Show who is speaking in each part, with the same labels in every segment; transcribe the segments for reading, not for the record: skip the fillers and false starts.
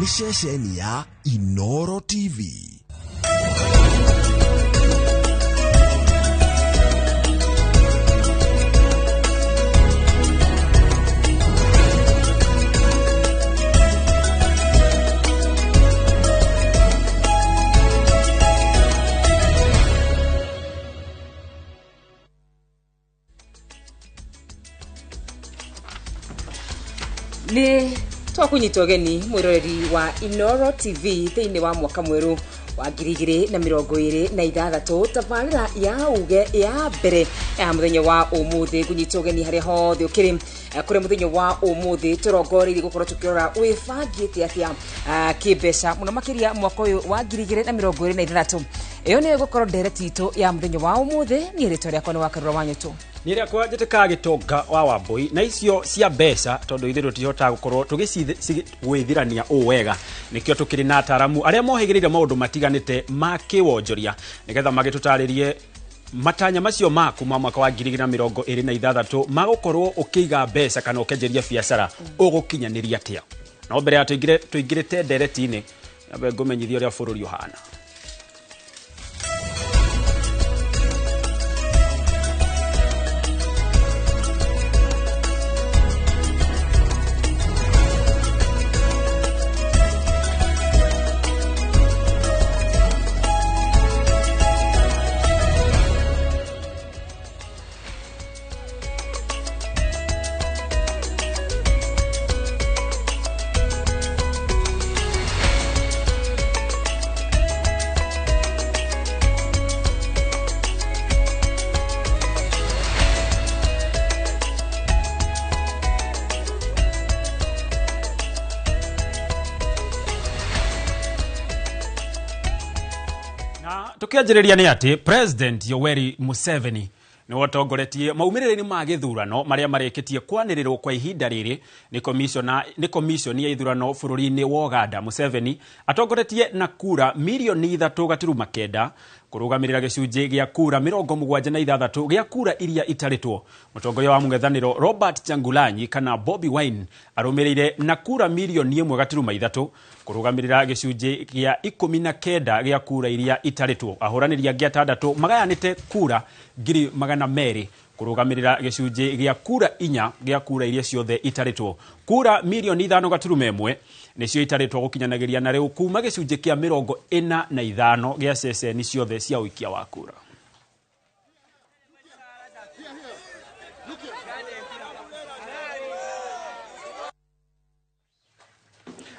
Speaker 1: Nĩ ceceni ya Inoro TV.
Speaker 2: Nĩ twakunyita ũgeni mwĩroreri wa Inoro TV thĩinĩ wa mwaka mwerũ wa 2026 tabarĩra ya uge ya mbere ya mũthenya wa ũmũthĩ. Ngũnyita ũgeni harĩa hothe ũkĩrĩ kũrĩa mũthenya wa ũmũthĩ tũrongoreirie gũkorwo tũkĩrora wĩbangĩte atĩa kĩmbeca mũno makĩria mwaka ũyũ wa 2026. Ĩyo nĩyo ĩgũkorwo ndereti itũ ya mũthenya wa ũmũthĩ. Niĩ rĩtwa rĩakwa nĩ Wakarura wa Nyũtũ.
Speaker 3: Nĩ rĩakwa njĩtĩkaga gĩtonga wa Wambũi, na icio cia mbeca tondũ ithuĩ tũtihotaga gũkorwo tũgĩcigwĩthirania ũũ wega, nĩkĩo tũkĩrĩ na ataaramu arĩa mohĩgĩrĩire maũndũ matiganĩte ma kĩwonjoria nĩgetha magĩtũtarĩrie matanya macio maku ma mwaka wa 2026 magũkorwo ũkĩiga mbeca kana ũkĩanjĩria biacara ũgũkinyanĩria atĩa. No mbere ya tũingĩrĩte ndereti-inĩ, nyambe ngũmenyithie ũrĩa bũrũri ũhana. Tukianjĩrĩria nĩ atĩ President Yoweri Museveni nĩwe ũtongoretie maumĩrĩra-inĩ ma gĩthurano marĩa marĩkĩtie kwanĩrĩrwo kwa ihinda rĩrĩ nĩ commission ya ithurano bũrũri-inĩ wa Uganda. Museveni atongoretie na kura mirioni 3.9 kũrũgamĩrĩra gĩcunjĩ gĩa kura 76 gĩa kura iria itarĩtwo. Mũtongoria wa mũng'ethanĩro Robert Kyagulanyi kana Bobi Wine arũmĩrĩire na kura mirioni 1.3 kũrũgamĩrĩra gĩcunjĩ gĩa 19 gĩa kura iria itarĩtwo. Ahũranĩri angĩ atandatũ magayanĩte kura 200,000 kũrũgamĩrĩra gĩcunjĩ gĩa kura 4 gĩa kura iria ciothe itarĩtwo. Kura mirioni 5.1 nĩcio itarĩtwo gũkinyanagĩria na rĩu kuma gĩcunjĩ kĩa 45 gĩa ceceni ciothe cia ũikia wa kura.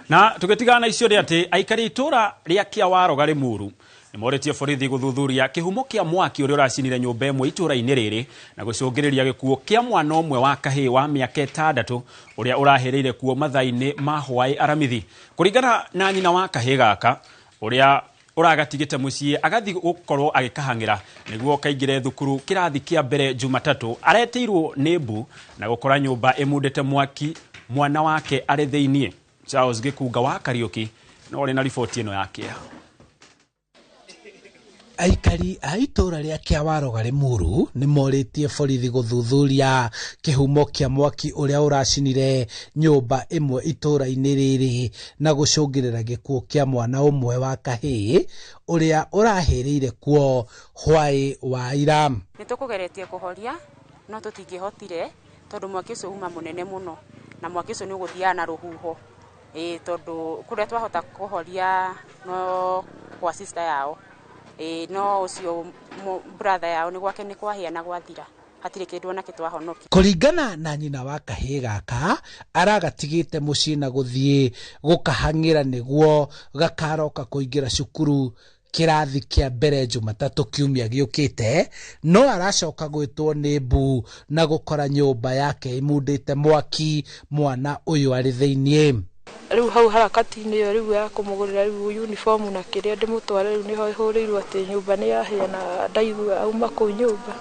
Speaker 3: Na tũgĩtigana na icio nĩ atĩ aikari itũra rĩa Kĩawaroga Rĩmuru nĩmorĩtie borithi gũthuthuria kĩhumo kĩa mwaki ũrĩa ũracinire nyũmba ĩmwe itũra-inĩ rĩrĩ na gũcũngĩrĩria gĩkuũ kĩa mwana ũmwe wa kahĩĩ wa mĩaka 6 ũrĩa ũrahĩrĩire kuo mathaa-inĩ ma hwaĩ aramithi. Kũringana na nyina wa kahĩĩ gaka ũrĩa ũragatigĩte mũciĩ agathiĩ gũkorwo agĩkahang'ĩra nĩguo kaingĩre thukuru kĩrathi kĩa mbere Jumatatũ, aretĩirwo nĩ mbu na gũkora nyũmba ĩmundĩte mwaki mwana wake arĩ thĩiniĩ. Charles Gĩkunga wa Kariũki no ũrĩ na riboti ĩno ya kĩeha.
Speaker 4: Aikari a itũra rĩa Kĩawaroga Rĩmuru nĩmorĩtie borithi gũthuthuria kĩhumo kĩa mwaki ũrĩa ũracinire nyũmba ĩmwe itũra-inĩ rĩrĩ na gũcũngĩrĩra gĩkuũ kĩa mwana ũmwe wa kahĩĩ ũrĩa ũrahĩrĩire kuo hwaĩ wa ira.
Speaker 5: Nĩ tũkũgeretie kũhoria no tũtingĩhotire tondũ mwaki ũcio uma mũnene mũno na mwaki ũcio nĩ ũgũthiaga na rũhuho. Tondũ kũrĩa twahota kũhoria no kwa sister yao, no ũcio brother yao nĩ gwake nĩ kwahĩa na gwathira, hatirĩ kĩndũ ona kĩtwahonokia.
Speaker 4: Kũringana na nyina wa kahĩĩ gaka, aragatigĩte mũciĩ na gũthiĩ gũkahang'ĩra nĩguo gakaroka kũingĩra cukuru kĩrathi kĩa mbere Jumatatũ kiumia gĩũkĩte, no aracoka gwĩtwo nĩ mbu na gũkora nyũmba yake ĩmundĩte mwaki mwana ũyũ arĩ thĩiniĩ.
Speaker 6: Rĩu hau harakati-inĩ ĩyo rĩu ya kũmũgũrĩra rĩu uniform na kĩrĩa ndĩmũtware rĩu nĩho ĩhũrĩirwo atĩ nyũmba nĩ yahĩa na ndaigua auma kũu nyũmba.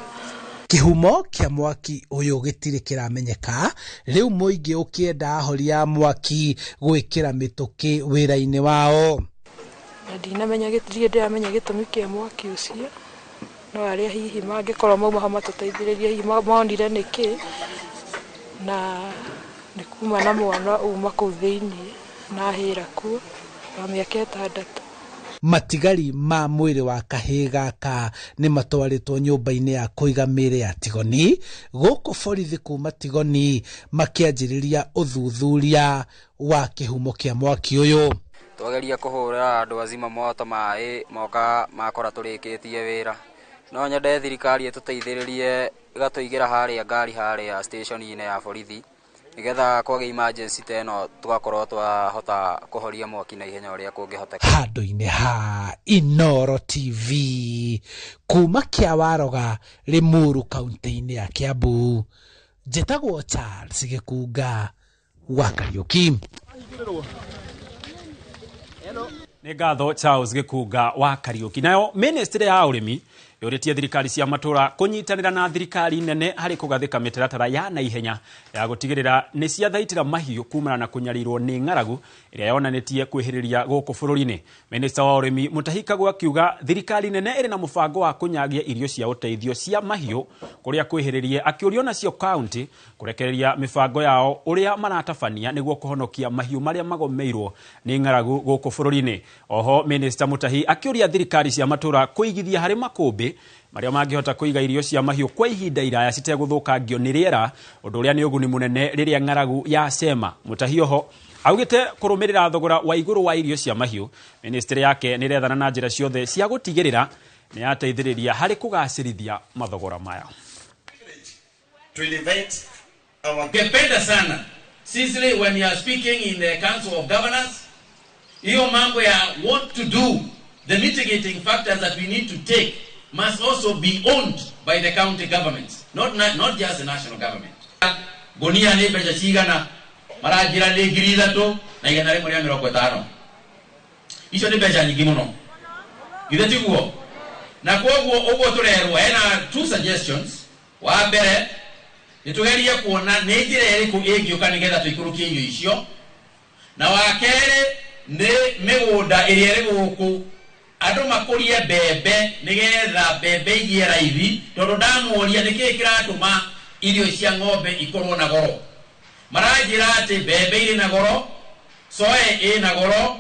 Speaker 4: Kĩhumo kĩa mwaki ũyũ gĩtirĩ kĩramenyeka, rĩu mũingĩ ũkĩenda ahoria a mwaki gwĩkĩra mĩtũkĩ wĩra-inĩ wao.
Speaker 6: Na ndinamenya gĩtirĩ ndĩramenya gĩtũmi kĩa mwaki ũcio, no arĩa hihi mangĩkorwo mauma ho matũteithĩrĩrie hihi monire nĩkĩ na nĩ kuma na mwana uma kũu thĩiniĩ. Na ahĩra kuo wa mĩaka 6.
Speaker 4: Matigari ma mwĩrĩ wa kahĩĩ gaka nĩ matwarĩtwo nyũmba-inĩ ya kũiga mĩĩrĩ ya Tigoni gũkũ borithi kuma Tigoni makĩanjĩrĩria ũthuthuria wa kĩhumo kĩa mwaki ũyũ.
Speaker 7: Twageria kũhũrĩra andũ azima moto maĩ moka makora tũrĩkĩtie wĩra. No nyende thirikari ĩtũteithĩrĩrie ĩgatũigĩra harĩa ngari harĩa station-inĩ ya borithi nĩgetha kwagĩa emergency ta ĩno tũgakorwo twahota kũhoria mwaki na ihenya ũrĩa kũngĩhoteka.
Speaker 4: Handũ-inĩ ha Inooro TV kuma Kĩawaroga Limuru kaunti-inĩ ya Kiambu, njĩtagwo Charles Gĩkunga wa Kariũki.
Speaker 3: Nĩ ngatho Charles Gĩkunga wa Kariũki. Nayo ministry ya ũrĩmi yũrĩtie thirikari cia matũra kũnyitanĩra na thirikari nene harĩ kũgathĩka mĩtaratara ya naihenya ya gũtigĩrĩra nĩ ciathaitĩra mahiũ kumana na kũnyarirwo nĩ ng'aragu ĩrĩa yonanĩtie kwĩhĩrĩria gũkũ bũrũri-inĩ. Minista wa ũrĩmi Mutahi Kagwe akiuga thirikari nene ĩrĩ na mũbango wa kũnyagia irio cia ũteithio cia mahiũ kũrĩa kwĩhĩrĩrie, akĩũrio nacio kaunti kũrekereria mĩbango yao ũrĩa maratabania nĩguo kũhonokia mahiũ marĩa magomeirwo nĩ ng'aragu gũkũ bũrũri-inĩ. Oho Minista Mutahi akĩũria thirikari cia matũra kũigithia harĩ makũmbĩ marĩa mangĩhota kũiga irio cia mahiũ kwa ihinda iraya citegũthũkangio nĩ rĩera, ũndũ ũrĩa nĩ ũguni mũnene rĩrĩa ng'aragu yacema. Mutahi oho augĩte kũrũmĩrĩra thogora wa igũrũ wa irio cia mahiũ, ministry yake nĩ ĩrethana na njĩra ciothe cia gũtigĩrĩra nĩ yateithĩrĩria harĩ kũgacĩrithia mathogora maya.
Speaker 8: Ningependa sana Sisili, when you are speaking in the Council of Governors, hiyo mambo ya what to do, the mitigating factors that we need to take must also be owned by the county governments, not just the national government. Gunia nĩ mbeca cigana? Maranjĩra nĩ 3,150. Icio nĩ mbeca nyingĩ mũno. Githĩ tiguo? Na kwoguo ũguo tũrerwo hena two suggestions. Wa mbere nĩ tũgerie kuona nĩ njĩra ĩrĩkũ ĩngĩũka nĩgetha tũikũrũkie irio icio, na wa kerĩ nĩ mĩgũnda ĩrĩa ĩrĩ gũkũ andũ makũrie mbembe nĩgetha mbembe igĩe raithi, tondũ ndamoria nĩkĩĩ kĩratũma irio cia ng'ombe ikorwo na goro. Maranjĩra atĩ mbembe irĩ na goro, soe ĩ na goro.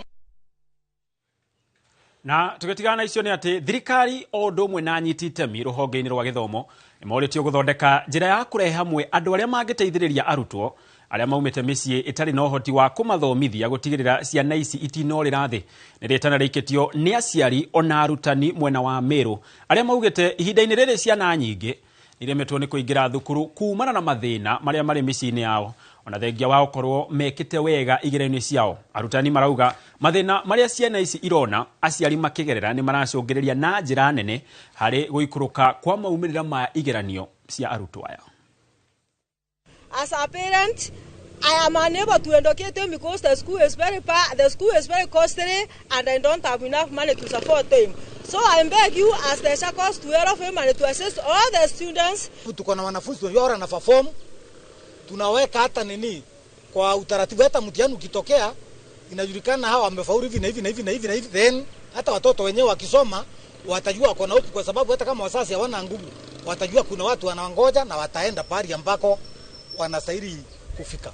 Speaker 3: Na tũgĩtigana na icio nĩ atĩ thirikari o ũndũ ũmwe na anyiti itemi rũhonge-inĩ rwa gĩthomo nĩ morĩtio gũthondeka njĩra ya kũrehe hamwe andũ arĩa mangĩteithĩrĩria arutwo arĩa maumĩte mĩciĩ ĩtarĩ na ũhoti wa kũmathomithia gũtigĩrĩra ciana ici itinorĩra thĩ. Nĩ rĩtana rĩikĩtio nĩ aciari ona arutani mwena wa Meru arĩa maugĩte ihinda-inĩ rĩrĩ ciana nyingĩ iremetwo nĩ kũingĩra thukuru kumana na mathĩna marĩa marĩ mĩciĩ-inĩ yao, ona thengia wao korwo mekĩte wega igeranio ciao. Arutani marauga mathĩna marĩa ciana ici irona aciari makĩgerera nĩ maracũngĩrĩria na njĩra nene harĩ gũikũrũka kwa maumĩrĩra ma igeranio cia arutwo aya.
Speaker 9: As a parent, I am unable to educate them because the school is very far, the school is very costly, and I don't have enough money to support them. So I beg you as the SACCOS to help them and to assist all the students.
Speaker 10: Tuko na wanafunzi wengi wana perform, tunaweka hata nini kwa utaratibu, hata mtihani ukitokea inajulikana hawa wamefaulu hivi na hivi na hivi na hivi na hivi, then hata watoto wenyewe wakisoma watajua wako na hope, kwa sababu hata kama wazazi hawana nguvu watajua kuna watu wanawangoja na wataenda pahali ambako wanastahili kufika.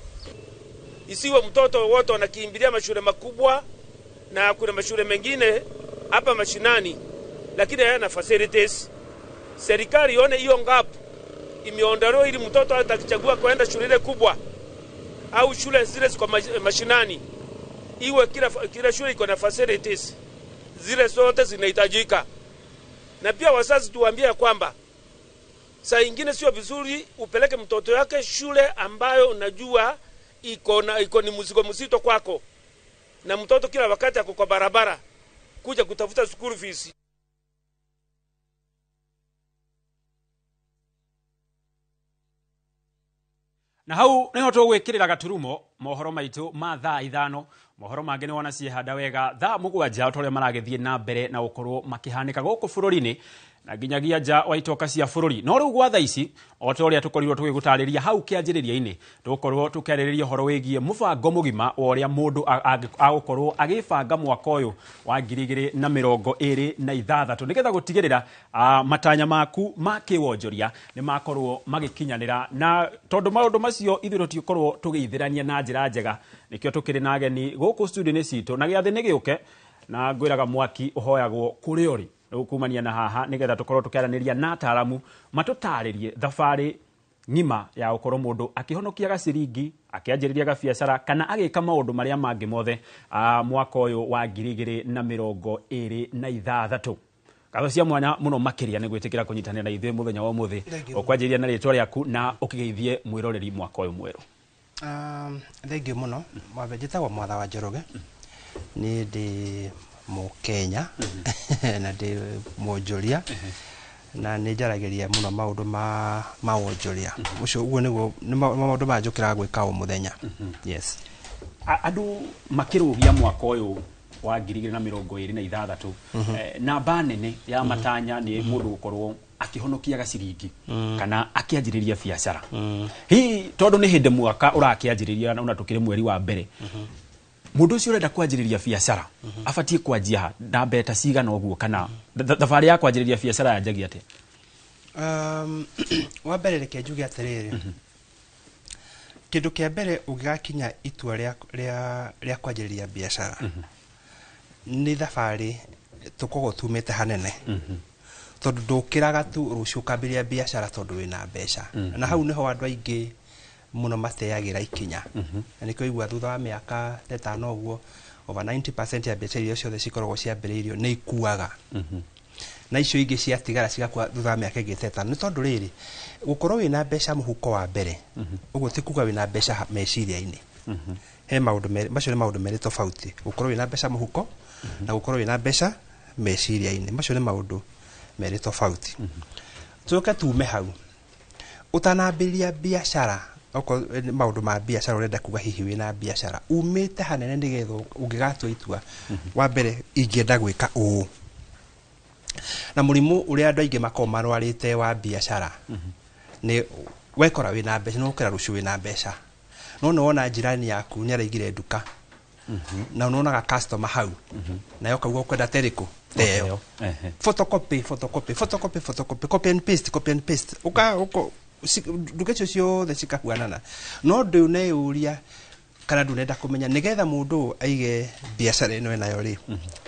Speaker 11: Isiwe mtoto wote wanakimbilia mashule makubwa, na kuna mashule mengine hapa mashinani lakini hayana facilities. Serikali ione hiyo gap imeondolewa ili mtoto atakichagua kwenda shule ile kubwa au shule zile ziko mashinani, iwe kila shule iko na facilities zile zote zinahitajika. Na pia wazazi tuwaambie kwamba saa ingine sio vizuri upeleke mtoto yake shule ambayo unajua iko ni mzigo mzito kwako, na mtoto kila wakati ako kwa barabara kuja kutafuta school fees.
Speaker 3: Na hau niho tũgwĩkĩrĩra gaturumo mohoro maitũ ma thaa 5. Mohoro mangĩ nĩ wona ciehanda wega thaa 7 ta ũrĩa maragĩthiĩ na mbere na gũkorwo makĩhanĩka gũkũ bũrũri-inĩ. Na nginyagia nja wa itoka cia bũrũri. No rĩu gwa thaa ici, o ta ũrĩa tũkorirwo tũgĩgũtarĩria hau kĩanjĩrĩria-inĩ, tũgũkorwo tũkĩarĩrĩria ũhoro wĩgiĩ mũbango mũgima wa ũrĩa mũndũ agũkorwo agĩbanga mwaka ũyũ wa 2026, nĩgetha gũtigĩrĩra matanya maku ma kĩwonjoria nĩ makorwo magĩkinyanĩra. Na tondũ maũndũ macio ithuĩ tũtikorwo tũgĩithĩrania na njĩra njega, nĩkĩo tũkĩrĩ na ageni gũkũ studio-inĩ citũ, na gĩathĩ nĩ gĩũke na ngwĩraga mwaki ũhoyagwo kũrĩa ũrĩ. Rĩu kumania na haha nĩgetha tũkorwo tũkĩaranĩria na ataaramu matũtarĩrie thabarĩ ng'ima ya gũkorwo mũndũ akĩhonokia gaciringi, akĩanjĩrĩria gabiacara, kana agĩka maũndũ marĩa mangĩ mothe mwaka ũyũ wa 2026. Ngatho cia mwanya mũno makĩria nĩ gwĩtĩkĩra kũnyitanĩra na ithuĩ mũthenya wa ũmũthĩ. Ũkwanjĩrĩria na rĩtwa rĩaku na ũkĩgeithie mwĩroreri mwaka ũyũ mwerũ.
Speaker 12: Thengiũ mũno. Mwambe njĩtagwo Mwatha wa Njoroge. Niĩ ndĩ Mũkenya na ndĩ mwonjoria, na nĩ njaragĩria mũno maũndũ ma wonjoria. Ũcio ũguo nĩguo nĩ maũndũ maya njũkĩraga gwĩka o mũthenya. Yes.
Speaker 3: Andũ makĩrũgia mwaka ũyũ wa 2026, namba nene ya matanya nĩ mũndũ gũkorwo akĩhonokia gaciringi kana akĩanjĩrĩria biacara. Hihi tondũ nĩ hĩndĩ mwaka ũrakĩanjĩrĩria na tũkĩrĩ mweri wa mbere, mũndũ ũcio ũrenda kwanjĩrĩria biacara abatiĩ kwanjia na mbeca cigana ũguo, kana thabarĩ ya kwanjĩrĩria biacara yanjagia atĩa?
Speaker 12: Wa mbere reke njuge atĩrĩrĩ, kĩndũ kĩa mbere ũngĩgakinya itua rĩa kwanjĩrĩria biacara, nĩ thabarĩ tũkoragwo tumĩte hanene, tondũ ndũkĩraga tu rũciũ ũkambĩrĩria biacara tondũ wĩna mbeca. Na hau nĩho andũ aingĩ mũno mateagĩra ikinya, na nĩkĩo igua thutha wa mĩaka ta ĩtano ũguo, over 90% ya mbeca iria ciothe cikoragwo ciambĩrĩirio nĩ ikuaga, na icio ingĩ ciatigara cigakua thutha wa mĩaka ĩngĩ ta ĩtano. Nĩ tondũ rĩrĩ, gũkorwo wĩna mbeca mũhuko wa mbere, ũguo ti kuga wĩna mbeca meciria-inĩ. He maũndũ merĩ, macio nĩ maũndũ merĩ tofauti, gũkorwo wĩna mbeca mũhuko na gũkorwo wĩna mbeca meciria-inĩ. Macio nĩ maũndũ merĩ tofauti. Tũke tume hau, ũtanambĩrĩria biacara, okorwo nĩ maũndũ ma biacara ũrenda kuga hihi wĩna biacara, umĩte hanene, nĩgetha ũngĩgatua itua wa mbere ingĩenda gwĩka ũũ. Na mũrimũ ũrĩa andũ aingĩ makoragwo marwarĩte wa biacara nĩ wekora wĩna mbeca, nĩ wokĩra rũciũ wĩna mbeca, no nĩ wona jirani yaku nĩ araigire nduka na nĩwonaga customer hau, nayo kauga ũkwenda terĩkũ teyo. Photocopy, photocopy, photocopy, photocopy, copy and paste, copy and paste, uka uko nduka icio ciothe cikahuanana. No ndũneyũria kana ndũnenda kũmenya nĩgetha mũndũ ũyũ aige biacara ĩno enayo rĩ,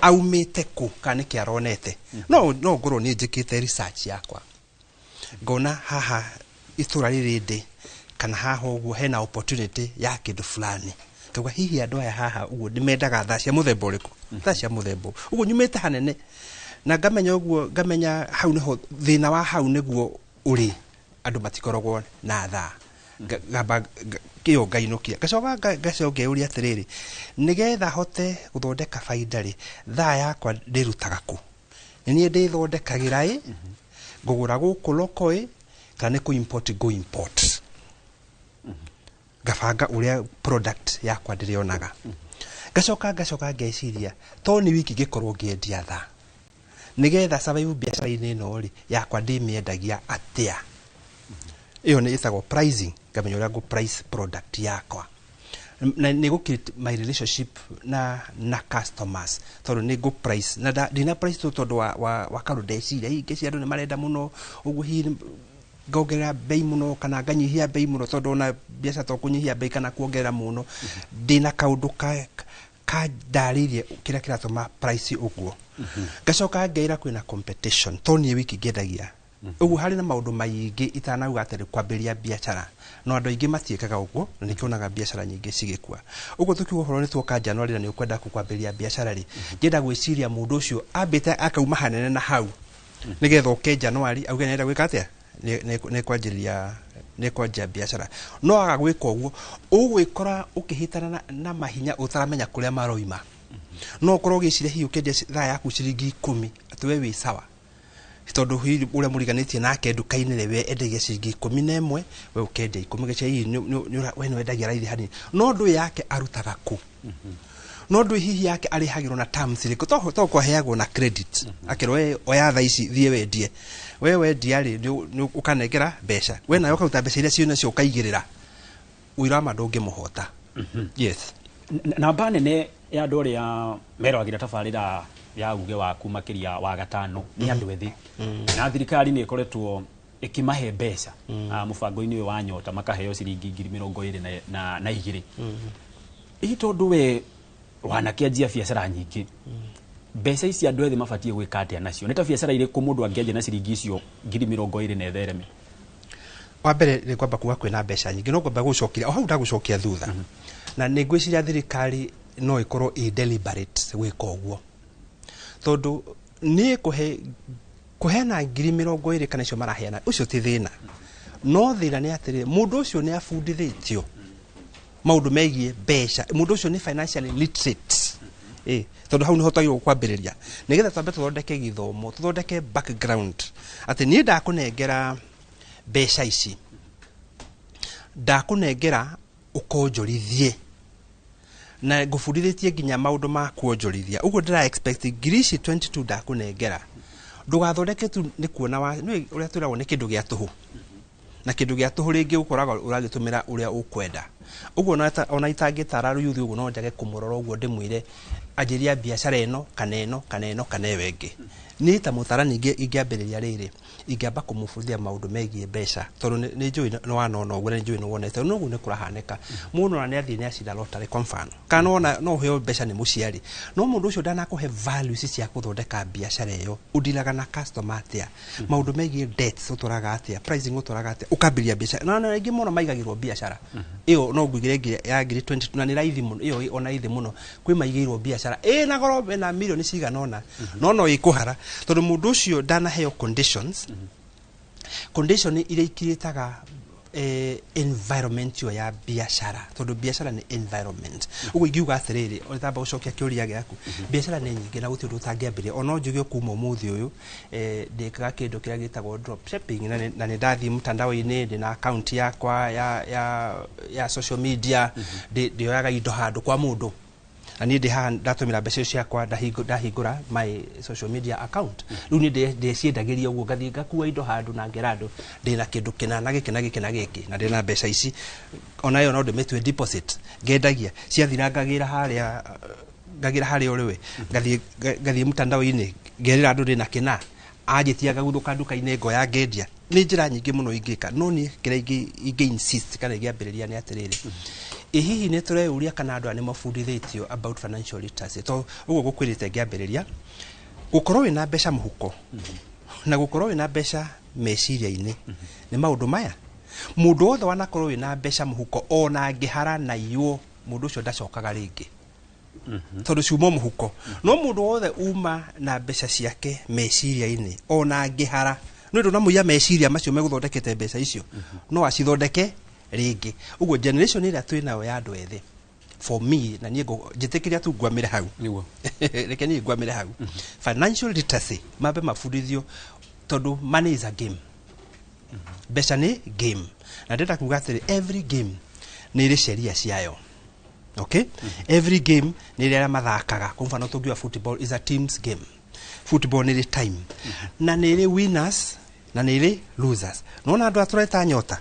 Speaker 12: aumĩte kũ, kana nĩkĩ aronete. No ngorwo niĩ njĩkĩte research yakwa, ngona haha itũra rĩrĩ ndĩ kana haha ũguo hena opportunity ya kĩndũ fulani, ngauga hihi andũ aya haha ũguo nĩ mendaga thaa cia mũthemba ũrĩkũ, thaa cia mũthemba ũyũ. Ũguo nyumĩte hanene na ngamenya ũguo, ngamenya hau nĩho thĩna wa hau nĩguo ũrĩ, andũ matikoragwo na thaa. Ngamba kĩyo ngainũkia, ngacoka ngacoka ngeyũria atĩrĩrĩ, nĩgetha hote gũthondeka baida rĩ, thaa yakwa ndĩrutaga kũ? Nĩ niĩ ndĩthondekagĩra ĩ, ngũgũra gũkũ loko ĩ, kana nĩ kũ import ngũ import? Ngabanga ũrĩa product yakwa ndĩrĩonaga. Ngacoka ngeciria to nĩ wiki ngĩkorwo ngĩendia thaa, nĩgetha survive biacara-inĩ ĩno rĩ yakwa, ndĩmĩendagia atĩa? Ĩyo nĩ ĩtagwo pricing. Ngamenya ũrĩa ngũ price product yakwa na nĩ gũ create my relationship na customers, tondũ nĩ ngũ price na ndina price tu tondũ wa kaũndũ ndeciria hihi ngeciria andũ nĩ marenda mũno ũguo, hihi ngongerera bei mũno kana nganyihia bei mũno, tondũ ona biacara to kũnyihia bei kana kuongerera mũno. Ndĩna kaũndũ ka ndarĩirie kĩrĩa kĩratũma price ũguo. Ngacoka ngeira kwĩna competition, to niĩ wiki ngĩendagia ũguo, harĩ na maũndũ maingĩ itanauga atĩ kwambĩrĩria biacara. No andũ aingĩ matiĩkaga ũguo, na nĩkĩo wonaga biacara nyingĩ cigĩkua. Ũguo tũkiuga ũhoro nĩ tuoka January na nĩ ũkwenda kwambĩrĩria biacara rĩ, ngĩenda gwĩciria mũndũ ũcio ambĩte akauma hanene na hau, nĩgetha oke January auge nĩarenda gwĩka atĩa, nĩ kwanjia biacara. No aga gwĩka ũguo, ũgwĩkora ũkĩhĩtana na mahinya ũtaramenya kũrĩa maroima. No ũkorwo ũgĩciria hihi ũkĩendia thaa yaku ciringi 10 atĩ we wĩ sawa, tondũ hihi ũrĩa mũriganĩtie nake nduka-inĩ rĩ, we endagia ciringi 11, we ũkendia 10, gĩcia hihi we nĩ wendagia raithi hanini, no ndũĩ yake arutaga kũ. No ndũ hihi yake arĩhagĩrwo na terms irĩkũ? To kwaheagwo na credit, akerwo, "We oya thaa ici, thiĩ wendie. We wendia rĩ, nĩ ũkanengera mbeca. We nawe ũkaruta mbeca iria ciĩ nacio ũkaigĩrĩra." Ũira wa ma ndũngĩmũhota, yes.
Speaker 3: Namba nene ya andũ arĩa meroragĩra tabarĩra ya uge waku, makĩria wa gatano, nĩ andũ ethĩ, na thirikari nĩ ĩkoretwo ĩkĩmahe mbeca mũbango-inĩ ũyũ wa Nyota, makaheo ciringi 22,000. Hihi tondũ we wanakĩanjia biacara nyingĩ, mbeca ici andũ ethĩ mabatiĩ gwĩka atĩa nacio? Nĩ ta biacara irĩkũ mũndũ angĩanjia na ciringi icio 20,000 na ethereme?
Speaker 12: Wa mbere nĩ kwamba kuga kwĩna mbeca nyingĩ, no ngwamba gũcokia o hau ndagũcokia thutha, na nĩ ngwĩciria thirikari no ĩkorwo ĩ deliberate gwĩka ũguo, tondũ nĩ kũhe kũheana 20,000 kana icio maraheana, ũcio ti thĩna. No thĩna nĩ atĩrĩrĩ, mũndũ ũcio nĩ abundithĩtio maũndũ megiĩ mbeca? Mũndũ ũcio nĩ financially literate? Tondũ hau nĩho twagĩrĩirwo kwambĩrĩria, nĩgetha twambe tũthondeke gĩthomo, tũthondeke background atĩ niĩ ndakũnengera mbeca ici, ndakũnengera ũkonjorithie na ngũbundithĩtie nginya maũndũ ma kuonjorithia. Ũguo ndĩra expect ngiri ici 22 ndakũnengera, ndũgathondeke tu nĩ kuona wa nĩ ũrĩa twĩragwo nĩ kĩndũ gĩa tũhũ, na kĩndũ gĩa tũhũ rĩngĩ ũkoraga ũragĩtũmĩra ũrĩa ũkwenda. Ũguo ona itangĩtara youth ũguo, no njage kũmũrora ũguo ndĩmwĩre anjĩria biacara ĩno kana ĩno kana ĩno kana ĩyo ĩngĩ. Niĩ ta mũtarani ingĩambĩrĩria rĩrĩ, ingĩamba kũmũbundithia maũndũ megiĩ mbeca, tondũ nĩ njũĩ nĩ wanona ũguo na nĩ njũĩ nĩ wonete no ũguo nĩ kũrahanĩka. Mũndũ ona nĩ athiĩ nĩ acinda lottery kwa mfano, kana nĩwona no ũheo mbeca nĩ mũciari, no mũndũ ũcio ndanakũhe values cia gũthondeka biacara ĩyo. Ũndiraga na customer atĩa? Maũndũ megiĩ debts ũtwaraga atĩa? Pricing ũtwaraga atĩa? Ũkambĩrĩria biacara na aingĩ mũno maigagĩrwo biacara ĩyo, no ngũigĩre ngiri ya ngiri 22 na nĩ raithi mũno ĩyo, ona raithi mũno. Kwĩ maigĩirwo biacara ĩna goro, ĩna mirioni cigana ũna, no ĩkũhara tondũ mũndũ ũcio ndanaheo condition iria ikirĩtaga environment ĩyo ya biacara, tondũ biacara nĩ environment. Ũguo ingiuga atĩrĩrĩ, ũtamba gũcokia kĩũria gĩaku, biacara nĩ nyingĩ na gũtirĩ ũndũ ũtangĩambĩrĩria. Ona njuge kuma ũmũthĩ ũyũ, ndĩkaga kĩndũ kĩrĩa gĩtagwo drop shipping, na nĩ ndathiĩ mtandao-inĩ, ndĩna account yakwa ya social media, ndĩoyaga indo handũ kwa mũndũ, na niĩ ndĩ haha ndatũmĩra mbeca icio ciakwa, ndahingũra my social media account. Rĩu niĩ ndĩciendagĩria ũguo, ngathiĩ ngakua indo handũ na ngera andũ ndĩna kĩndũ kĩna na gĩkĩ na gĩkĩ na gĩkĩ na ndĩna mbeca ici. Ona ĩyo no ndĩmĩtue deposit, ngendagia, ciathira ngagĩra harĩa ũrĩwe, ngathiĩ mtandao-inĩ, ngerĩra andũ ndĩna kĩna, anjĩtia ngaguthũka nduka-inĩ, ngoya, ngendia. Nĩ njĩra nyingĩ mũno ingĩka, no niĩ kĩrĩa ingĩ insist kana ingĩambĩrĩria nĩ atĩrĩrĩ, ĩ hihi nĩ tũreyũria kana andũ aya nĩ mabundithĩtio about financial literacy? To ũguo ngũkwĩrĩte ngĩambĩrĩria, gũkorwo wĩna mbeca mũhuko na gũkorwo wĩna mbeca meciria-inĩ nĩ maũndũ maya. Mũndũ wothe wanakorwo wĩna mbeca mũhuko, ona angĩhara na iywo, mũndũ ũcio ndacokaga rĩngĩ, tondũ ciuma mũhuko. No mũndũ wothe uma na mbeca ciake meciria-inĩ, ona angĩhara, nĩ ũndũ namũiya meciria macio megũthondekete mbeca icio, no acithondeke rĩngĩ. Ũguo generation ĩrĩa twĩ nayo ya andũ ethĩ, for me, na niĩ njĩtĩkĩria tu ngwamĩre hau. Reke niĩ ngwamĩre hau. Financial literacy mambe mabundithio, tondũ money is a game, mbeca nĩ game, na ndĩrenda kuga atĩrĩ, every game nĩ ĩrĩ sheria ciayo, okay? Every game nĩ ĩrĩ arĩa mathakaga. Kwa mfano tũngiuga football is a teams game. Football nĩ ĩrĩ time na nĩ ĩrĩ winners na nĩ ĩrĩ losers. Nona andũ aya tũreta Nyota,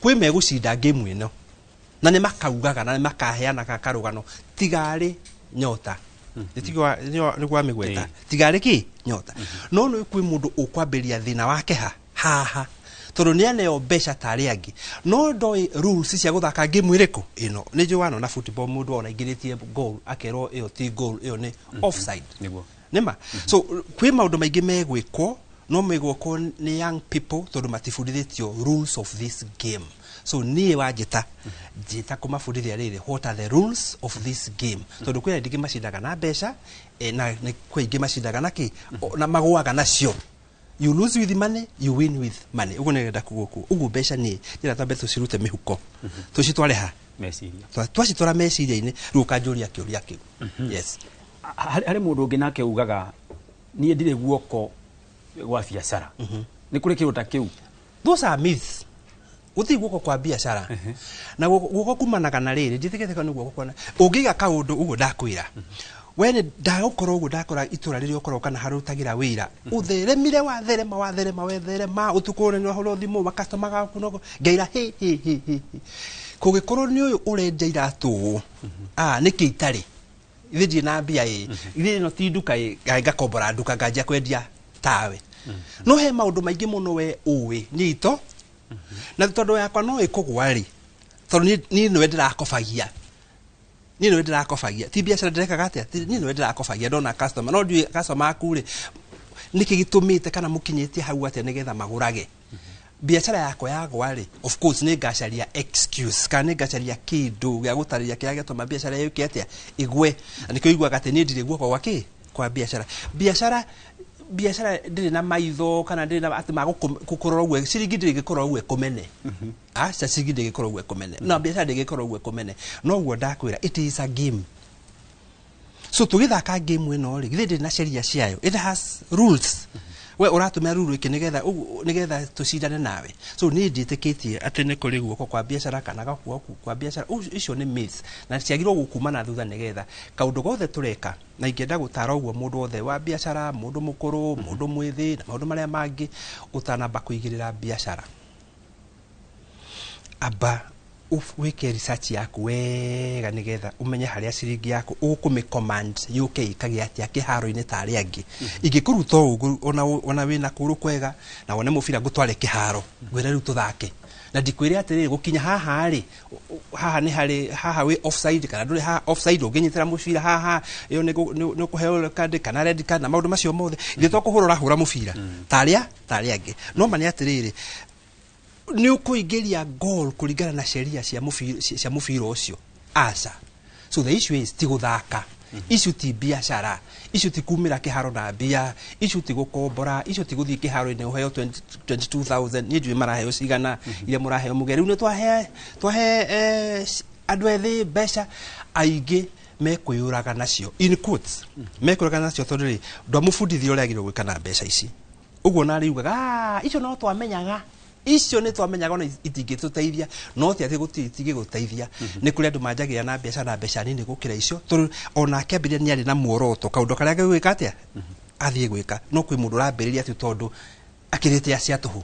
Speaker 12: kwĩ megũcinda game ĩno na nĩ makaugaga na nĩ makaheanaga karũgano tigarĩ Nyota nĩguo amĩgweta tigarĩ kĩ Nyota. No nĩ kwĩ mũndũ ũkwambĩrĩria thĩna wake ha haha, tondũ nĩ aneo mbeca tarĩ angĩ, no ndoĩ rules cia gũthaka game ĩrĩkũ ĩno. Nĩ njũĩ wanona football, mũndũ ona aingĩrĩtie goal akerwo ĩyo ti goal, ĩyo nĩ offside. Nĩma so kwĩ maũndũ maingĩ megwĩkwo, no megwĩkwo nĩ young people tondũ matibundithĩtio rules of this game. So niĩ wanjĩta njĩta kũmabundithia rĩrĩ, what are the rules of this game? Tondũ kwĩ aingĩ macindaga na mbeca, na nĩ kwĩ aingĩ macindaga na kĩ na magũaga nacio. You lose with money, you win with money. Ũguo nĩrenda kuga ũguo. Ũguo mbeca nĩ njĩra twambe tũcirute mĩhuko, tũcitware ha?
Speaker 3: Meciria.
Speaker 12: Twacitwara meciria-inĩ, rĩu ũkanjũria kĩũria kĩu, yes.
Speaker 3: Harĩ mũndũ ũngĩ nake ugaga, "Niĩ ndirĩ guoko gwa biacara." Nĩ kũrĩ kĩndũ ta kĩu?
Speaker 12: Those are myths. Gũtirĩ guoko kwa biacara na guoko kumanaga na rĩrĩ, njĩtĩkĩte nĩ guoko kwa ũngĩiga kaũndũ ũguo ndakwĩra we nĩ ndagũkorwo ũguo, ndakora itũra rĩrĩa ũkorwo kana harĩa ũrutagĩra wĩra ũtheremire, watherema, watherema, wetherema ũtukũ nĩ wahũrwo thimũ makastoma gaku no ngaira hĩ hĩ hĩ hĩ hĩ. Kũngĩkorwo nĩ ũyũ ũrendia iratũ ũũ, ah, nĩkĩ itarĩ ithe ndirĩ na mbia ĩ ithe ĩno ti nduka ĩ ngakombora nduka nganjia kwendia tawe. No he maũndũ maingĩ mũno we ũĩ niĩ ito na tondũ yakwa no ĩkũgwa rĩ, tondũ niĩ nĩwe ndĩrakobagia, niĩ nĩwe ndĩrakobagia, ti biacara ndĩrekaga atĩa, niĩ nĩwe ndĩrakobagia. Ndona customer no ndiũĩ customer aku rĩ nĩkĩ gĩtũmĩte kana mũkinyĩtie hau atĩa nĩgetha magũrage. Biacara yakwa yagwa rĩ, of course nĩ ngacaria excuse kana nĩ ngacaria kĩndũ gĩa gũtarĩria kĩrĩa gĩatũma biacara ĩyo ĩke atĩa ĩgwe. Na nĩkĩo iguaga atĩ niĩ ndirĩ guoko gwa kĩ kwa biacara. Biacara ndĩrĩ na maitho kana ndĩrĩ na atĩ magũkũrora ũguo, ciringi ndĩrĩ gĩkorwo ũguo ĩkũmene. Aca, ciringi ndĩgĩkorwo ũguo ĩkũmene no biacara ndĩgĩkorwo ũguo ĩkũmene. No ũguo ndakwĩra, it is a game. So tũgĩthaka game ĩno rĩ, githĩ ndĩrĩ na sheria ciayo? It has rules. We ũratũmĩra rule ĩkĩ nĩgetha nĩgetha tũcindane nawe. So niĩ ndiĩtĩkĩtie atĩ nĩ kũrĩ guoko kwa biacara kana guoko kwa biacara. Icio nĩ myths na ciagĩrĩirwo gũkuma na thutha nĩgetha kaũndũ gothe tũreka. Na ingĩenda gũtara ũguo mũndũ wothe wa biacara, mũndũ mũkũrũ, mũndũ mwĩthĩ na maũndũ marĩa mangĩ, ũtanamba kũigĩrĩra biacara, amba wĩke research yaku wega nĩgetha ũmenye harĩa ciringi yaku ũkũmĩ command yũke ĩkagĩa atĩa kĩharo-inĩ ta arĩa angĩ. Ingĩkũruta ũũ ona wĩna kũgũrũ kwega na wone mũbira ngũtware kĩharo ngwĩre rĩu tũthake na ndikwĩre atĩrĩrĩ, gũkinya haha rĩ, haha nĩ harĩ haha wĩ offside kana ndũrĩ haha offside, ũngĩnyitĩra mũbira haha ĩyo nĩ ũkũheo card kana red card na maũndũ macio mothe. Ithuĩ to kũhũra ũrahũra mũbira ta arĩa angĩ, no ma nĩ atĩrĩrĩ, nĩ ũkũingĩria goal kũringana na sheria cia mũbira ũcio? Aca. So the issue is ti gũthaka, icio ti biacara, icio ti kumĩra kĩharo na mbia, icio ti gũkombora, icio ti gũthiĩ kĩharo-inĩ ũheo 20 22,000. Niĩ ndiũĩ maraheo cigana iria mũraheo mũgere. Rĩu nĩ twahe andũ ethĩ mbeca aingĩ mekwĩyũraga nacio, in quotes, mekwĩyũraga nacio, tondũ rĩ ndwamũbundithia ũrĩa agĩrĩirwo gwĩka na mbeca ici. Ũguo narĩ ugaga, "Ah, icio no twamenyaga, icio nĩ twamenyaga ona itingĩtũteithia." No ti atĩ gũtirĩ itingĩgũteithia, nĩ kũrĩ andũ manjagĩra na mbeca na mbeca nini gũkĩra icio, tondũ ona akĩambĩrĩria nĩ arĩ na muoroto kaũndũ karĩa agĩgwĩka atĩa athiĩ gwĩka. No kwĩ mũndũ ũrambĩrĩria atĩ tondũ akĩrĩte cia tũhũ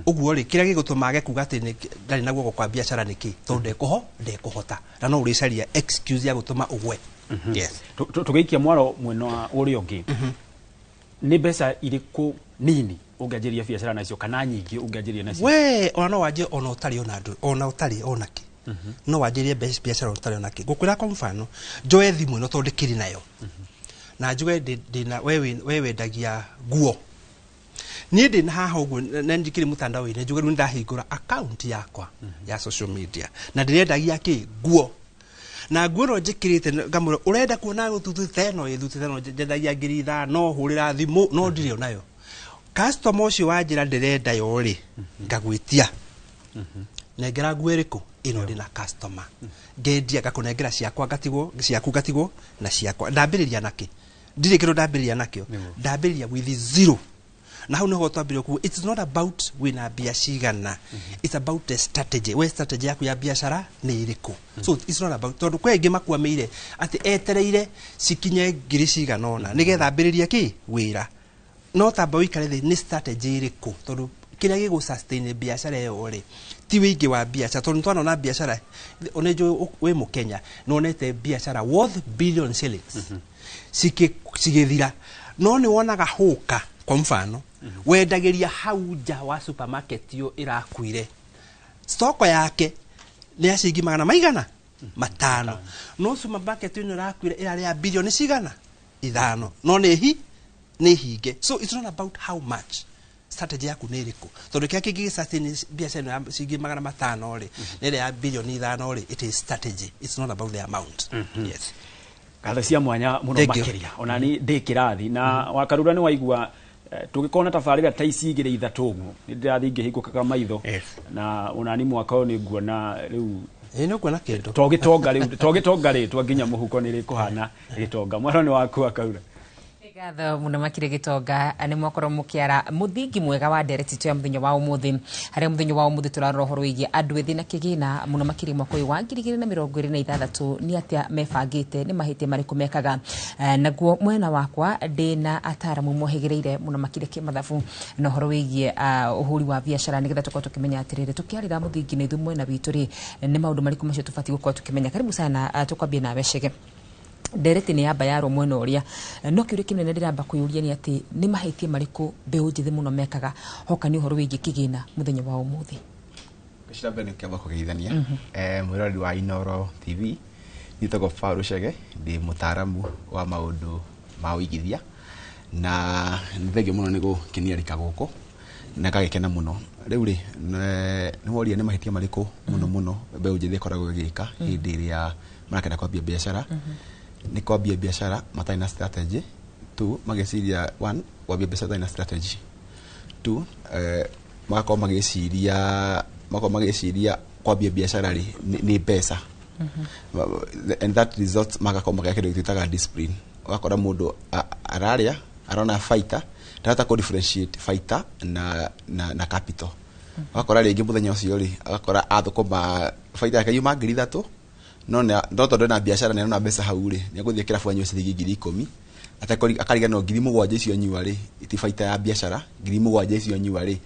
Speaker 12: ũguo rĩ, kĩrĩa gĩgũtũma age kuga atĩ ndarĩ na guoko kwa biacara nĩ kĩ? Tondũ ndekũhota na no ũrĩcaria excuse ya gũtũma ũgwe. Yes.
Speaker 3: Tũgĩikia mwaro mwena wa ũrĩa ũngĩ, nĩ mbeca irĩkũ nini ũngĩanjĩrĩria biacara nacio kana nyingĩ ũngĩanjĩrĩria nacio?
Speaker 12: We ona no wanjie ona ũtarĩ ona ndũ ona ũtarĩ ona kĩ, no wanjĩrĩrie biacara ũtarĩ ona kĩ. Ngũkwĩra kwa mfano, njoe thimũ ĩno tondũ ndĩkĩrĩ nayo na njuge ndĩna we wendagia nguo, niĩ ndĩna haha ũguo na ndikĩrĩ mũtandao-inĩ, njuge rĩu nĩndahingũra account yakwa ya social media na ndĩrendagia kĩ? Nguo. Na nguo ĩno njĩkĩrĩte ngamwĩra ũrenda kuona thuti ta ĩno ĩ thuti ta ĩno nyendagia 5,000, hũrĩra thimũ, no ndirĩ onayo. Customer ũcio wanjĩra ndĩrenda yo rĩ, ngagwĩtia nengera nguo ĩrĩkũ ĩno ndĩna customer, ngendia ngakũnengera ciakwa ngatigwo ciaku ngatigwo na ciakwa. Ndambĩrĩria nakĩ? Ndirĩ kĩndũ ndambĩrĩria nakĩo. Ndambĩrĩria with zero. Na hau niho twambĩrĩria kuga it's not about wĩna mbia cigana, it's about the strategy. We strategy yaku ya biacara nĩ ĩrĩkũ? So it's not about, tondũ kwĩ aingĩ makwamĩire atĩ etereire cikinye ngiri cigana ũna nĩgetha ambĩrĩrie kĩ wĩra. No tamba ũikare thĩ, nĩ strategy ĩrĩkũ? Tondũ kĩrĩa gĩgũ sustain biacara ĩyo rĩ ti wĩingĩ wa biacara, tondũ nĩtwanona biacara nĩ njũĩ wĩ mũkenya nĩwonete biacara worth billion shillings cigĩthira. No nĩ wonaga hũka kwa mfano wendagĩria hau nja wa supermarket ĩyo ĩrakuire, stoko yake nĩ ya ciringi magana maigana matano, no supermarket ĩno ĩrakuire ĩrarĩ ya bilioni cigana ithano, no nĩ hi nĩ hinge. So it's not about how much, strategy yaku nĩ ĩrĩkũ? Tondũ kĩrĩa kĩngĩ sustain biacara ĩno ya ciringi 500 rĩ nĩ ĩrĩa ya bilioni 5 rĩ, it is strategy, it's not about the amount. Yes.
Speaker 3: Ngatho cia mwanya mũno.
Speaker 12: Thank you.
Speaker 3: Makĩria ona ni ndĩ kĩrathi na wakarura nĩ waigua, tũgĩkorwo na tabarĩra ta ici igĩrĩ ithatũ ũguo nĩ ndĩrathiĩ ngĩhingũkaga maitho. Na onani mwaka ũyũ nĩ nguona rĩu
Speaker 12: Ĩ nĩ ũkuona kĩndũ.
Speaker 3: To gĩtonga rĩu, to gĩtonga rĩ twa nginya mũhuko nĩ rĩkũhana gĩtonga. Mwaro nĩ waku, Wakaura.
Speaker 2: Ngatho muno makire gitonga nĩ mwakorwo mũkĩara mũthingi mwega wa ndereti itũ ya mũthenya wa ũmũthĩ, harĩa mũthenya wa ũmũthĩ tũrarora ũhoro wĩgiĩ andũ ethĩ na kĩgĩna mũno makĩria mwaka ũyũ wa 2026, nĩ atĩa mebangĩte, nĩ mahĩtia marĩkũ mekaga. Naguo mwena wakwa ndĩna ataramu mohĩgĩrĩire mũno makĩria kĩmathabu na ũhoro wĩgiĩ ũhũri wa biacara, nĩgetha tũkorwo tũkĩmenya atĩrĩrĩ, tũkĩarĩra mũthingi na ithuĩ mwena witũ rĩ, nĩ maũndũ marĩkũ macio tũbatiĩ gũkorwo tũkĩmenya. Karibu sana. Tũkwambie nawe Chege. Ndereti nĩ yamba yarwo mwena ũrĩa, no kĩũria kĩnene ndĩramba kwĩyũria nĩ atĩ nĩ mahĩtia marĩkũ mbeũ njĩthĩ mũno mekaga hoka nĩ ũhoro wĩgiĩ kĩgĩna mũthenya wa ũmũthĩ?
Speaker 13: Gĩcira mbere nĩ kĩamba kũgeithania mwĩroreri wa Inooro TV. Nitagwo Paul Chege, ndĩ mũtaaramu wa maũndũ ma ũigithia, na nĩ thengio mũno nĩ gũkĩniarĩka gũkũ na ngagĩkena mũno. Rĩu rĩ, nĩ woria nĩ mahĩtia marĩkũ mũno mũno mbeũ njĩthĩ ĩkoragwo ĩgĩka hĩndĩ ĩrĩa marakenda kwambia biacara. Nĩ kwambia biacara matarĩ na strategy. Two, mageciria, one, kwambia biacara matarĩ na strategy. Two, magakorwo magĩciria kwambia biacara rĩ nĩ mbeca, and that results magakorwo magĩa kĩndũ twĩtaga discipline. Ũgakora mũndũ ararĩa arona faita, ndarahota kũ differentiate faita na capital. Ũgakora rĩngĩ mũthenya ũcio rĩ, agakora athũkũma faita yake yuma 3,000, no tondũ ena biacara na ena mbeca hau rĩ, nĩ egũthiĩ kĩrabu anyue ciringi 10,000, akariganĩrwo 7,000 icio anyua rĩ ti baita ya biacara, 7,000 icio anyua rĩ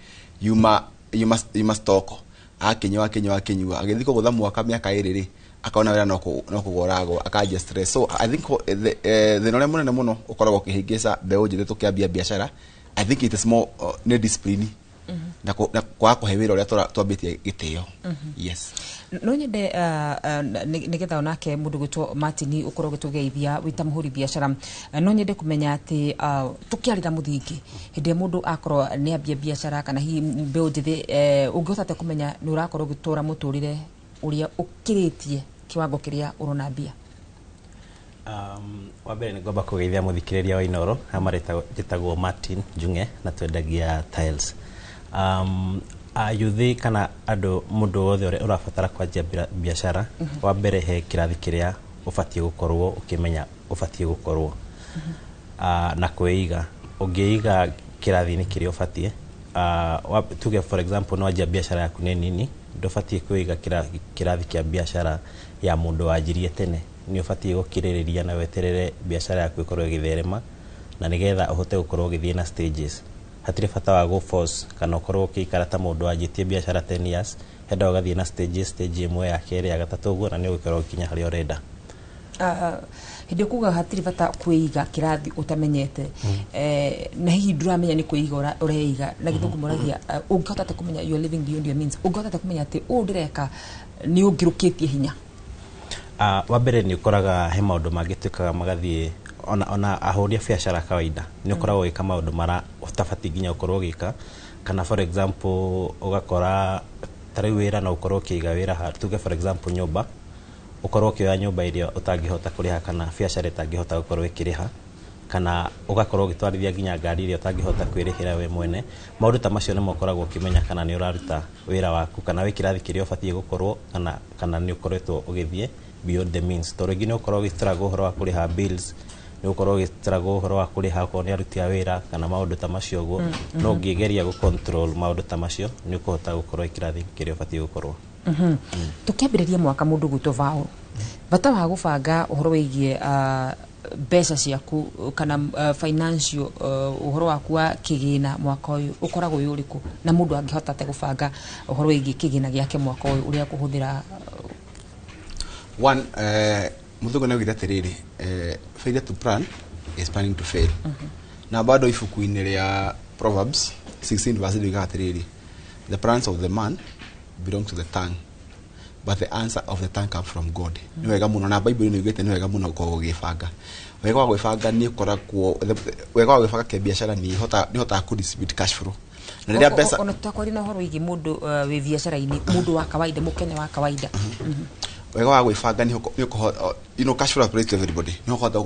Speaker 13: yuma stock. Akĩnyua, akĩnyua, akĩnyua, agĩthiĩ kũgũtha mwaka mĩaka 2 rĩ, akona wĩra no kũgũa ũragũa, akanjia stress. So I think thĩna ũrĩa mũnene mũno ũkoragwo ũkĩhĩngĩca mbeũ njĩthĩ tũkĩambia biacara, I think it is more nĩ discipline na kwaga kũhe wĩra ũrĩa twambĩtie gĩtĩo. Yes.
Speaker 2: No nyende nĩgetha onake mũndũ gwĩtwo Martin ũkorwo ũgĩtũgeithia wĩ ta mũhũri biacara. No nyende kũmenya atĩ tũkĩarĩra mũthingi, hĩndĩ ĩrĩa mũndũ akorwo nĩ ambia biacara kana hihi mbeũ njĩthĩ, ũngĩhota atĩa kũmenya nĩ ũrakorwo ũgĩtũra mũtũrĩre ũrĩa ũkĩrĩtie kĩwango kĩrĩa ũrona mbia?
Speaker 14: Wa mbere nĩ ngwamba kũgeithia mũthikĩrĩria wa Inooro. Hama njĩtagwo Martin Njung'e na twendagia tiles. Ayuthi kana andũ, mũndũ wothe ũrĩa ũrabatara kwanjia biacara, wa mbere he kĩrathi kĩrĩa ũbatiĩ gũkorwo ũkĩmenya ũbatiĩ gũkorwo na kwĩiga. Ũngĩiga kĩrathi-inĩ kĩrĩa ũbatiĩ, tuge for example nĩ wanjia biacara yaku nĩ nini, ndũbatiĩ kwĩiga kĩrathi kĩa biacara ya mũndũ wanjirie tene. Nĩ ũbatiĩ gũkirĩrĩria na weterere biacara yaku ĩkorwo ĩgĩtherema, na nĩgetha ũhote gũkorwo ũgĩthiĩ na stages. Hatirĩ bata wa gũ force kana ũkorwo ũkĩikara ta mũndũ wanjĩtie biacara 10 years. Henda ũgathiĩ na stages, stage ĩmwe, ya kerĩ, ya gatatũ, ũguo, na nĩ ũgũkorwo ũgĩkinya harĩa ũrenda.
Speaker 2: Hĩndĩ kuga hatirĩ bata kwĩiga kĩrathi ũtamenyete, na hihi ndũramenya nĩ kwĩiga ũreiga, na gĩthũngũ moragia ũngĩhota atĩa kũmenya you are living beyond your means? Ũngĩhota atĩa kũmenya atĩ ũũ ndĩreka nĩ ũngĩrũkĩtie hinya?
Speaker 14: Wa mbere nĩ ũkoraga he maũndũ mangĩ twĩkaga magathiĩ ona ahũri a biacara kawaida, nĩ ũkoragwo ũgĩka maũndũ mara ũtabatiĩ nginya ũkorwo ũgĩka. Kana for example ũgakora ta rĩu wĩra no ũkorwo ũkĩiga wĩra tuge for example nyũmba, ũkorwo ũkĩoya nyũmba ĩrĩa ũtangĩhota kũrĩha kana biacara ĩtangĩhota gũkorwo ĩkĩrĩha, kana ũgakorwo ũgĩtwarithia nginya ngari ĩrĩa ũtangĩhota kwĩrĩhĩra we mwene. Maũndũ ta macio nĩmo ũkoragwo ũkĩmenya kana nĩ ũraruta wĩra waku kana wĩ kĩrathi kĩrĩa ũbatiĩ gũkorwo kana nĩ ũkoretwo ũgĩthiĩ beyond the means, tondũ rĩngĩ nĩ ũkorwo ũgĩstruggle ũhoro wa kũrĩha bills, nĩ ũkorwo ũgĩstruggle ũhoro wa kũrĩha okorwo nĩ aruti a wĩra kana maũndũ ta macio ũguo. No ũngĩgeria gũ control maũndũ ta macio, nĩ ũkũhota gũkorwo wĩ kĩrathi kĩrĩa ũbatiĩ gũkorwo.
Speaker 2: Tũkĩambĩrĩria mwaka, mũndũ gwĩtwo Vaũ, bata wa gũbanga ũhoro wĩgiĩ mbeca ciaku kana financial, ũhoro waku wa kĩgĩna mwaka ũyũ ũkoragwo wĩ ũrĩkũ, na mũndũ angĩhota atĩa gũbanga ũhoro wĩgiĩ kĩgĩna gĩake mwaka ũyũ ũrĩa kũhũthĩra?
Speaker 13: One, mũthũngũ nĩ augire atĩrĩrĩ, "Failure to plan is planning to fail." Na bado ibuku-inĩ rĩa Proverbs 16 verse riugaga atĩrĩrĩ, "The plans of the man belong to the tongue, but the answer of the tongue come from God." Nĩ wega mũno, na Bible nĩ yugĩte nĩ wega mũno gũkorwo ũgĩbanga. Wega wa gwĩbanga nĩ ũkoragwo, wega wa gwĩbanga kĩbiacara nĩ ĩhotaga kũ distribute cash flow na rĩrĩa mbeca
Speaker 2: Ona tũtakwaria na ũhoro wĩgiĩ mũndũ wĩ biacara-inĩ, mũndũ wa kawaida, mũkenya wa kawaida.
Speaker 13: Wega wa gwĩbanga nĩ ũkũhota, cash flow applies to everybody. Nĩ ũkũhota,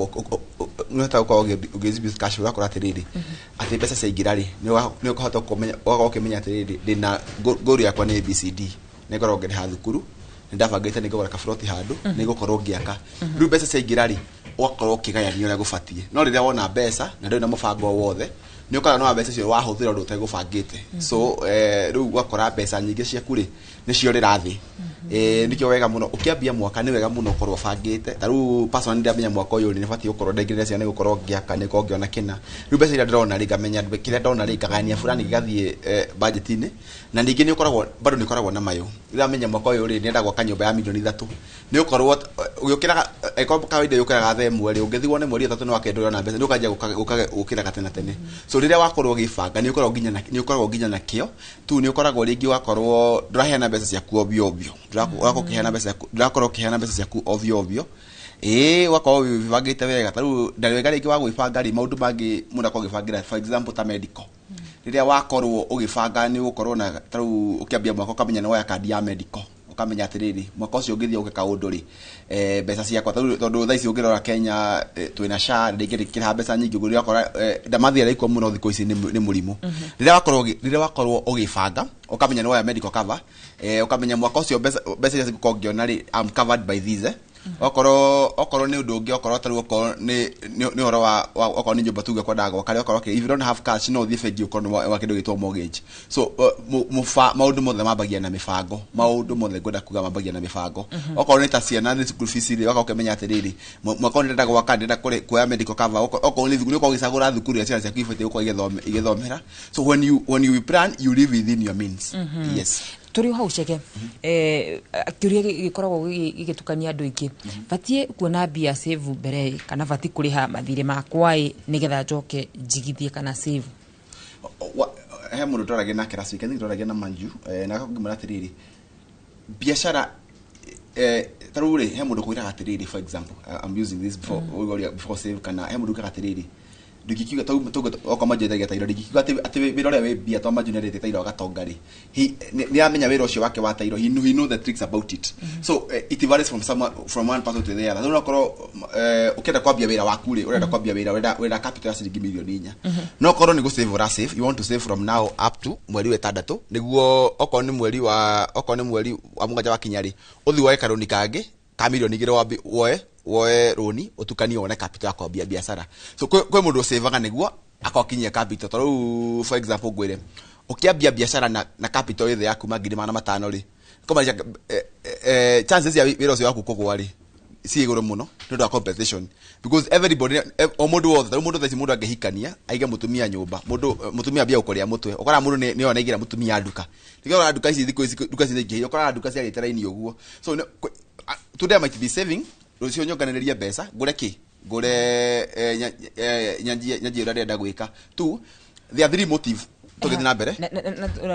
Speaker 13: nĩ ũhotaga gũkorwo ũgĩ distribute cash flow. Ũgakora atĩrĩrĩ, atĩ mbeca ciaingĩra rĩ, nĩ ũkũhota kũmenya, ũgakorwo ũkĩmenya atĩrĩrĩ, ndĩna goal yakwa nĩ ABCD, nĩ ngoragwo ngĩrĩha thukuru, nĩ ndabangĩte nĩ ngũgũra kaburoti handũ, nĩ ngũkorwo ngĩaka. Rĩu mbeca ciaingĩra rĩ, Ũgakorwo ũkĩgayania ũrĩa gũbatiĩ. No rĩrĩa wona mbeca na ndũrĩ na mũbango o wothe, nĩ ũkoraga no mbeca icio wahũthĩra ũndũ ũtegũbangĩte. So rĩu ũgakora mbeca nyingĩ ciaku rĩ nĩ ciorĩra thĩ. Nĩkĩo wega mũno ũkĩambia mwaka, nĩ wega mũno ũkorwo ũbangĩte. Ta rĩu personally ndamenya mwaka ũyũ rĩ, nĩ batiĩ gũkorwo ndaingĩrĩra ciana, nĩ gũkorwo ngĩaka, nĩ gũkorwo ngĩona kĩna. Rĩu mbeca iria ndĩrona rĩ, ngamenya kĩrĩa ndona rĩ, ngagayania fulani gĩgathiĩ budget-inĩ. Na ningĩ nĩ ũkoragwo bado nĩ ũkoragwo na mayũ. Rĩrĩa wamenya mwaka ũyũ rĩ, nĩenda gwaka nyũmba ya 3 mirioni, nĩ ũkorwo ũgĩũkĩraga, angĩkorwo kawaida ũkĩraga thaa 1 rĩ, ũngĩthiĩ wone mweri 3 nĩ wakenda ũrona mbeca, nĩ ũkanjia gũkĩraga tene tene. So rĩrĩa wakorwo ũgĩbanga, nĩ ũkoragwo nginya na kĩo tu, nĩ ũkoragwo rĩngĩ wakorwo ndũraheana mbeca ciaku ovyo ovyo, ndũrakorwo ũkĩheana mbeca ciaku, ndũrakorwo ũkĩheana mbeca ciaku ovyo ovyo. Ĩĩ, ũgakorwo wĩbangĩte wega. Ta rĩu ndarĩ wega rĩngĩ wa gwĩbanga rĩ, maũndũ mangĩ mũndũ akorwo agĩbangĩra, for example ta medical. Rĩrĩa wakorwo ũgĩbanga, nĩ ũgũkorwo na, ta rĩu ũkĩambia mwaka ũkamenya nĩ woya kandi ya medical, ũkamenya atĩrĩrĩ, mwaka ũcio ũngĩthiĩ ũke kaũndũ rĩ, mbeca ciakwa tondũ thaa ici ũngĩrora Kenya, twĩna SHA, rĩngĩ rĩkĩrĩha mbeca nyingĩ ũguo. Ũrakora ndamathia raikwo mũno thikũ ici nĩ mũrimũ. Rĩrĩa wakorwo ũgĩbanga, ũkamenya nĩ woya medical cover, ũkamenya mwaka ũcio mbeca iria cigũkorwo ngĩona rĩ, I'm covered by this. Okorwo nĩ ũndũ ũngĩ, okorwo ta rĩu okorwo nĩ ũhoro wa okorwo nĩ nyũmba tuge kwendaga gwaka rĩ, okorwo, okay, if you don't have cash, no ũthiĩ bengi ũkorwo nĩ wa kĩndũ gĩtwo mortgage. So maũndũ mothe mambagia na mĩbango. Maũndũ mothe ngwenda kuga mambagia na mĩbango. Okorwo nĩ ta ciana nĩ school fees rĩ, ũgakorwo ũkĩmenya atĩrĩrĩ, mwaka ũyũ ndĩrenda gwaka, ndĩrenda kuoya medical cover. Okorwo nĩ thukuru, nĩ ũkorwo ũgĩcagũra thukuru ĩrĩa ciana ciaku ibatiĩ gũkorwo igĩthomera. So when you plan, you live within your means. Yes.
Speaker 2: Tũrĩ o hau, Chege, kĩũria gĩkoragwo gĩgĩtukania andũ aingĩ: batiĩ kuona mbia save mbere ĩ, kana batiĩ kũrĩha mathirĩ makwa ĩ nĩgetha njoke njigithie kana save?
Speaker 13: He mũndũ twaragia nake last week, I think twaragia na Manju, na ngĩmwĩra atĩrĩrĩ, biacara, ta rĩu rĩ, he mũndũ kwĩraga atĩrĩrĩ, for example, I'm using this before, before save, kana he mũndũ ugaga atĩrĩrĩ, ndingĩkiuga tau okorwo Manju endagia tairo, ndingĩkiuga atĩ wĩra ũrĩa wĩ mbia, to Manju nĩendete tairo agatonga rĩ, nĩ amenya wĩra ũcio wake wa tairo, he know the tricks about it. So it varies from one person to the other. Rĩu okorwo ũkĩenda kwambia wĩra waku rĩ, ũrenda kwambia wĩra, ũrenda capital ya ciringi 4 mirioni. No okorwo nĩ gũsave ũra save, you want to save from now up to mweri wa 6, nĩguo okorwo nĩ mweri wa 7 wakinya rĩ, ũthiĩ woe karũni kangĩ ka 2 mirioni, woe rũni ũtukanie wone capital ya kwambia biacara. So kwĩ mũndũ ũsavaga nĩguo akokinyia capital. Ta rĩu for example ngwĩre, ũkĩambia biacara na capital ĩthĩ ya kuma 500,000 rĩ, kũmaanisha chances ya wĩra ũcio waku kũgwa rĩ ciĩ igũrũ mũno nĩ ũndũ wa competition, because everybody, o mũndũ wothe, ta rĩu mũndũ thaa ici, mũndũ angĩhikania aige mũtumia nyũmba, mũndũ mũtumia ambia gũkũrĩa mũtwe, ũkoraga mũndũ nĩ ona aigĩra mũtumia nduka. Nĩkĩo ũkoraga nduka ici thikũ ici, nduka ici nĩ ingĩhire, ũkoraga nduka ciarĩte raini ũguo. So today I might be saving, rũciũ nyonganĩrĩrie mbeca ngũre kĩ, ngũre nyanjie ũrĩa ndĩrenda gwĩka tu. There are three motive tũgĩthiĩ na mbere.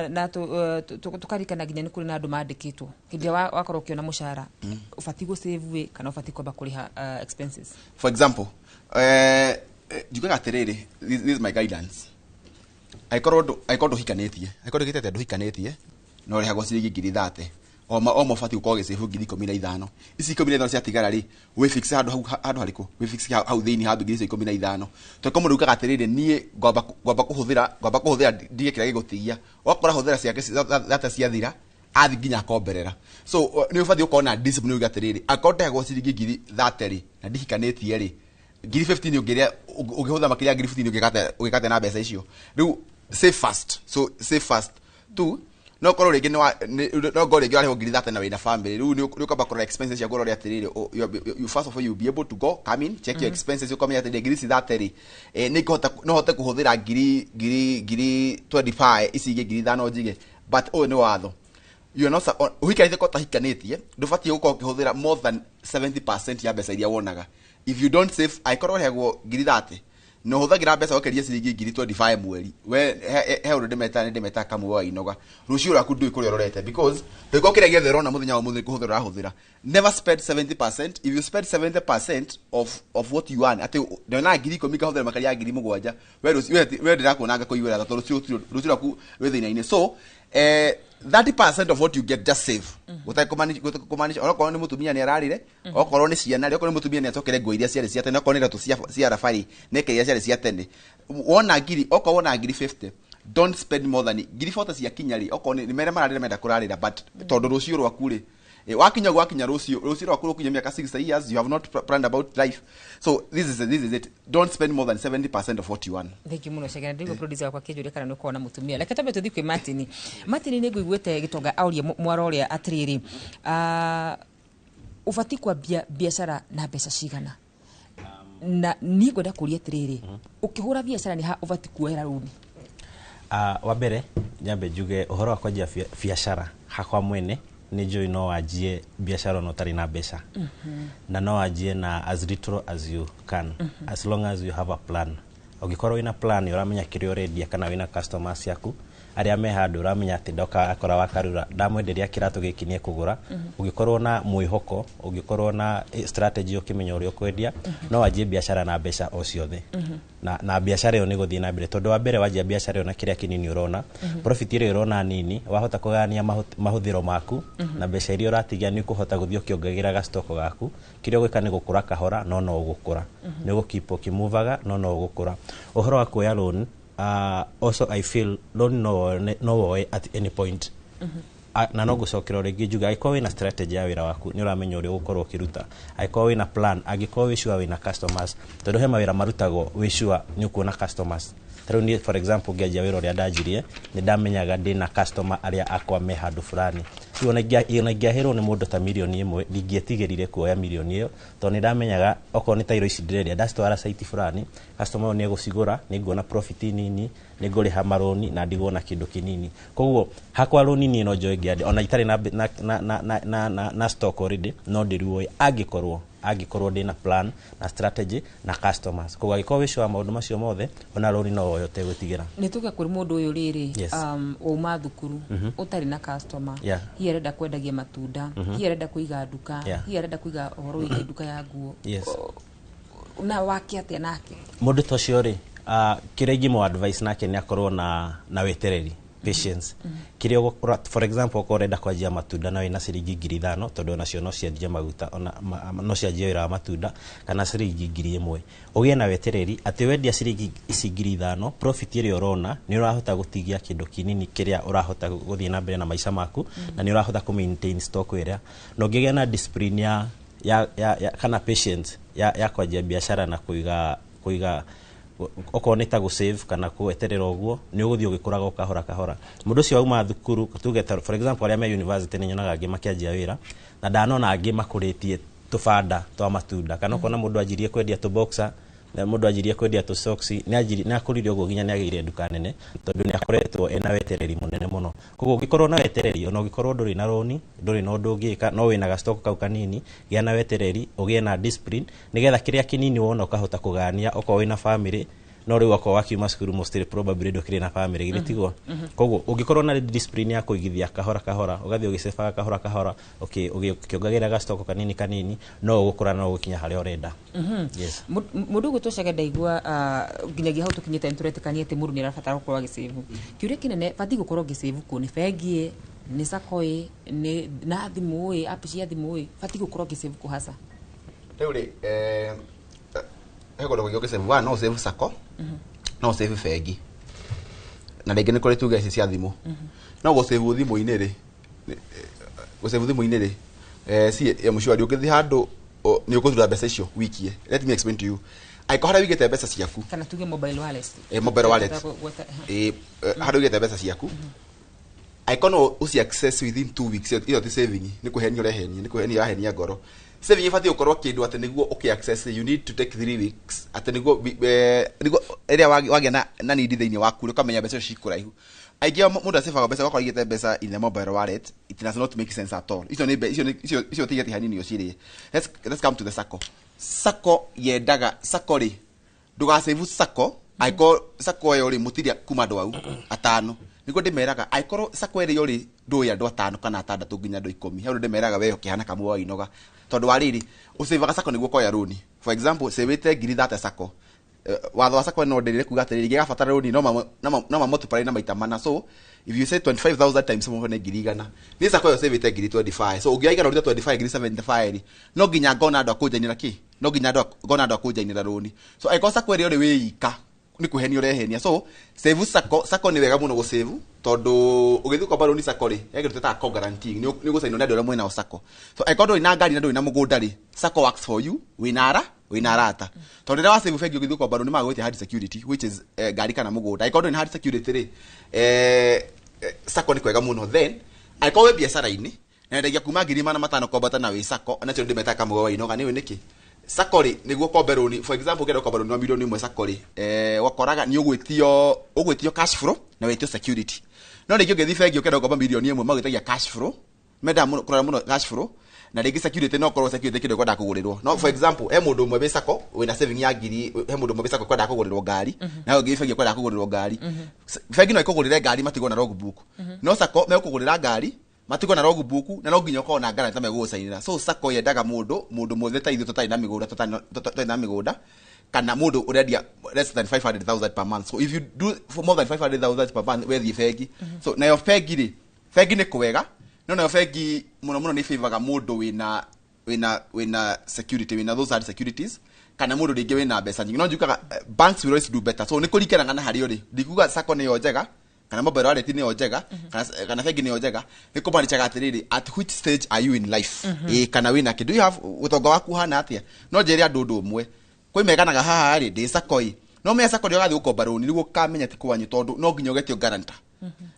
Speaker 2: Na tũkarikana nginya nĩ kũrĩ na andũ mandĩkĩtwo hĩndĩ ĩrĩa wakorwo ũkĩona mũcara, ũbatiĩ gũsave ĩ kana ũbatiĩ kwamba kũrĩha expenses?
Speaker 13: For example, njugaga atĩrĩrĩ, this is my guidance. Angĩkorwo ndũhikanĩtie, angĩkorwo ndũgĩte atĩa, ndũhikanĩtie na ũrĩhagwo ciringi 30,000 o mabatiĩ gũkorwo ũgĩsave 15,000. Ici 15 ciatigara rĩ, wĩfix handũ hau, handũ harĩkũ wĩfix hau thĩinĩ ha ngiri icio 15. Tondũ mũndũ ugaga atĩrĩrĩ, niĩ ngwamba kũhũthĩra ndige kĩrĩa gĩgũtigia, ũgakora hũthĩra ciake thate ciathira, athi nginya akomberera. So nĩ ũbatiĩ gũkorwo na discipline, uge atĩrĩrĩ, angĩkorwo ndehagwo ciringi 30,000 rĩ, na ndihikanĩtie rĩ, ngiri 15 ũngĩrĩa ũngĩhũthĩra makĩria ya ngiri 15, ũngĩkate na mbeca icio. Rĩu save first. So save first. Two, no korwo rĩngĩ no korwo rĩngĩ warĩhwo 30,000 na wĩna family, rĩu nĩ ũkamba kũrora expenses ciaku, ũrore atĩrĩrĩ, you first of all, you be able to go come in, check your expenses, ũkamenya atĩrĩrĩ, ngiri ici 30 rĩ, nĩ ngũhota, no hote kũhũthĩra ngiri 25, ici ingĩ 5,000 njige. But ũyũ nĩ watho, you are not ũhikanĩtie ko ũtahikanĩtie, ndũbatiĩ gũkorwo ũkĩhũthĩra more than 70% ya mbeca iria wonaga. If you don't save, angĩkorwo ũrĩhagwo 30,000 na ũhũthagĩra mbeca gũkĩria ciringi ngiri 25 mweri, we he ũndũ ndĩmetaga, nĩ ndĩmetaga kamwe wa inoga. Rũciũ rwaku ndũĩ kũrĩa ũrorete, because ndũgĩkorwo kĩrĩa gĩothe ũrona mũthenya wa mũthĩ kũhũthĩra ũrahũthĩra. Never spend 70%. If you spend 70% of what you earn, atĩ ndona 10,000 ngahũthĩra makĩria ya 7,000, we rũciũ we ndĩrakuona ngakũiguĩra tha, tondũ rũciũ rwaku rwĩ thĩna-inĩ. So 30% of what you get, just save, gũtekũmaanisha onokorwo nĩ mũtumia nĩ ararĩre, okorwo nĩ ciana rĩ, okorwo nĩ mũtumia nĩ acokere nguo iria ciarĩ cia tene, okorwo nĩ iratũ cia thabarĩ neke iria ciarĩ cia tene. Wona ngiri, okorwo wona ngiri 50, don't spend more than ngiri 40. Ciakinya rĩ, okorwo nĩ mere mararĩra menda kũrarĩra, but tondũ rũciũ rwaku rĩ, Wakinya ũguo, wakinya rũciũ, rũciũ rwaku rũkinya mĩaka 60 years, you have not planned about life. So this is it: don't spend more than 70% of what you earn.
Speaker 2: Thank you muno, Cegena. Ndĩrigwo producer wakwa akĩnjũria kana nĩ ũkorwo na mũtumia. Reke twambe tũthiĩ kwĩ Martin. Martin, nĩ ngũiguĩte gĩtonga aurie mwaro ũrĩa atĩrĩrĩ, ũbatiĩ kwambia biacara na mbeca cigana? Na niĩ ngwenda kũria atĩrĩrĩ, ũkĩhũra biacara nĩ ha ũbatiĩ kuoera rũni?
Speaker 14: Wa mbere nyambe njuge ũhoro wa kwanjia biacara, hakwa mwene nĩ njũĩ no wanjie biacara ona ũtarĩ na mbeca, na no wanjie na as little as you can, as long as you have a plan. Ũngĩkorwo wĩna plan, ũramenya kĩrĩa ũrendia, kana wĩna customers ciaku arĩa me handũ, ũramenya atĩ ndoka akora wakarura ndamwenderia kĩratũ gĩkĩ nĩ ekũgũra. Ũngĩkorwo na mwĩhoko, ũngĩkorwo na strategy, ũkĩmenya ũrĩa ũkwendia, no wanjie biacara na mbeca o ciothe. Na biacara ĩyo nĩ gũthiĩ na mbere, tondũ wa mbere wanjia biacara ĩyo na kĩrĩa kĩnini ũrona, profit ĩrĩa ũrona nini, wahota kũgayania mahũthĩro maku na mbeca iria ũratigia, nĩ ũkũhota gũthiĩ ũkĩongagĩrĩra gastoko gaku. Kĩrĩa ũgwĩka nĩ gũkũra kahora, no ũgũkũra, nĩ ũgũkeep ũkĩmuvaga, no ũgũkũra. Ũhoro wa kuoya loan, also I feel loan no woe at any point. Na no ngũcokera o rĩngĩ njuge, angĩkorwo wĩna strategy ya wĩra waku, nĩ ũramenya ũrĩa ũgũkorwo ũkĩruta, angĩkorwo wĩna plan, angĩkorwo wĩ sure wĩna customers, tondũ he mawĩra marutagwo wĩ sure nĩ ũkuona customers. Ta rĩu niĩ, for example, ngĩanjia wĩra ũrĩa ndanjirie, nĩ ndamenyaga ndĩna customer arĩa akwa me handũ fulani. Rĩu ona ingĩahĩrwo nĩ mũndũ ta mirioni 1, ndingĩetigĩrire kuoya mirioni ĩyo, tondũ nĩ ndamenyaga okorwo nĩ tairo ici ndĩrendia, ndacitwara site fulani, customer ũyũ nĩ egũcigũra, nĩ nguona profit nini, nĩ ngũrĩha marũni na ndigwo na kĩndũ kĩnini. Koguo hakwa rũni niĩ no njoe ngĩandĩ ona itarĩ na stock already, no ndĩruoe angĩkorwo ndĩna plan na strategy na customers. Koguo angĩkorwo wĩ sure maũndũ macio mothe, ona rũni no woe ũtegwĩtigĩra.
Speaker 2: Nĩ tuge kũrĩ mũndũ ũyũ rĩrĩ, wauma thukuru, ũtarĩ na customer, hihi arenda kwendagia matunda, hihi arenda kũiga nduka, hihi arenda kũiga ũhoro wĩgiĩ nduka ya nguo. Na wake atĩa nake?
Speaker 14: Mũndũ ta ũcio rĩ, kĩrĩa ingĩmũ advice nake nĩ akorwo na wetereri, patience. Kĩrĩa for example, okorwo ũrenda kwanjia matunda na wĩna ciringi 5,000, tondũ onacio no cianjie maguta, ona no cianjie wĩra wa matunda, kana ciringi 1,000, ũgĩe na wetereri atĩ wendia ciringi ici 5,000, profit ĩrĩa ũrona nĩ ũrahota gũtigia kĩndũ kĩnini kĩrĩa ũrahota gũthiĩ na mbere na maica maku, na nĩ ũrahota kũ maintain stock ĩrĩa, na ũngĩgĩa na discipline ya kana patience ya kwanjia biacara na kũiga okorwo nĩ ta gũ-save kana gweterera ũguo, nĩ ũgũthiĩ ũgĩkũraga o kahora kahora. Mũndũ ũcio wauma thukuru, tuge ta for example arĩa me university, nĩ nyonaga angĩ makĩanjia wĩra na ndanona angĩ makũrĩtie tũbanda twa matunda, kana ũkona mũndũ anjirie kwendia tũ-boxer, na mũndũ anjirie kwendia tũ-socks, nĩ akũrire ũguo nginya nĩ agĩire nduka nene, tondũ nĩ akoretwo ena wetereri mũnene mũno. Koguo ũngĩkorwo na wetereri, ona ũngĩkorwo ndũrĩ na rũni, ndũrĩ na ũndũ ũngĩka, no wĩna gastock kau kanini, gĩa na wetereri, ũgĩe na discipline, nĩgetha kĩrĩa kĩnini wona ũkahota kũgania okorwo wĩna family. No rĩu okorwo wakiuma cukuru, mostly probably ndũkĩrĩ na family, githĩ tiguo? Koguo ũngĩkorwo na discipline ya kũigithia kahora kahora, ũgathiĩ ũgĩcebaga kahora kahora, ũkĩongagĩrĩra gastock kanini kanini, no ũgũkũra, no ũgũkinya harĩa ũrenda. Yes.
Speaker 2: Mũndũ ũgwĩtwo Chege, ndaigua nginyagia hau tũkinyĩte nĩ tũretĩkania atĩ mũndũ nĩ arabatara gũkorwo agĩcĩvu. Kĩũria kĩnene, batiĩ gũkorwo ngĩcĩvu kũ? Nĩ bengi ĩ, nĩ sacco ĩ, nĩ na thimũ ĩ, app cia thimũ ĩ, batiĩ gũkorwo ngĩcĩvu kũ hasa?
Speaker 13: Rĩu rĩ, he kũndũ kũingĩ ũngĩsave. One, no ũsave sacco, no ũsave bengi, na rĩngĩ nĩ kũrĩ tuge ici cia thimũ. No gũsave thimũ-inĩ rĩ, gũsave thimũ-inĩ rĩ, si ya mshwari ũngĩthiĩ handũ nĩ ũkũthura mbeca icio wikie. Let me explain to you: angĩkorwo harĩa wĩigĩte mbeca ciaku,
Speaker 2: kana tuge mobile wallet.
Speaker 13: Mobile wallet. Harĩa ũigĩte mbeca ciaku, angĩkorwo no ũci access within 2 weeks, ĩyo ti saving, nĩ kũhenia ũrehenia, nĩ kũhenia ũrahenia ngoro. Saving ĩbatiĩ gũkorwo kĩndũ atĩ nĩguo ũkĩ access you need to take 3 weeks, atĩ nĩguo ĩrĩa wagĩa na need thĩinĩ waku, ũkamenya mbeca icio cikũraihu. Aingĩ ao mũndũ acebaga mbeca, ũgakorwo aigĩte mbeca in the mobile wallet. It does not make sense at all. Icio nĩ mbe- icio nĩ- icio icio tigeti hanini ũcirĩe. Let's come to the sacco. Sacco yendaga, sacco rĩ, ndũgacĩvu sacco angĩkorwo sacco ĩyo rĩ, mũtirĩ kuma andũ au atano. Nĩguo ndĩmeraga, angĩkorwo sacco ĩrĩa ũrĩ ndũĩ andũ atano kana atandatũ nginya andũ 10, he ũndũ ndĩmeraga we ũkĩhana kamwe wa inoga, tondũ wa rĩrĩ, ũcĩvaga sacco nĩguo ũkoya rũni. For example, cĩvĩte ngiri 30 sacco. Watho wa sacco no ndĩrĩ kuga atĩrĩrĩ, ingĩgabatara rũni no ma multiply na maita mana. So if you say 25,000 times 4 nĩ 100,000. Nĩ sacco ĩyo cĩvĩte ngiri 25, so ũngĩoya igana ũrute 25, ngiri 75 rĩ, no nginya ngona andũ a kũnjainĩra kĩ, no nginya andũ ngona andũ a kũnjainĩra rũni. So angĩkorwo sacco ĩrĩa ũrĩ wĩ ika Nĩ kwĩhenia ũrehenia. So save sacco. Sacco nĩ wega mũno gũsave, tondũ ũgĩthiĩ ũkomba rũni sacco rĩ, he kĩndũ twĩtaga co-guaranteeing. Nĩ ũgũcainwo nĩ andũ arĩa mwĩnao sacco. So angĩkorwo ndũrĩ na ngari na ndũrĩ na mũgũnda rĩ, sacco works for you. Wĩna arata, tondũ rĩrĩa wasave bengi ũgĩthiĩ ũkomba rũni, magagwĩtia hard security, which is ngari kana mũgũnda. Angĩkorwo ndũrĩ na hard security rĩ, sacco nĩ kwega mũno. Then angĩkorwo wĩ biacara-inĩ na wendagia kuma 500,000 kwambata na wĩ sacco, nacio ndĩmetaga kamũgwa wa inoga. Nĩ nĩkĩ sacco rĩ, nĩguo ũkombe rũni, for example, ũngĩenda gũkomba rũni rwa 1 million sacco rĩ, ũkoraga nĩ ũgwĩtio cash flow na wĩtio security. No rĩngĩ ũngĩthiĩ bengi ũkĩenda gũkomba 1 million, magwĩtagia cash flow, mendaga mũno kũrora mũno cash flow, na rĩngĩ security no korwo security kĩndũ kwenda kũgũrĩrwo. No for example, he mũndũ ũmwe wĩ sacco wĩna saving ya ngiri, he mũndũ ũmwe wĩ sacco kwenda kũgũrĩrwo ngari, na ũngĩ bengi kwenda kũgũrĩrwo ngari. Bengi no ĩkũgũrĩre ngari matigwo na logbook, no sacco megũkũgũrĩra ngari matigwo na logbook, na no nginya ũkorwo na guarantee megũgũcainĩra. So sacco yendaga mũndũ mwĩthĩ ta ithuĩ tũtarĩ na mĩgũnda, tũtarĩ na mĩgũnda, kana mũndũ ũrendia less than 500,000 per month. So if you do for more than 500,000 per month, wethiĩ bengi. So nayo bengi rĩ, bengi nĩ kwega, no nayo bengi mũno mũno nĩ favoraga mũndũ wĩna security, wĩna those hard securities, kana mũndũ rĩngĩ wĩna mbeca nyingĩ. No njugaga banks will always do better. So nĩ kũringanaga na harĩa ũrĩ. Ndikuga sacco nĩyo njega kana mobile wallet nĩyo njega kana bengi nĩyo njega. Nĩ kũmanichaga atĩrĩrĩ, at which stage are you in life? Ĩ kana wĩna kĩ, do you have ũtonga waku hana atĩa? No njĩre andũ ũndũ ũmwe, kwĩ meganaga haha rĩ, ndĩ sacco ĩ, no menya sacco nĩ ũgathiĩ gũkomba rũni nĩguo ũkamenya ti kwanyu, tondũ no nginya ũgetio guarantor.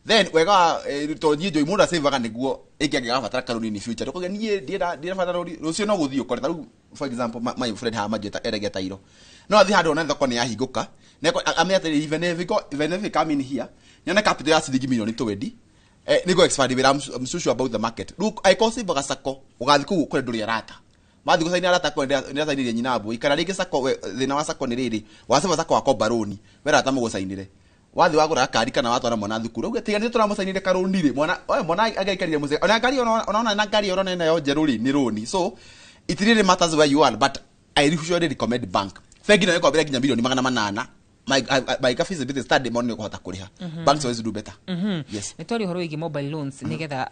Speaker 13: Then wega wa tondũ niĩ njũĩ mũndũ acavaga nĩguo ĩngĩ angĩgabatara karũni in future. Ndũkauge niĩ ndienda rũni rũciũ, no gũthiĩ ũkore. Ta rĩu, for example, my friend haha manjĩta endagia tairo, no athiĩ handũ one thoko nĩ yahingũka, amenye atĩrĩrĩ, even if I come in here nyone capital ya ciringi 20 million, nĩguo expand wĩra. I'm so sure about the market. Rĩu angĩkorwo ũcimbaga sacco, ũgathiĩ kũu ũkore ndũrĩ arata, mathiĩ gũcaina arata kwe ndĩracainĩrie nyina mbũi. Kana rĩngĩ sacco, thĩna wa sacco nĩ rĩrĩ, wacaba sacco wakomba rũni, we arata mũgũcainĩre, wathiĩ wagũra gakari kana watwara mwana thukuru, uge tiga nĩ tũramũcainĩre karũni rĩ, mwana oe mwana angĩaikarire mũciĩ ona ngari ona na ngari ũrona nayo njerũ rĩ, nĩ rũni. So it really matters where you are, but I usually recommend bank. Bengi nayo ĩkombera nginya 800 million, my feasibility study mone nĩ ũkũhota kũrĩha. Banks always do better. Yes.
Speaker 2: Nĩ twaria ũhoro wĩgiĩ mobile loans, nĩgetha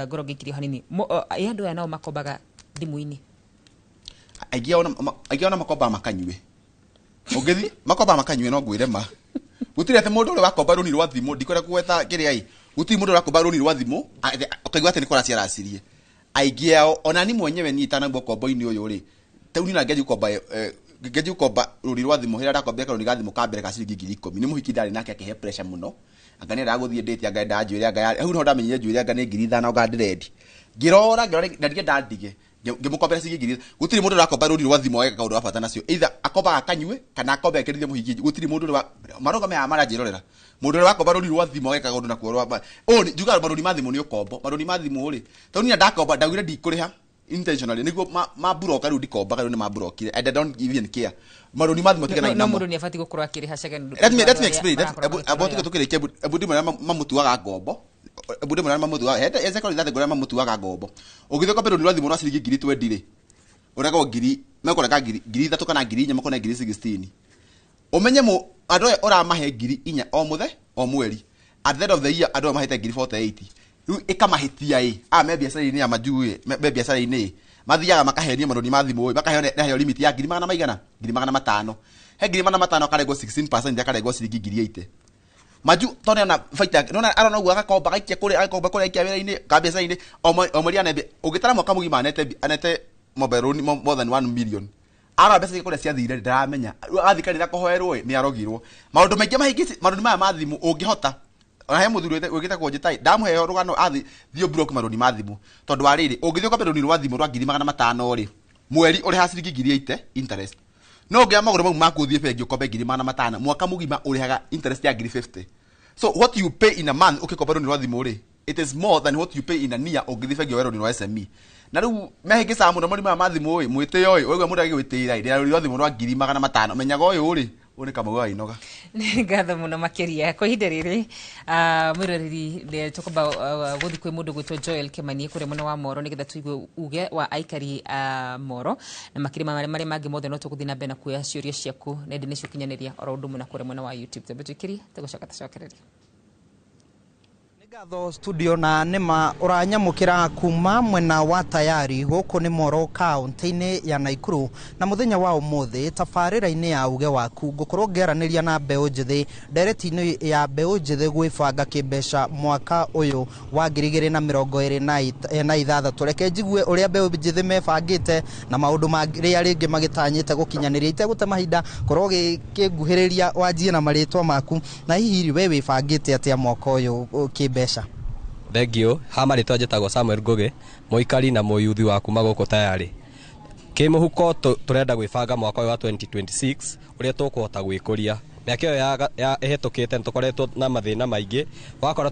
Speaker 2: ngorwo ngĩkirio hanini. Ĩ andũ aya nao makombaga thimũ-inĩ?
Speaker 13: Aingĩ ona makombaga makanyue, ũngĩthi makombaga makanyue. No ngwĩre ma, gũtirĩ atĩ mũndũ ũrĩa wakomba rũni rwa thimũ, ndikwenda kũgweta kĩrĩa ĩ, gũtirĩ mũndũ ũrakomba rũni rwa thimũ ũkaigua atĩ nĩ kũracia aracirie. Aingĩ ao, ona ni mwenyewe niĩ itanagua ũkombo-inĩ ũyũ rĩ, rĩu niĩ ngĩanjia gũkomba, ngĩanjia gũkomba rũni rwa thimũ, hĩrĩa ndakombire karũni ga thimũ ka mbere ka ciringi 10,000, nĩ mũhiki ndarĩ nake, akĩhe pressure mũno, anga nĩ gũthiĩ ndĩte, anga endaga njuĩrĩ, anga hau niho ndamenyire njuĩrĩ anga nĩ 5,000, anga ndĩrendi. Ngĩrora na ndienda ndige, ngĩmũkombera ciringi ngiri. Gũtirĩ mũndũ ũrakomba rũni rwa thimũ ageka kaũndũ wa bata nacio. Either akombaga akanyue kana akomba ekĩrithie mũhiki. Gũtirĩ mũndũ ũrĩa marũgame haha maranjĩrorera, mũndũ ũrĩa wakomba rũni rwa thimũ ageka kaũndũ nakuo rwa ũũ. Njugaga marũni ma thimũ nĩ ũkombo. Marũni ma thimũ rĩ, tondũ niĩ ndakomba ndaugire ndikũrĩha intentionally nĩguo ma rĩu ndikombaga, rĩu nĩ mamburokire and I don't even care. Marũni ma thimũ tiganai
Speaker 2: No
Speaker 13: namo.
Speaker 2: Mũndũ nĩ abatiĩ gũkorwo akĩrĩha cege.
Speaker 13: Let me explain. Ebu tuge tukĩrĩkia, ebu ndimwe mamũtuaga ngombo, ebu ndimwe mamũtuaga he second that ngorĩa mamũtuaga ngombo. Ũngĩthiĩ ũkombe rũni rwa thimũ rwa ciringi 20,000 rĩ, ũregwo ngiri, mekũrega 3,000 kana 4,000, makone 16,000. Ũmenye mũ andũ aya ũramahe 4,000 o mũthe o mweri, at the end of the year andũ aya mahete 48,000. Rĩu ĩkamahĩtia ĩ aya me biacara-inĩ ya majuu ĩ, me biacara-inĩ ĩ, mathiaga makahenia marũni ma thimũ ĩ, makaheo naheo limit ya ngiri magana maigana, 500,000. He 500,000 akarengwo 16%, akarengwo ciringi 80,000 maju, tondũ nĩona baita, nĩona arona ũguo, agakomba gaikia kũrĩa, agakomba kũrĩa, aikia wĩra-inĩ ka biacara-inĩ o mweri anete. Ũngĩtara mwaka mũgima anete mobile loan more than 1 million. Arora mbeca ciake kũrĩa ciathire ndaramenya. Rĩu agathiĩ kanitha kũhoerwo ĩ, nĩ arogirwo maũndũ maingĩ mahingĩci marũni maya ma thimũ. Ũngĩhota ona he mũthuri wĩgĩte kũnjĩta, ndamũhe rũgano, athi thiĩ block marũni ma thimũ, tondũ wa rĩrĩ, ũngĩthiĩ ũkombe rũni rwa thimũ rwa 500,000 rĩ, mweri ũrĩha ciringi 80,000 interest. No ũngĩoya magũrũ mau maku ũthiĩ bengi ũkombe 500,000, mwaka mũgima ũrĩhaga interest ya 50,000. So what you pay in a month ũkĩkomba rũni rwa thimũ rĩ, it is more than what you pay in a year ũngĩthiĩ bengi woe rũni rwa SME. Na rĩu mehĩngĩcaga mũno marũni maya ma thimũ ĩ, mwĩtĩo ĩ, waigua mũndũ agĩgwĩtĩĩra ĩ, ndĩna rũni rwa thimũ rwa 500,000, menyaga ũyũ rĩ, ũyũ nĩ Kamau wa Inoga.
Speaker 2: Nĩ ngatho mũno makĩria kwa ihinda rĩrĩ. Mwĩroreri, tũkwamba gũthiĩ kwĩ mũndũ gwĩtwo Joel Kĩmani kũrĩa mwena wa Moro, nĩgetha tũigue uge wa aikari a Moro na makĩria ma marĩa mangĩ mothe. No tũgũthiĩ na mbere na kuoya ciũria ciaku nenda-inĩ cia ũkinyanĩria oro ũndũ ũmwe na kũrĩa mwena wa YouTube. Twambe tũikĩrie, tũgũcoka tũcokererie.
Speaker 15: Ngatho studio na nĩma ũranyamũkĩra kuma mwena wa Tayari gũkũ nĩ Moro kaunti-inĩ ya Naikuru. Na mũthenya wa ũmũthĩ tabarĩra-inĩ ya uge waku ngũkorwo ngĩaranĩria na mbeũ njĩthĩ ndereti-inĩ ya mbeũ njĩthĩ gwĩbanga kĩmbeca mwaka ũyũ wa 2026. Reke njigue ũrĩa mbeũ njĩthĩ mebangĩte na maũndũ marĩa rĩngĩ magĩtanyĩte gũkinyanĩria. Itegũte mahinda korwo ũgĩkĩnguhĩrĩria wanjie na marĩtwa maku, na hihi we wĩbangĩte atĩa mwaka ũyũ kĩmbeca?
Speaker 16: Thengiũ. Ha marĩtwa njĩtagwo Samuel Ngũgĩ, mũikari na mũyuthi wa kuma gũkũ Tayarĩ. Kĩmũhuko tũrenda gwĩbanga mwaka ũyũ wa 2026 ũrĩa tũkũhota gwĩkũria. Mĩaka ĩyo ya ĩhĩtũkĩte nĩ tũkoretwo na mathĩna maingĩ, ũgakora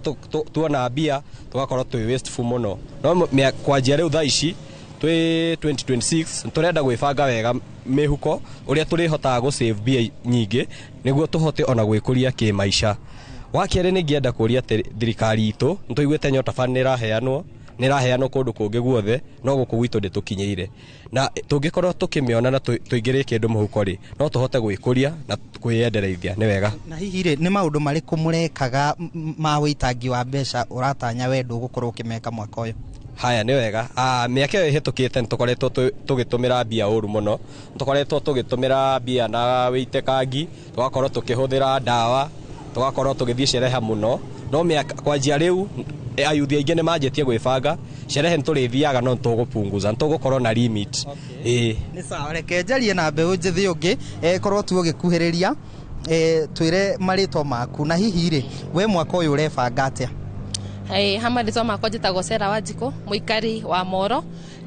Speaker 16: tuona mbia tũgakorwo twĩ wasteful mũno. No kwanjia rĩu thaa ici twĩ 2026 nĩ tũrenda gwĩbanga wega mĩhuko ũrĩa tũrĩhotaga gũ save mbia nyingĩ nĩguo tũhote ona gwĩkũria kĩmaica. Wa kerĩ nĩ ingĩenda kũria thirikari itũ, nĩ tũiguĩte Nyota Fund nĩ ĩraheanwo kũndũ kũngĩ guothe, no gũkũ gwitũ ndĩtũkinyĩire. Na tũngĩkorwo tũkĩmĩona na tũingĩrie kĩndũ mũhuko rĩ, no tũhote gwĩkũria na kwĩyendereithia. Nĩ wega.
Speaker 15: Na hihi rĩ, nĩ maũndũ marĩkũ mũrekaga ma wĩitangi wa mbeca ũratanya we ndũgũkorwo ũkĩmeka mwaka ũyũ?
Speaker 16: Haya, nĩ wega. Mĩaka ĩyo ĩhĩtũkĩte nĩ tũkoretwo tũgĩtũmĩra mbia ũru mũno. Nĩ tũkoretwo tũgĩtũmĩra mbia na wĩitekangi, tũgakorwo tũkĩhũthĩra ndawa, tũgakorwo tũgĩthiĩ sherehe mũno. No mĩaka kwanjia rĩu ayuthi aingĩ nĩ manjĩtie gwĩbanga, sherehe nĩ tũrĩthiaga no nĩtũgũpunguza, nĩtũgũkorwo na limit. Ĩĩ.
Speaker 15: Nĩ sawa, reke njarie na mbeũ njĩthĩ ũngĩ, korwo tu ũgĩkuhĩrĩria, twĩre marĩtwa maku, na hihi rĩ, we mwaka ũyũ ũrebanga atĩa?
Speaker 17: Ha marĩtwa makwa njĩtagwo Sarah Wanjikũ, mũikari wa Moro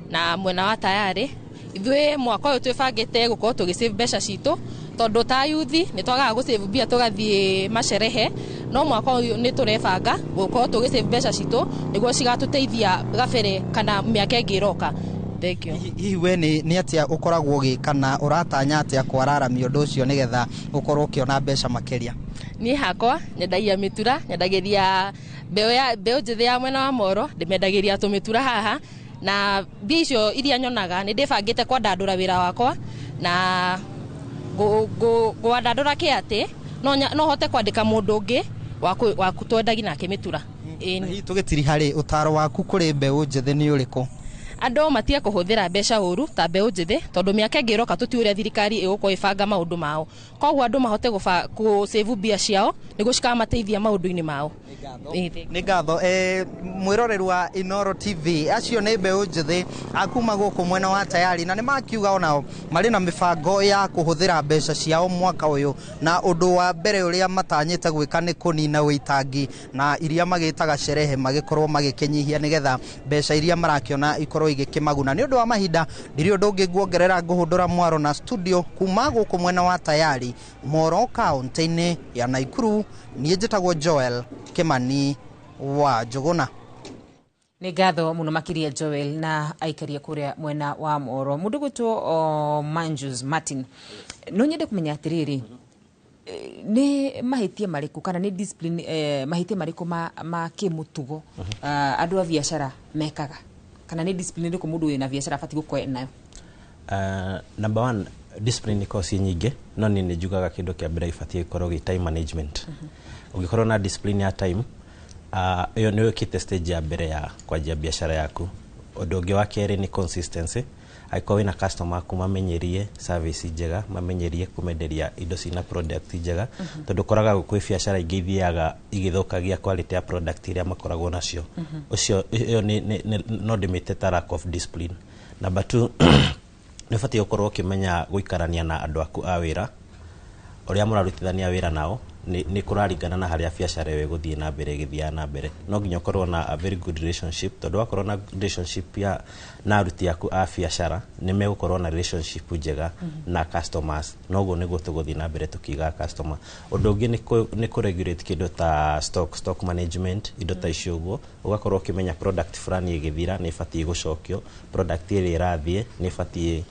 Speaker 17: na mwena wa Tayarĩ. Ithuĩ mwaka ũyũ twĩbangĩte gũkorwo tũgĩ save mbeca citũ, tondũ ta yuthi nĩ twagaga gũ save mbia tũgathiĩ macerehe, no mwaka ũyũ nĩ tũrebanga gũkorwo tũgĩ save mbeca citũ nĩguo cigatũteithia gabere kana mĩaka ĩngĩ ĩroka. Thank you.
Speaker 15: Hihi we nĩ atĩa ũkoragwo ũgĩka na ũratanya atĩa kwararamia ũndũ ũcio nĩgetha ũkorwo ũkĩona mbeca makĩria?
Speaker 17: Niĩ hakwa nyendagia mĩtura, nyendagĩria mbeũ njĩthĩ ya mwena wa Moro, ndĩmendagĩria tũmĩtura haha, na mbia icio iria nyonaga nĩ ndĩbangĩte kwandandũra wĩra wakwa, na ngwandandũra kĩ atĩ no hote kwandĩka mũndũ ũngĩ wa twendagia nake mĩtura.
Speaker 15: Hihi tũgĩtiriha rĩ, ũtaro waku kũrĩ mbeũ njĩthĩ nĩ ũrĩkũ?
Speaker 17: Andũ matige kũhũthĩra mbeca ũru ta mbeũ njĩthĩ, tondũ mĩaka ĩngĩ ĩroka tũtiũĩ ũrĩa thirikari ĩgũkorwo ĩbanga maũndũ mao. Koguo andũ mahote gũ save mbia ciao nĩguo cikamateithia maũndũ-inĩ mao.
Speaker 15: Nĩ ngatho. Mwĩroreri wa Inooro TV, acio nĩ mbeũ njĩthĩ akuma gũkũ mwena wa Tayari, na nĩ makiuga onao marĩ na mĩbango ya kũhũthĩra mbeca ciao mwaka ũyũ, na ũndũ wa mbere ũrĩa matanyĩte gwĩka nĩ kũnina wĩitangi na iria magĩtaga sherehe magĩkorwo magĩkĩnyihia nĩgetha mbeca iria marakĩona ikorwo igĩkĩmaguna. Nĩ ũndũ wa mahinda ndirĩ ũndũ ũngĩ nguongerera, ngũhũndũra mwaro na studio kuma gũkũ mwena wa Tayari, Moro kaunti-inĩ ya Naikuru. Niĩ njĩtagwo Joel Kimani wa Njũgũna.
Speaker 2: Nĩ ngatho mũno makĩria Joel na aikaria kũrĩa mwena wa Moro. Mũndũ gwĩtwo Manjus Martin, no nyende kũmenya atĩrĩrĩ, nĩ mahĩtia marĩkũ kana nĩ discipline, mahĩtia marĩkũ ma kĩmũtugo andũ a biacara mekaga, kana nĩ discipline ĩrĩkũ mũndũ wĩna biacara abatiĩ gũkorwo nayo?
Speaker 14: Number one, discipline ikoragwo ciĩ nyingĩ, no niĩ nĩ njugaga kĩndũ kĩa mbere gĩbatiĩ gũkorwo gĩ time management. Ũngĩkorwo na discipline ya time, ĩyo nĩ ũkĩte stage ya mbere ya kwanjia biacara yaku. Ũndũ ũngĩ wa kerĩ nĩ consistency. Angĩkorwo wĩna customer aku, mamenyerie service njega, mamenyerie kũmenderia indo cina product njega, tondũ ũkoraga kwĩ biacara ingĩ ithiaga igĩthũkagia quality ya product iria makoragwo nacio. Ũcio ĩyo no ndĩmĩte ta lack of discipline. Number two, nĩ ũbatiĩ gũkorwo ũkĩmenya gũikarania na andũ aku a wĩra, ũrĩa mũrarutithania wĩra nao nĩ kũraringana na harĩa biacara ĩyo ĩgũthiĩ na mbere ĩgĩthiaga na mbere. No nginya ũkorwo na a very good relationship, tondũ wakorwo na relationship ya na aruti aku a biacara, nĩ megũkorwo na relationship njega na customers, noguo nĩguo tũgũthiĩ na mbere tũkĩigaga customer. Ũndũ ũngĩ nĩ kũ regulate kĩndũ ta stock management, indo ta icio ũguo, ũgakorwo ũkĩmenya product fulani ĩgĩthira nĩ ĩbatiĩ gũcokio, product ĩrĩa ĩrathiĩ nĩ ĩbatiĩ.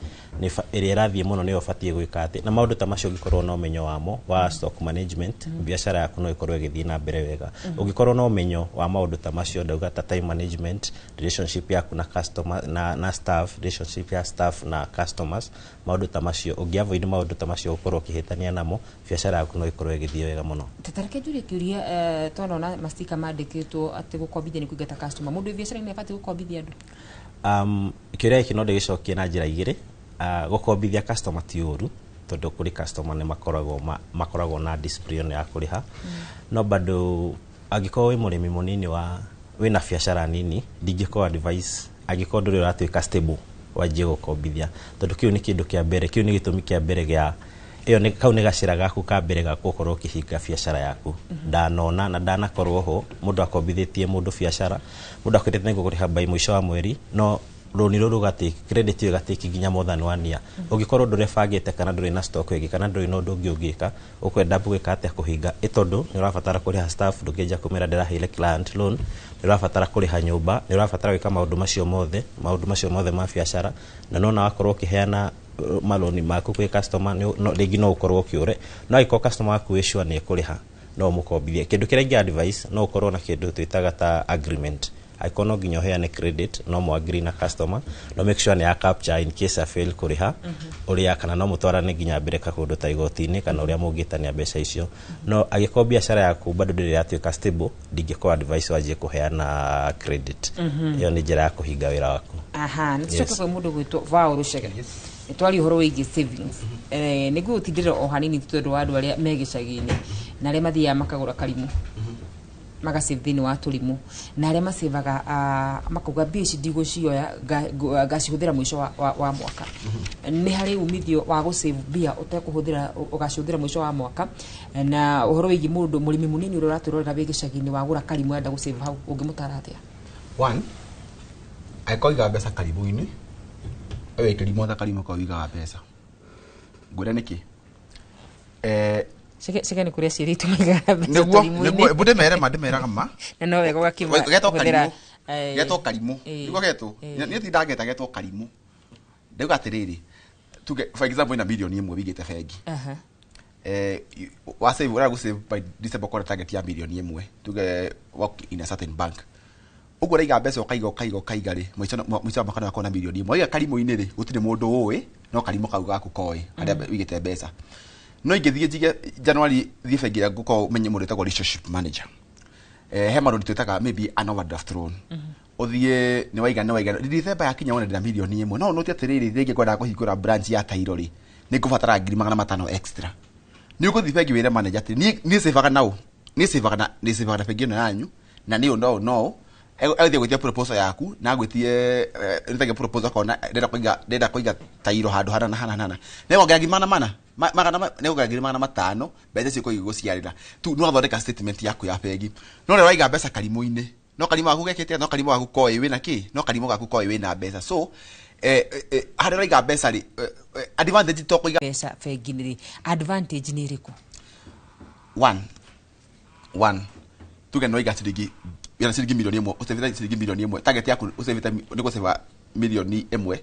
Speaker 14: Nĩ ĩrĩa ĩrathiĩ mũno nĩyo ũbatiĩ gwĩka atĩ, na maũndũ ta macio ũngĩkorwo na ũmenyo wamo wa stock management, biacara yaku no ĩkorwo ĩgĩthiĩ na mbere wega. Ũngĩkorwo na ũmenyo wa maũndũ ta macio, ndauga ta time management, relationship yaku na customer na staff, relationship ya staff na customers, maũndũ ta macio, ũngĩ avoid maũndũ ta macio ũkorwo ũkĩhĩtania namo, biacara yaku no ĩkorwo ĩgĩthiĩ wega mũno.
Speaker 2: Tareke njurie kĩũria, twanona mastika mandĩkĩtwo atĩ gũkombithia nĩ kũingata customer. Mũndũ wĩ biacara-inĩ abatiĩ gũkombithia andũ?
Speaker 14: Kĩũria gĩkĩ no ndĩgĩcokie na njĩra igĩrĩ. Gũkombithia customer ti ũru, tondũ kũrĩ customer nĩ makoragwo na discipline ya kũrĩha. No bado angĩkorwo wĩ mũrĩmi mũnini wa wĩna biacara nini, ndingĩkorwo advice angĩkorwo ndũrĩ ũratuĩka stable wanjie gũkombithia, tondũ kĩu nĩ kĩndũ kĩa mbere, kĩu nĩ gĩtũmi kĩa mbere gĩa ĩyo nĩ kau nĩ gacĩra gaku ka mbere ga gũkorwo ũkĩhinga biacara yaku. Ndanona na ndanakorwo ho mũndũ akombithĩtie mũndũ biacara, mũndũ akwĩrĩte nĩ ngũkũrĩha by mũico wa mweri, no rũni rũrũ gatĩ credit ĩyo gatĩki nginya more than one year. Ũngĩkorwo ndũrebangĩte kana ndũrĩ na stock ĩngĩ kana ndũrĩ na ũndũ ũngĩ ũngĩka, ũkwenda gwĩka atĩa? Kũhinga, ĩ tondũ nĩ ũrabatara kũrĩha staff, ndũngĩanjia kũmĩra ndĩraheire client loan, nĩ ũrabatara kũrĩha nyũmba, nĩ ũrabatara gwĩka maũndũ macio mothe, maũndũ macio mothe ma biacara, na nona wakorwo ũkĩheana maloni maku kwĩ customer, rĩngĩ no ũkorwo ũkĩũre. No angĩkorwo customer waku wĩ sure nĩ ekũrĩha, no ũmũkombithie. Kĩndũ kĩrĩa ingĩ advice, no ũkorwo na kĩndũ twĩtaga ta agreement. Angĩkorwo no nginya ũheane credit, no mũ agree na customer, no make sure nĩ ya capture in case a fail kũrĩha ũrĩa, kana no mũtwarane nginya mbere kakũndũ ta igoti-inĩ kana ũrĩa mũngĩtania mbeca icio. No angĩkorwo biacara yaku bado ndĩrĩ yatuĩka stable, ndingĩkorwo advice wanjie kũheana credit. Ĩyo nĩ njĩra ya kũhinga wĩra waku.
Speaker 2: Aha, nĩ tũcoke kwĩ mũndũ gwĩtwo Paul Chege. Nĩ twaria ũhoro wĩgiĩ savings. Nĩguo ũtindĩre o hanini tondũ wa andũ arĩa me gĩcagi-inĩ na arĩa mathiaga makagũra karimũ, magasave thĩinĩ wa tũrimũ, na arĩa masevaga, makauga mbia ici ndigũcioya, ngacihũthĩra mũico wa mwaka. Nĩ harĩ umithio wa gũsave mbia ũtekũhũthĩra, ũgacihũthĩra mũico wa mwaka? Na ũhoro wĩgiĩ mũndũ mũrĩmi mũnini ũrĩa ũratwĩrorera wĩ gĩcagi-inĩ, wagũra karimũ enda gũsave hau, ũngĩmũtara atĩa?
Speaker 13: One, angĩkorwo ũigaga mbeca karimũ-inĩ, wĩ kĩrimũ ta karimũ kau ũigaga mbeca. Ngwĩre nĩkĩ.
Speaker 2: Cege nĩ kũrĩa ciĩrĩtwo maigaga mbeca
Speaker 13: Nĩguo.
Speaker 2: tũrimũ-inĩ.
Speaker 13: Nĩguo ndĩmere ma, ndĩmeraga ma.
Speaker 2: Na no wega ũgakĩma
Speaker 13: Getwo
Speaker 2: kũhũthĩra,
Speaker 13: karimũ. Getwo karimũ. Nĩguo getwo. Niĩ ti ndangeta getwo karimũ. Ndauga atĩrĩrĩ, tuge for example ina mirioni 1 wĩigĩte bengi. Wa save, ũrenda gũ save by December, ũkorwo target ya mirioni 1, tuge work in a certain bank. Ũguo ũraiga mbeca, ũkaiga, ũkaiga, ũkaiga rĩ, mũico wa mwaka nĩ wakorwo na mirioni 1. Waiga karimũ-inĩ rĩ, gũtirĩ mũndũ ũĩ, no karimũ kau gaku koĩ harĩa wĩigĩte mbeca. No ingĩthiĩ njige January, thiĩ bengi ĩrĩa ngũkorwo menye mũndũ wĩtagwo relationship manager, he marũni twĩtaga maybe an overdraft loan. Ũthiĩ nĩ waiga December yakinya wone ndĩna mirioni 1, no ũnote atĩrĩrĩ, rĩngĩ ngwendaga kũhingũra branch ya tairo rĩ, nĩ ngũbatara 500,000 extra. Nĩ ũgũthiĩ bengi wĩre manager atĩ niĩ savaga nau, niĩ savaga na bengi ĩno yanyu, na nĩ ũũ no no agũthiĩ gwĩtia proposal yaku, na agwĩtie nĩtagia proposal, akona ndĩrenda kũiga tairo handũ hana na hana na hana, nĩgongerera ngiri magana mana nĩgongerera 500,000, mbeca icio ikorwo igĩgũciarĩra tu. Nĩ wathondeka statement yaku ya bengi. No rĩrĩa waiga mbeca karimũ-inĩ, no karimũ gaku gekĩte, no karimũ gaku koĩ wĩna kĩ, no karimũ gaku koĩ wĩna mbeca. So harĩa ũraiga mbeca rĩ, advantage to kũiga
Speaker 2: mbeca bengi-inĩ rĩ, advantage nĩ ĩrĩkũ?
Speaker 13: One, tuge nĩ waiga ciringi, wĩna ciringi mirioni 1, ũcevete ciringi mirioni 1, target yaku ũcevete nĩ gũceva mirioni 1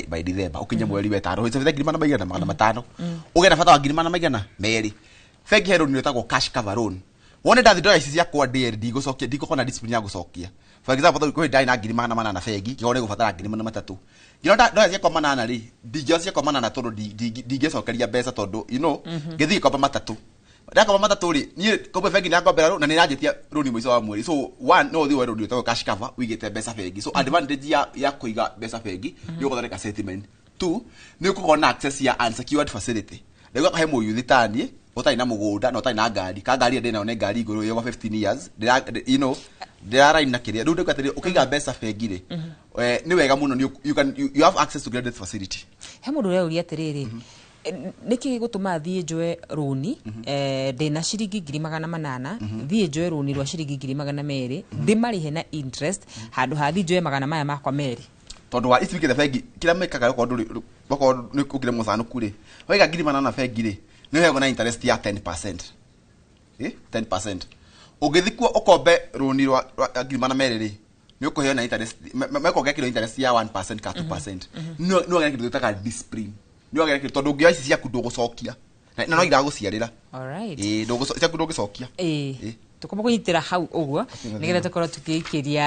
Speaker 13: by December, ũkinye mweri wetano ũcevete ngiri magana maigana 500, ũgĩe na bata wa ngiri magana maigana merĩ. Bengi he loan ĩtagwo cash cover loan. Wone ndathi ndoya ici ciakwa ndĩe, ndigũcokia, ndigũkorwo na discipline ya gũcokia. For example, kwĩ ndarĩ na 800,000 bengi, ngĩkorwo nĩ ngũbatara 300,000, ngĩona ndoya ciakwa 800 rĩ, ndingĩoya ciakwa 800 tondũ ndingĩcokeria mbeca, tondũ ngĩthiĩ ngĩkomba matatũ. Ndakomba matatũ rĩ, niĩ komba bengi nĩ yakombera rũ na nĩ ĩranjĩtia rũni mũico wa mweri. So one, no ũthiĩ woe rũni rwĩtagwo cash cover ũigĩte mbeca bengi. So advantage ya kũiga mbeca bengi nĩ ũgũthondeka settlement. Two, nĩ ũkũgĩa na access ya unsecured facility. Rĩu he mũyuthi taniĩ ũtarĩ na mũgũnda na ũtarĩ na ngari, ka ngari ĩrĩa ndĩnayo nĩ ngari igũrũ ĩ over 15 years, ndĩraraini na kĩrĩa. Rĩu ndauga atĩrĩrĩ, ũkĩiga mbeca bengi rĩ, nĩ wega mũno, nĩ you can you have access to credit facility.
Speaker 2: He mũndũ ũreuria atĩrĩrĩ, nĩkĩ gĩgũtũma thiĩ njoe rũni, ndĩna ciringi 800,000, thiĩ njoe rũni rwa ciringi 200,000 ndĩmarĩhe na interest, handũ ha thiĩ njoe magana maya makwa merĩ?
Speaker 13: Tondũ wa ici wĩkĩte bengi, kĩrĩa mekaga, okorwo ndũrĩ, okorwo nĩ ũkĩrĩ mũcanũku rĩ, waiga 800 bengi rĩ, nĩ ũheagwo na interest ya 10%, 10%. Ũngĩthiĩ kuo ũkombe rũni rwa 200,000 rĩ, Nĩ ũkũheo na interest, mekuongerera kĩndũ interest ya 1% ka 2%. No no wagĩre kĩndũ twĩtaga discipline. Nĩ wagĩre kĩndũ, tondũ ũngĩoya ici ciaku ndũgũcokia, na no iragũciarĩra.
Speaker 2: Alright.
Speaker 13: Ĩĩ, ciaku ndũngĩcokia.
Speaker 2: Ĩĩ, tũkoma kũnyitĩra hau ũguo nĩgetha tũkorwo tũkĩikĩria,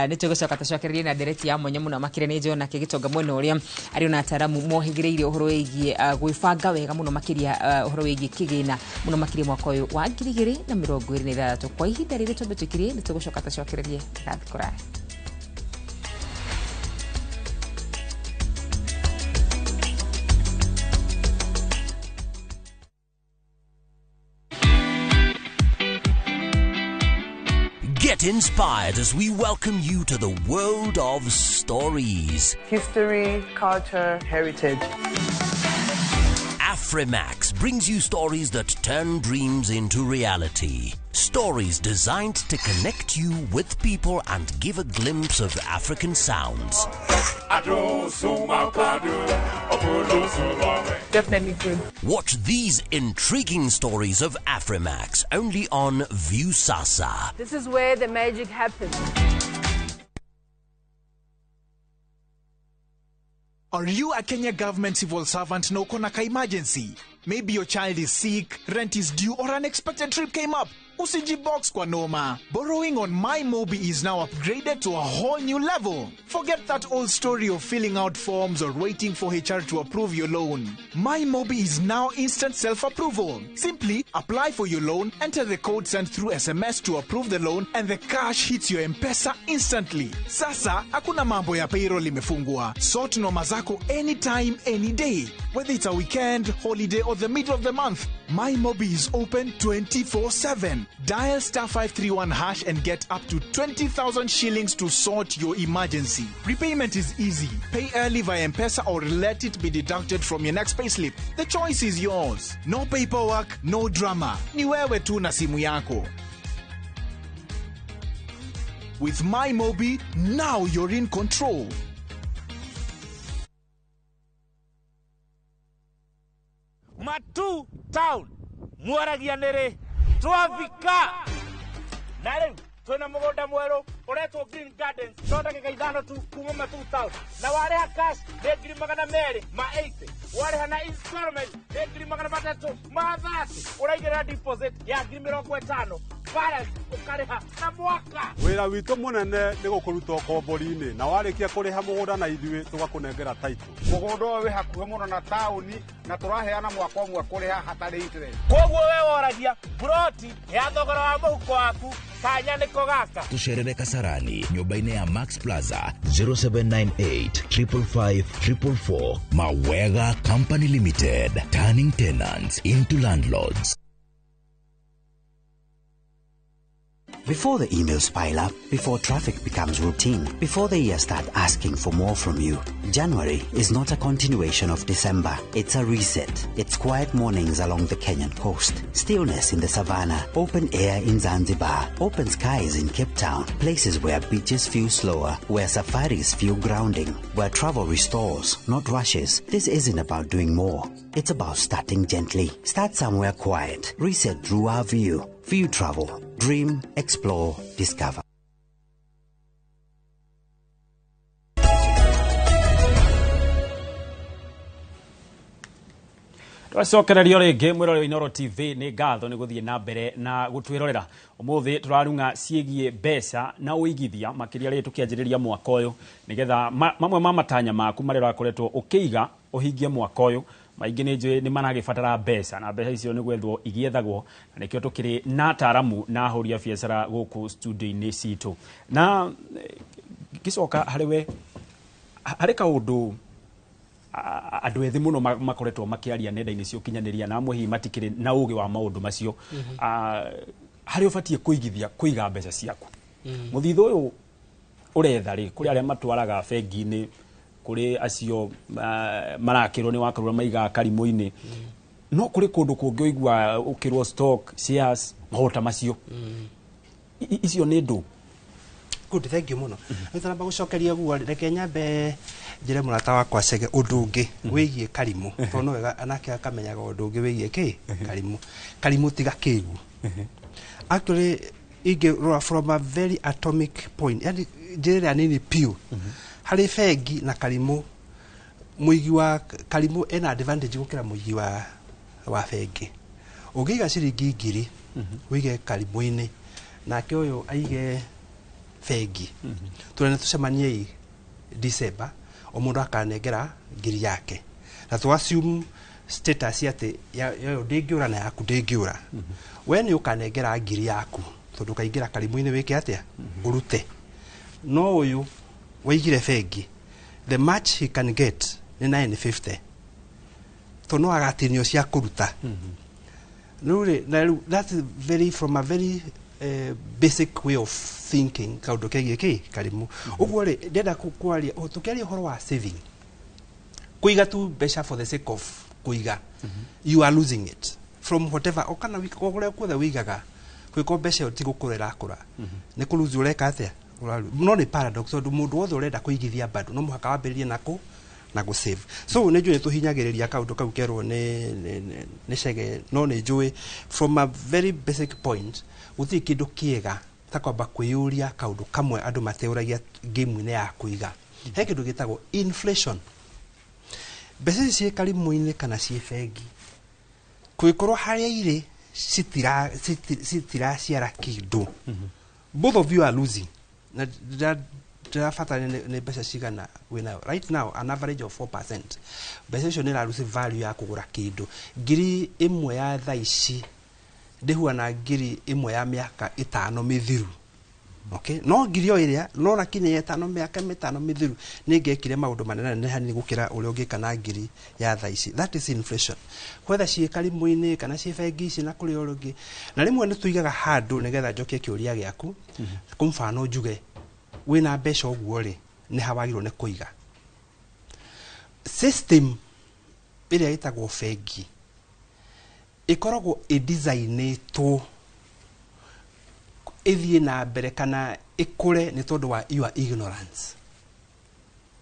Speaker 2: nĩ tũgũcoka tũcokererie na ndereti ya mwanya mũno makĩria. Nĩ njona gĩtonga mwena ũrĩa arĩ ona ataramu mohĩgĩrĩire ũhoro wĩgiĩ gwĩbanga wega mũno makĩria, ũhoro wĩgiĩ kĩgĩna mũno makĩria mwaka ũyũ wa 2026. Kwa ihinda rĩrĩ twambe tũikirie, nĩ tũgũcoka tũcokererie gathi kũraya.
Speaker 18: Get inspired as we welcome you to the world of stories.
Speaker 19: History, culture, heritage.
Speaker 18: Afrimax brings you stories that turn dreams into reality. Stories designed to connect you with people and give a glimpse of African sounds.
Speaker 19: Definitely good.
Speaker 18: Watch these intriguing stories of Afrimax only on Viusasa.
Speaker 20: This is where the magic happens.
Speaker 21: Are you a Kenya government civil servant na uko na ka emergency? Maybe your child is sick, rent is due, or unexpected trip came up. Usijibox kwa noma. Borrowing on MyMobi is now upgraded to a whole new level. Forget that old story of filling out forms or waiting for HR to approve your loan. MyMobi is now instant self-approval. Simply apply for your loan, enter the code sent through SMS to approve the loan, and the cash hits your M-Pesa instantly. Sasa, hakuna mambo ya payroll imefungwa. Sort noma zako anytime, any day. Whether it's a weekend, holiday, or the middle of the month, MyMobi is open 24/7. Dial *531# and get up to 20,000 shillings to sort your emergency. Repayment is easy. Pay early via M-Pesa or let it be deducted from your next payslip. The choice is yours. No paperwork, no drama. Ni wewe tu na simu yako. With MyMobi, now you're in control.
Speaker 22: Matu Town mwaragia nĩrĩ twafika na rĩu twĩna mũgũnda mwerũ ũretwo Green Gardens, no ndagĩka 5 tu kuma Matu Town, na warĩha cash nĩ 280,000, warĩha na installment nĩ 330,000, ũraigĩrĩra deposit ya 50,000, balance ũkarĩha na mwaka.
Speaker 23: Wĩra witũ mũnene nĩ gũkũruta ũkombori-inĩ, na warĩkia kũrĩha mũgũnda na ithuĩ tũgakũnengera title.
Speaker 24: Mũgũnda ũyũ wĩ hakuhĩ mũno na taũni na tũraheana mwaka ũmwe kũrĩha hatarĩ interest.
Speaker 22: Koguo we woragia buroti ya thogora wa mũhuko waku, kanya nĩko gaka.
Speaker 25: Tucerere Kasarani nyũmba-inĩ ya Max Plaza, 0798 555 444. Mawega Company Limited, turning tenants into landlords.
Speaker 26: Before the emails pile up, before traffic becomes routine, before the year start asking for more from you, January is not a continuation of December. It's a reset. It's quiet mornings along the Kenyan coast, stillness in the savannah, open air in Zanzibar, open skies in Cape Town, places where beaches feel slower, where safaris feel grounding, where travel restores, not rushes. This isn't about doing more. It's about starting gently. Start somewhere quiet. Reset through our view. View Travel. Dream, explore, discover.
Speaker 3: Twacokererio rĩngĩ mwĩrore wa Inooro TV, nĩ ngatho nĩ gũthiĩ na mbere na gũtwĩrorera. Ũmũthĩ tũrarung'a ciĩgiĩ mbeca na ũigithia, makĩria rĩrĩ tũkĩanjĩrĩria mwaka ũyũ, nĩgetha mamwe ma matanya maku marĩa ũrakoretwo ũkĩiga ũhingie mwaka ũyũ. Maingĩ nĩ njũĩ nĩ maragĩbatara mbeca, na mbeca icio nĩ gwethwo igĩethagwo, na nĩkĩo tũkĩrĩ na ataramu na ahũri a biacara gũkũ studio-inĩ citũ. Na ngĩcoka harĩ we, harĩ kaũndũ andũ ethĩ mũno makoretwo makĩaria nenda-inĩ cia ũkinyanĩria, na amwe hihi matikĩrĩ na ũgĩ wa maũndũ macio, harĩa ũbatiĩ kũigithia, kũiga mbeca ciaku. Mũthithũ ũyũ ũretha rĩ, kũrĩ arĩa matwaraga bengi-inĩ, kũrĩ acio marakĩrwo nĩ wakarũra maigaga karimũ-inĩ, no kũrĩ kũndũ kũngĩ ũigua ũkĩrwo stock, shares, maũndũ ta macio. Icio nĩ ndũ?
Speaker 12: Good, thank you mũno. Nĩtũramba gũcokeria guo, reke nyambe njĩre mũrata wakwa Chege ũndũ ũngĩ wĩgiĩ karimũ, tondũ no wega anake akamenyaga ũndũ ũngĩ wĩgiĩ kĩ karimũ. Karimũ tiga kĩgu. Actually Ingĩrora from a very atomic point, yani njĩra ĩrĩa nini piũ, harĩ bengi na karimũ, mũigi wa karimũ ena advantage gũkĩra mũigi wa bengi. Ũngĩiga ciringi 1,000 ũige karimũ-inĩ, nake ũyũ aige bengi, tũrene tũcemanie December, o mũndũ akanengera 1,000 yake, na tũ assume status atĩ yayo ndĩngĩũra na yaku ndĩngĩũra. We nĩ ũkanengera 1,000 yaku tondũ ũkaingĩra karimũ-inĩ wĩke atĩa, ũrute. No ũyũ waigire bengi, the much he can get nĩ 950, tondũ no agatinio cia kũruta rĩu rĩ. Na rĩu that's very from a very basic way of thinking kaũndũ kegiĩ kĩ karimũ. Ũguo rĩ, ndĩrenda kwaria, tũkĩaria ũhoro wa saving, kũiga tu mbeca for the sake of kũiga, you are losing it from whatever o kana kũrĩa kuothe wĩigaga. Kwĩko mbeca ĩyo ti gũkũra ĩrakũra, nĩ kũruzi ũreka atĩa. No nĩ paradox, tondũ mũndũ wothe ũrenda kũigithia bado no mũhaka wambĩrĩrie nako na gũ save. So nĩ njũĩ tũhinyagĩrĩria kaũndũ kau kerwo nĩ cege, no nĩ njũĩ from a very basic point gũtirĩ kĩndũ kĩega ta kwamba kwĩyũria kaũndũ kamwe andũ mateũragia game-inĩ ya kũiga. He kĩndũ gĩtagwo inflation. Mbeca ici ciĩ karimũ-inĩ kana ciĩ bengi, kũngĩkorwo harĩa irĩ citiraciara kĩndũ, both of you are losing. Na ndĩrabatara nĩ mbeca cigana wĩnayo right now? An average of 4%. Mbeca icio nĩ iraruci value ya kũgũra kĩndũ. 1,000 ya thaa ici ndĩhuana 1,000 ya mĩaka 5 mĩthiru, okay? No ngiri o ĩrĩa no lakini ya 5, mĩaka 5 mĩthiru, nĩ ngekire maũndũ manene nene hanini gũkĩra ũrĩa ũngĩka na ngiri ya thaa ici. That is inflation, whether ciĩ karimũ-inĩ kana ciĩ bengi ici na kũrĩ o rũngĩ. Na rĩmwe nĩ tũigaga handũ nĩgetha njokie kĩũria gĩaku. Kwa mfano, njuge wĩna mbeca ũguo rĩ, nĩ ha wagĩrĩirwo nĩ kũiga? System ĩrĩa ĩtagwo bengi ĩkoragwo ĩdesignĩtwo ĩthiĩ na mbere kana ĩkũre nĩ tondũ wa your ignorance.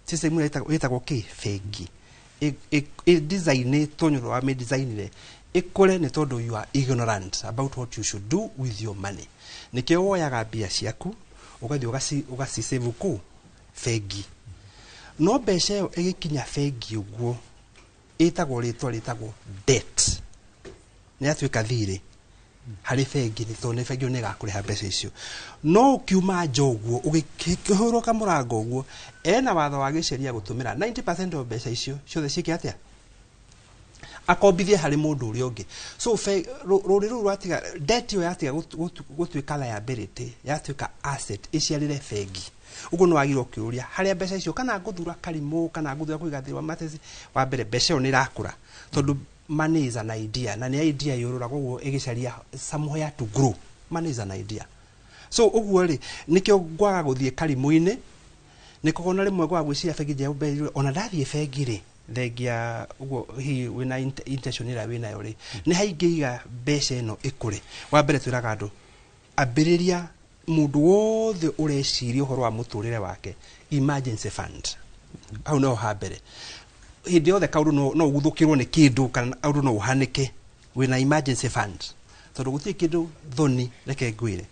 Speaker 12: System ĩrĩa ĩtagwo kĩ bengi ĩdesignĩtwo nĩ ũndũ wa mĩdesignire ĩkũre nĩ tondũ you are ignorant about what you should do with your money. Nĩkĩo woyaga mbia ciaku ũgathiĩ ũgacisave kũ bengi. No mbeca ĩyo ĩgĩkinya bengi ũguo ĩtagwo rĩtwa rĩtagwo debt, nĩ yatuĩka thirĩ harĩ bengi, nĩ tondũ nĩ bengi nĩ ĩgakũrĩha mbeca icio. No ũkiuma nja ũguo, ũgĩkĩhũrwo kamũrango ũguo, ena watho wa gĩceria gũtũmĩra 90% of mbeca icio ciothe ciĩke atĩa, akombithie harĩ mũndũ ũrĩa ũngĩ. So rũrĩ rũu rwatiga debt ĩyo, yatiga gũtuĩka liability, yatuĩka asset ĩciarĩre bengi. Ũguo nĩ wagĩrĩirwo ũkĩũria harĩa mbeca icio, kana ngũthura karimũ kana ngũthura kũiga thĩinĩ wa matesi. Wa mbere, mbeca ĩyo nĩ ĩrakũra tondũ money is an idea, na nĩ idea yũrũraga ũguo ĩgĩcaria somewhere to grow. Money is an idea. So ũguo rĩ, nĩkĩo ngwaga gũthiĩ karimũ-inĩ, nĩ kũgona rĩmwe gwaga gwĩciria bengi njerũ mbeca. Ona ndathiĩ bengi rĩ, thengia ũguo hihi wĩna intention ĩrĩa wĩnayo rĩ, nĩ haingĩiga mbeca ĩno ĩkũre. Wa mbere, twĩraga andũ ambĩrĩria, mũndũ wothe ũreciria ũhoro wa mũtũrĩre wake, emergency fund. Hau noho ha mbere. Hĩndĩ yothe kaũndũ no ũguthũkĩrwo nĩ kĩndũ kana ũndũ no ũhanĩke, wĩna emergency fund, tondũ gũtirĩ kĩndũ thoni. Reke ngwĩre,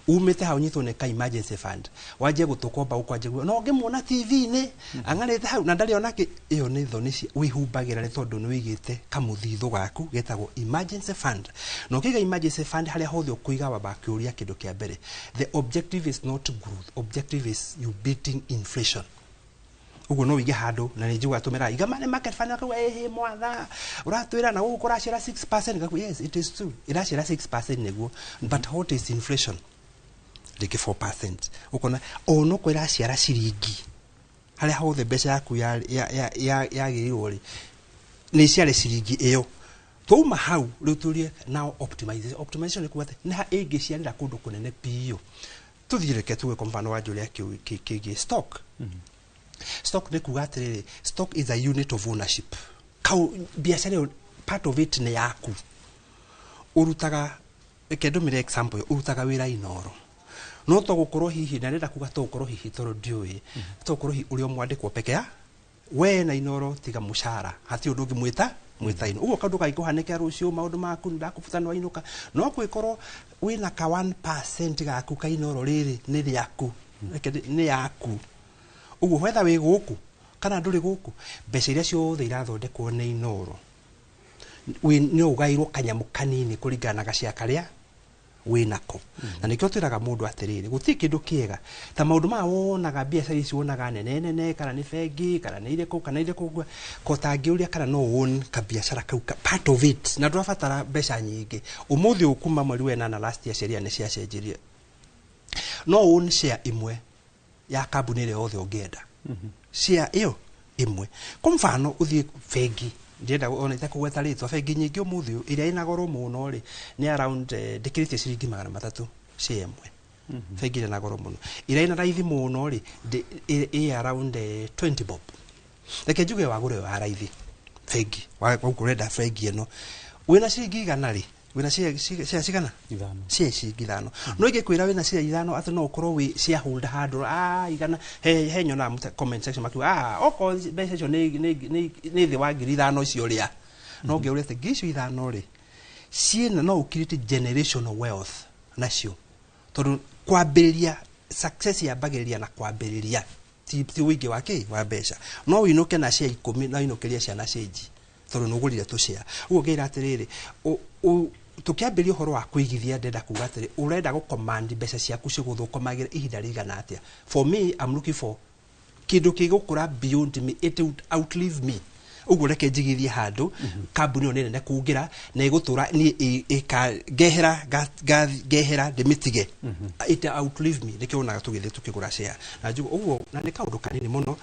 Speaker 12: umĩte hau nyitwo nĩ ka emergency fund, wanjie gũtũkomba ũkwanjia no ngĩmuona TV-inĩ ang'arĩte hau na ndarĩ onake. Ĩyo nĩ thoni wĩhumbagĩra nĩ tondũ nĩ wĩigĩte kamũthithũ gaku getagwo emergency fund. Na ũkĩiga emergency fund, harĩa hothe ũkũiga, wamba kĩũria kĩndũ kĩa mbere: the objective is not growth, objective is you beating inflation. Ũguo no wĩige handũ, na nĩ njiguaga tũmĩra iga money market fund, akauga ĩhĩ mwatha ũratwĩra na gũkũ kũraciara 6%. Ngakuga, yes, it is true, ĩraciara 6% nĩguo, but what is inflation? Rĩngĩ 4%. Ũkona ona okorwo ĩraciara ciringi, harĩa hothe mbeca yaku yagĩrĩirwo rĩ, nĩ ĩciare ciringi ĩyo. Twauma hau rĩu tũrie now optimization. Optimization nĩ kuga atĩ nĩ ha ĩngĩciarĩra kũndũ kũnene biũ. Tũthiĩ, reke tuge kwa mfano wa njũria kĩgiĩ stock. Stock nĩ kuga atĩrĩrĩ, stock is a unit of ownership. Kau biacara ĩyo, part of it nĩ yaku. Ũrutaga, reke ndũmĩre example ĩyo, ũrutaga wĩra Inoro, no to gũkorwo hihi, na ndĩrenda kuga to gũkorwo hihi tondũ ndiũĩ, to gũkorwo hihi ũrĩ o mwandĩkwo peke ya we na Inoro, tiga mũcara hatirĩ ũndũ ũngĩ mwĩta. Mwĩtaino ũguo kaũndũ kangĩkũhanĩkĩra rũciũ, maũndũ maku ndakũbuta nĩ wainũka, no kwĩkorwo wĩna ka 1% gaku ka Inooro rĩrĩ nĩ rĩaku. Reke nĩ yaku ũguo, whether wĩ gũkũ kana ndũrĩ gũkũ, mbeca iria ciothe irathondekwo nĩ Inooro no ũgairwo kanyamũ kanini kũringana na gacia karĩa wĩnako. Na nĩkĩo twĩraga mũndũ atĩrĩrĩ, gũtirĩ kĩndũ kĩega ta maũndũ maya wonaga, biacara ici wonaga nene nene, kana nĩ bengi, kana nĩ irĩkũ, kana irĩkũ, ko tangĩũria kana no own kabiacara kau ka part of it, na ndũrabatara mbeca nyingĩ. Ũmũthĩ ũyũ, kuma mweri wa 8 last year, sheria nĩ ciacenjirie, no own share ĩmwe ya kambuni ĩrĩa yothe ũngĩenda, share ĩyo ĩmwe. Kwa mfano, ũthiĩ bengi, ndĩrenda ona itakũgweta rĩtwa, bengi nyingĩ ũmũthĩ ũyũ ĩrĩa ĩna goro mũno rĩ nĩ around ndĩkĩrĩtie ciringi 300 share ĩmwe, bengi ĩrĩa ĩna goro mũno. Ĩrĩa ĩna raithi mũno rĩ ĩ around 20 bob. Reke njuge wagũre wa raithi bengi waku, ũrenda bengi ĩno, wĩna ciringi 100 rĩ, wĩna share cigana?
Speaker 3: 5.
Speaker 12: Share ciringi 5. No ingĩkwĩra wĩna share 5 atĩ no ũkorwo wĩ shareholder handũ a 100, he nyonaga comment section makiuga, "Ah, okorwo mbeca icio nĩ thĩ wa 5,000 icio rĩa no ngĩũria atĩ ngiri icio 5 rĩ ciĩna no ũcreate generational wealth nacio, tondũ kwambĩrĩria success yambagĩrĩria na kwambĩrĩria, ti ũingĩ wa kĩ wa mbeca. No ũinũke na share 10 na ũinũkĩrie ciana cĩnji tondũ nĩ ũgũrire tũshare. Ũguo ngĩra atĩrĩrĩ, tũkĩambĩrĩria ũhoro wa kũigithia, ndĩrenda kuga atĩrĩ, ũrenda gũcommand mbeca ciaku cigũthũkũmagĩra ihinda rĩigana atĩa? For me, I'm looking for kĩndũ gĩgũkũra beyond me, it would outlive me. Ũguo reke njigithie handũ kambuni ĩyo nĩ nene kũngĩra na ĩgũtũra niĩ ngehera ngehera ndĩmĩtige, it outlive me. Nĩkĩo wonaga tũgĩthiĩ tũkĩgũra share na njuga ũguo, na nĩ kaũndũ kanini mũno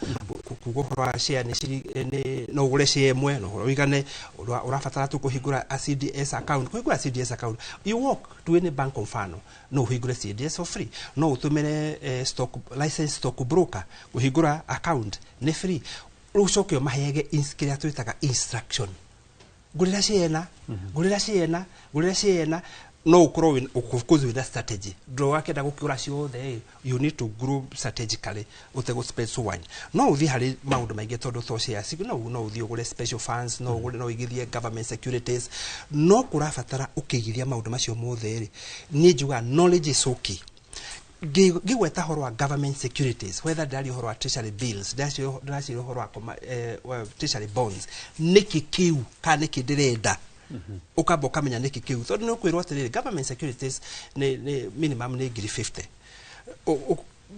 Speaker 12: kuga ũhoro wa share nĩ no ũgũre share ĩmwe no ũhoro ũigane. Ũrabatara tu kũhingũra a CDS account. Kũhingũra CDS account, you walk to any bank, kwa mfano, no ũhingũre CDS for free, no ũtũmĩre stock license stock broker kũhingũra account nĩ free. Rĩu ũcoke ũmaheage kĩrĩa twĩtaga instruction, ngũrĩra share ĩna, ngũrĩra share ĩna, ngũrĩra share ĩna. No ũkorwo of course wĩna strategy, ndũgakĩenda gũkĩgũra ciothe ĩ, you need to grow strategically ũtegũ spend so wine. No ũthiĩ harĩ maũndũ maingĩ tondũ to shares, no ũthiĩ ũgũre special funds, no ũgũre, no ũigithie government securities, no kũrabatara ũkĩigithia maũndũ macio mothe rĩ, niĩ njugaga knowledge is okay. Ngĩgweta ũhoro wa government securities, whether ndĩraria ũhoro wa treasury bills, ndĩraciria ũhoro wa treasury bonds, nĩkĩ kĩu kana nĩkĩ ndĩrenda, ũkamba ũkamenya nĩkĩ kĩu, tondũ nĩ ũkwĩrwo atĩrĩrĩ, government securities nĩ minimum nĩ ngiri 50.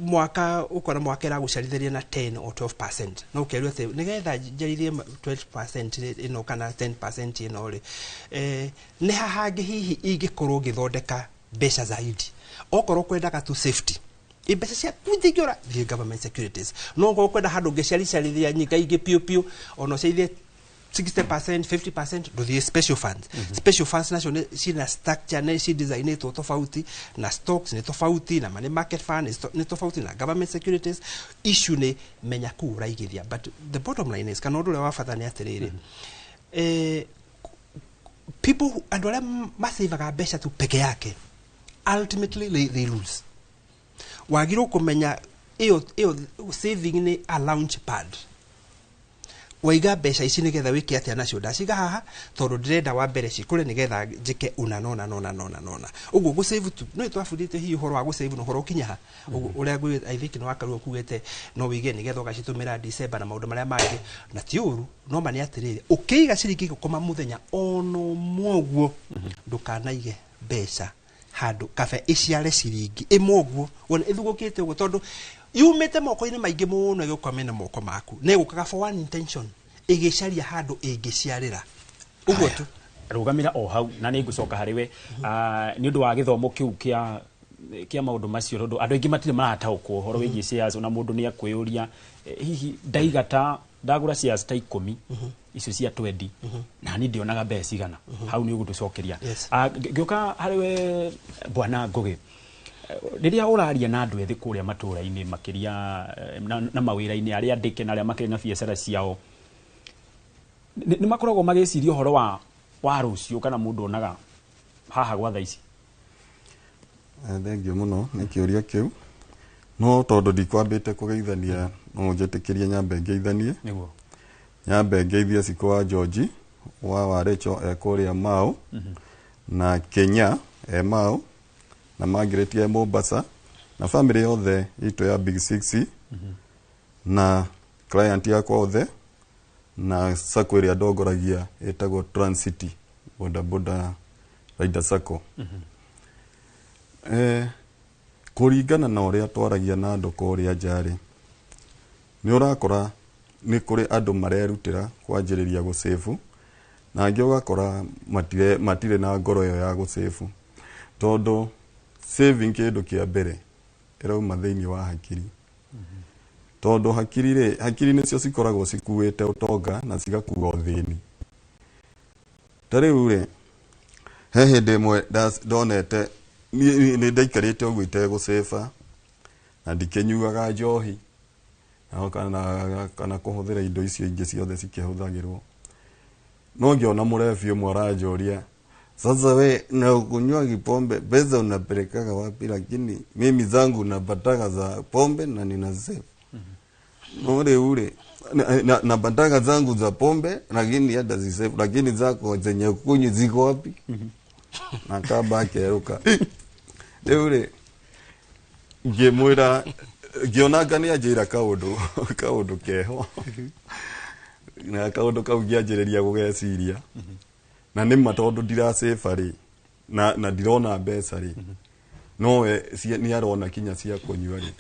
Speaker 12: Mwaka ũkona mwaka ĩragũciarithĩria na 10 or 12%, no ũkerwo atĩ nĩgetha njarithie 12% ĩno kana 10% ĩno rĩ, nĩ ha hangĩ hihi ingĩkorwo ngĩthondeka mbeca zaidi? Okorwo kwendaga tu safety, i mbeca ciaku itingĩũra, thiĩ government securities. No okorwo kwenda handũ ũngĩciaricarithia nyingaingĩ piũ piũ, ona ũciarithie 60%, 50%, ndũthiĩ special funds. Special funds nacio nĩ cina structure, nĩ cidesignĩtwo tofauti na stocks, nĩ tofauti na money market fund, nĩ tofauti na government securities. Issue nĩ menya kuu ũraigithia. But the bottom line is, kana ũndũ ũrĩa wa bata nĩ atĩrĩrĩ, people andũ arĩa masavaga mbeca tu peke yake, ultimately they lose. Wagĩrĩirwo kũmenya ĩyo saving nĩ a launch pad. Waiga mbeca ici nĩgetha wĩke atĩa nacio? Ndaciga haha tondũ ndĩrenda wa mbere cikũre nĩgetha njĩke ũna nona nona nona nona. Ũguo gũsave tu no twabundithĩtio hihi ũhoro wa gũsave na ũhoro ũkinya ha ũguo ũrĩa I think nĩ wakarua kugĩte no wĩige nĩgetha ũgacitũmĩra December na maũndũ marĩa mangĩ, na ti ũru. No ma nĩ atĩrĩrĩ, ũkĩiga ciringi gũkoma mũthenya ona ũmwe ũguo, ndũkanaige mbeca handũ kabe ĩciare ciringi ĩmwe ũguo wona ĩthugũkĩte ũguo, tondũ yumĩte moko-inĩ maingĩ mũno ĩgĩũka mena moko maku, na ĩgũkaga for one intention, ĩgĩcaria handũ ĩngĩciarĩra ũguo tu.
Speaker 3: Rũgamĩra o hau na nĩ ngũcoka harĩ we nĩ ũndũ wa gĩthomo kĩu kĩa maũndũ macio, tondũ andũ aingĩ matirĩ marataũkwo ũhoro wĩgiĩ shares. Ona mũndũ nĩ akwĩyũria, hihi ndaiga ta ndagũra shares ta 10 icio cia 20 na niĩ ndionaga mbeca cigana? Hau nĩ ũgũtũcokeria.
Speaker 12: Yes.
Speaker 3: Ngĩũka harĩ we Bwana Ngũgĩ, rĩrĩa ũraria na andũ ethĩ kũrĩa matũũra-inĩ makĩria, na mawĩra-inĩ, arĩa andĩke na arĩa makĩrĩ na biacara ciao, nĩ makoragwo magĩciria ũhoro wa rũciũ kana mũndũ onaga haha gwa thaa ici?
Speaker 1: Thengiũ mũno nĩ kĩũria kĩu, no tondũ ndikwambĩte kũgeithania, no ũnjĩtĩkĩrie nyambe ngeithanie.
Speaker 3: Nĩguo.
Speaker 1: Nyambe ngeithie Cikũ wa George. wa Warecho e kũrĩa Mau, na Kenya e Mau, na Margaret e Mombasa, na family yothe itũ ya Big Six, na client yakwa othe, na sacco ĩrĩa ndongoragia ĩtagwo Transcity Boda Boda Rider Sacco. Kũringana na ũrĩa twaragia na andũ kũrĩa nja rĩ, nĩ ũrakora nĩ kũrĩ andũ marerutĩra kwanjĩrĩria gũcĩbu, na angĩ ũgakora matirĩ na ngoro ĩyo ya gũcĩbu, tondũ saving kĩndũ kĩa mbere ĩrauma thĩinĩ wa hakiri, tondũ hakiri rĩ, hakiri nĩcio cikoragwo cikuĩte ũtonga na cigakua ũthĩni. Ta rĩu rĩ, he hĩndĩ ĩmwe ndonete nĩ ndaikarĩte ũguo itegũcĩba na ndikĩnyuaga njohi na kana kũhũthĩra indo icio ingĩ ciothe cikĩhũthagĩrwo, no ngĩona mũrebi ũmwe aranjũria, "Sasa we na ukunywa kipombe pesa unapelekaga wapi? Lakini mimi zangu napataga za pombe na nina save." No rĩu rĩ, napataga zangu za pombe lakini hata zisave, lakini zako zenye kunywa ziko wapi? Na kaba akerũka. Rĩu rĩ, ngĩmwĩra, ngĩona nĩ anjĩra kaũndũ keho, na kaũndũ kau ngĩanjĩrĩria gũgeciria, na nĩ ma tondũ ndiracĩba rĩ, na ndirona mbeca rĩ, nowe nĩ arona kinya cia kũnyua rĩ,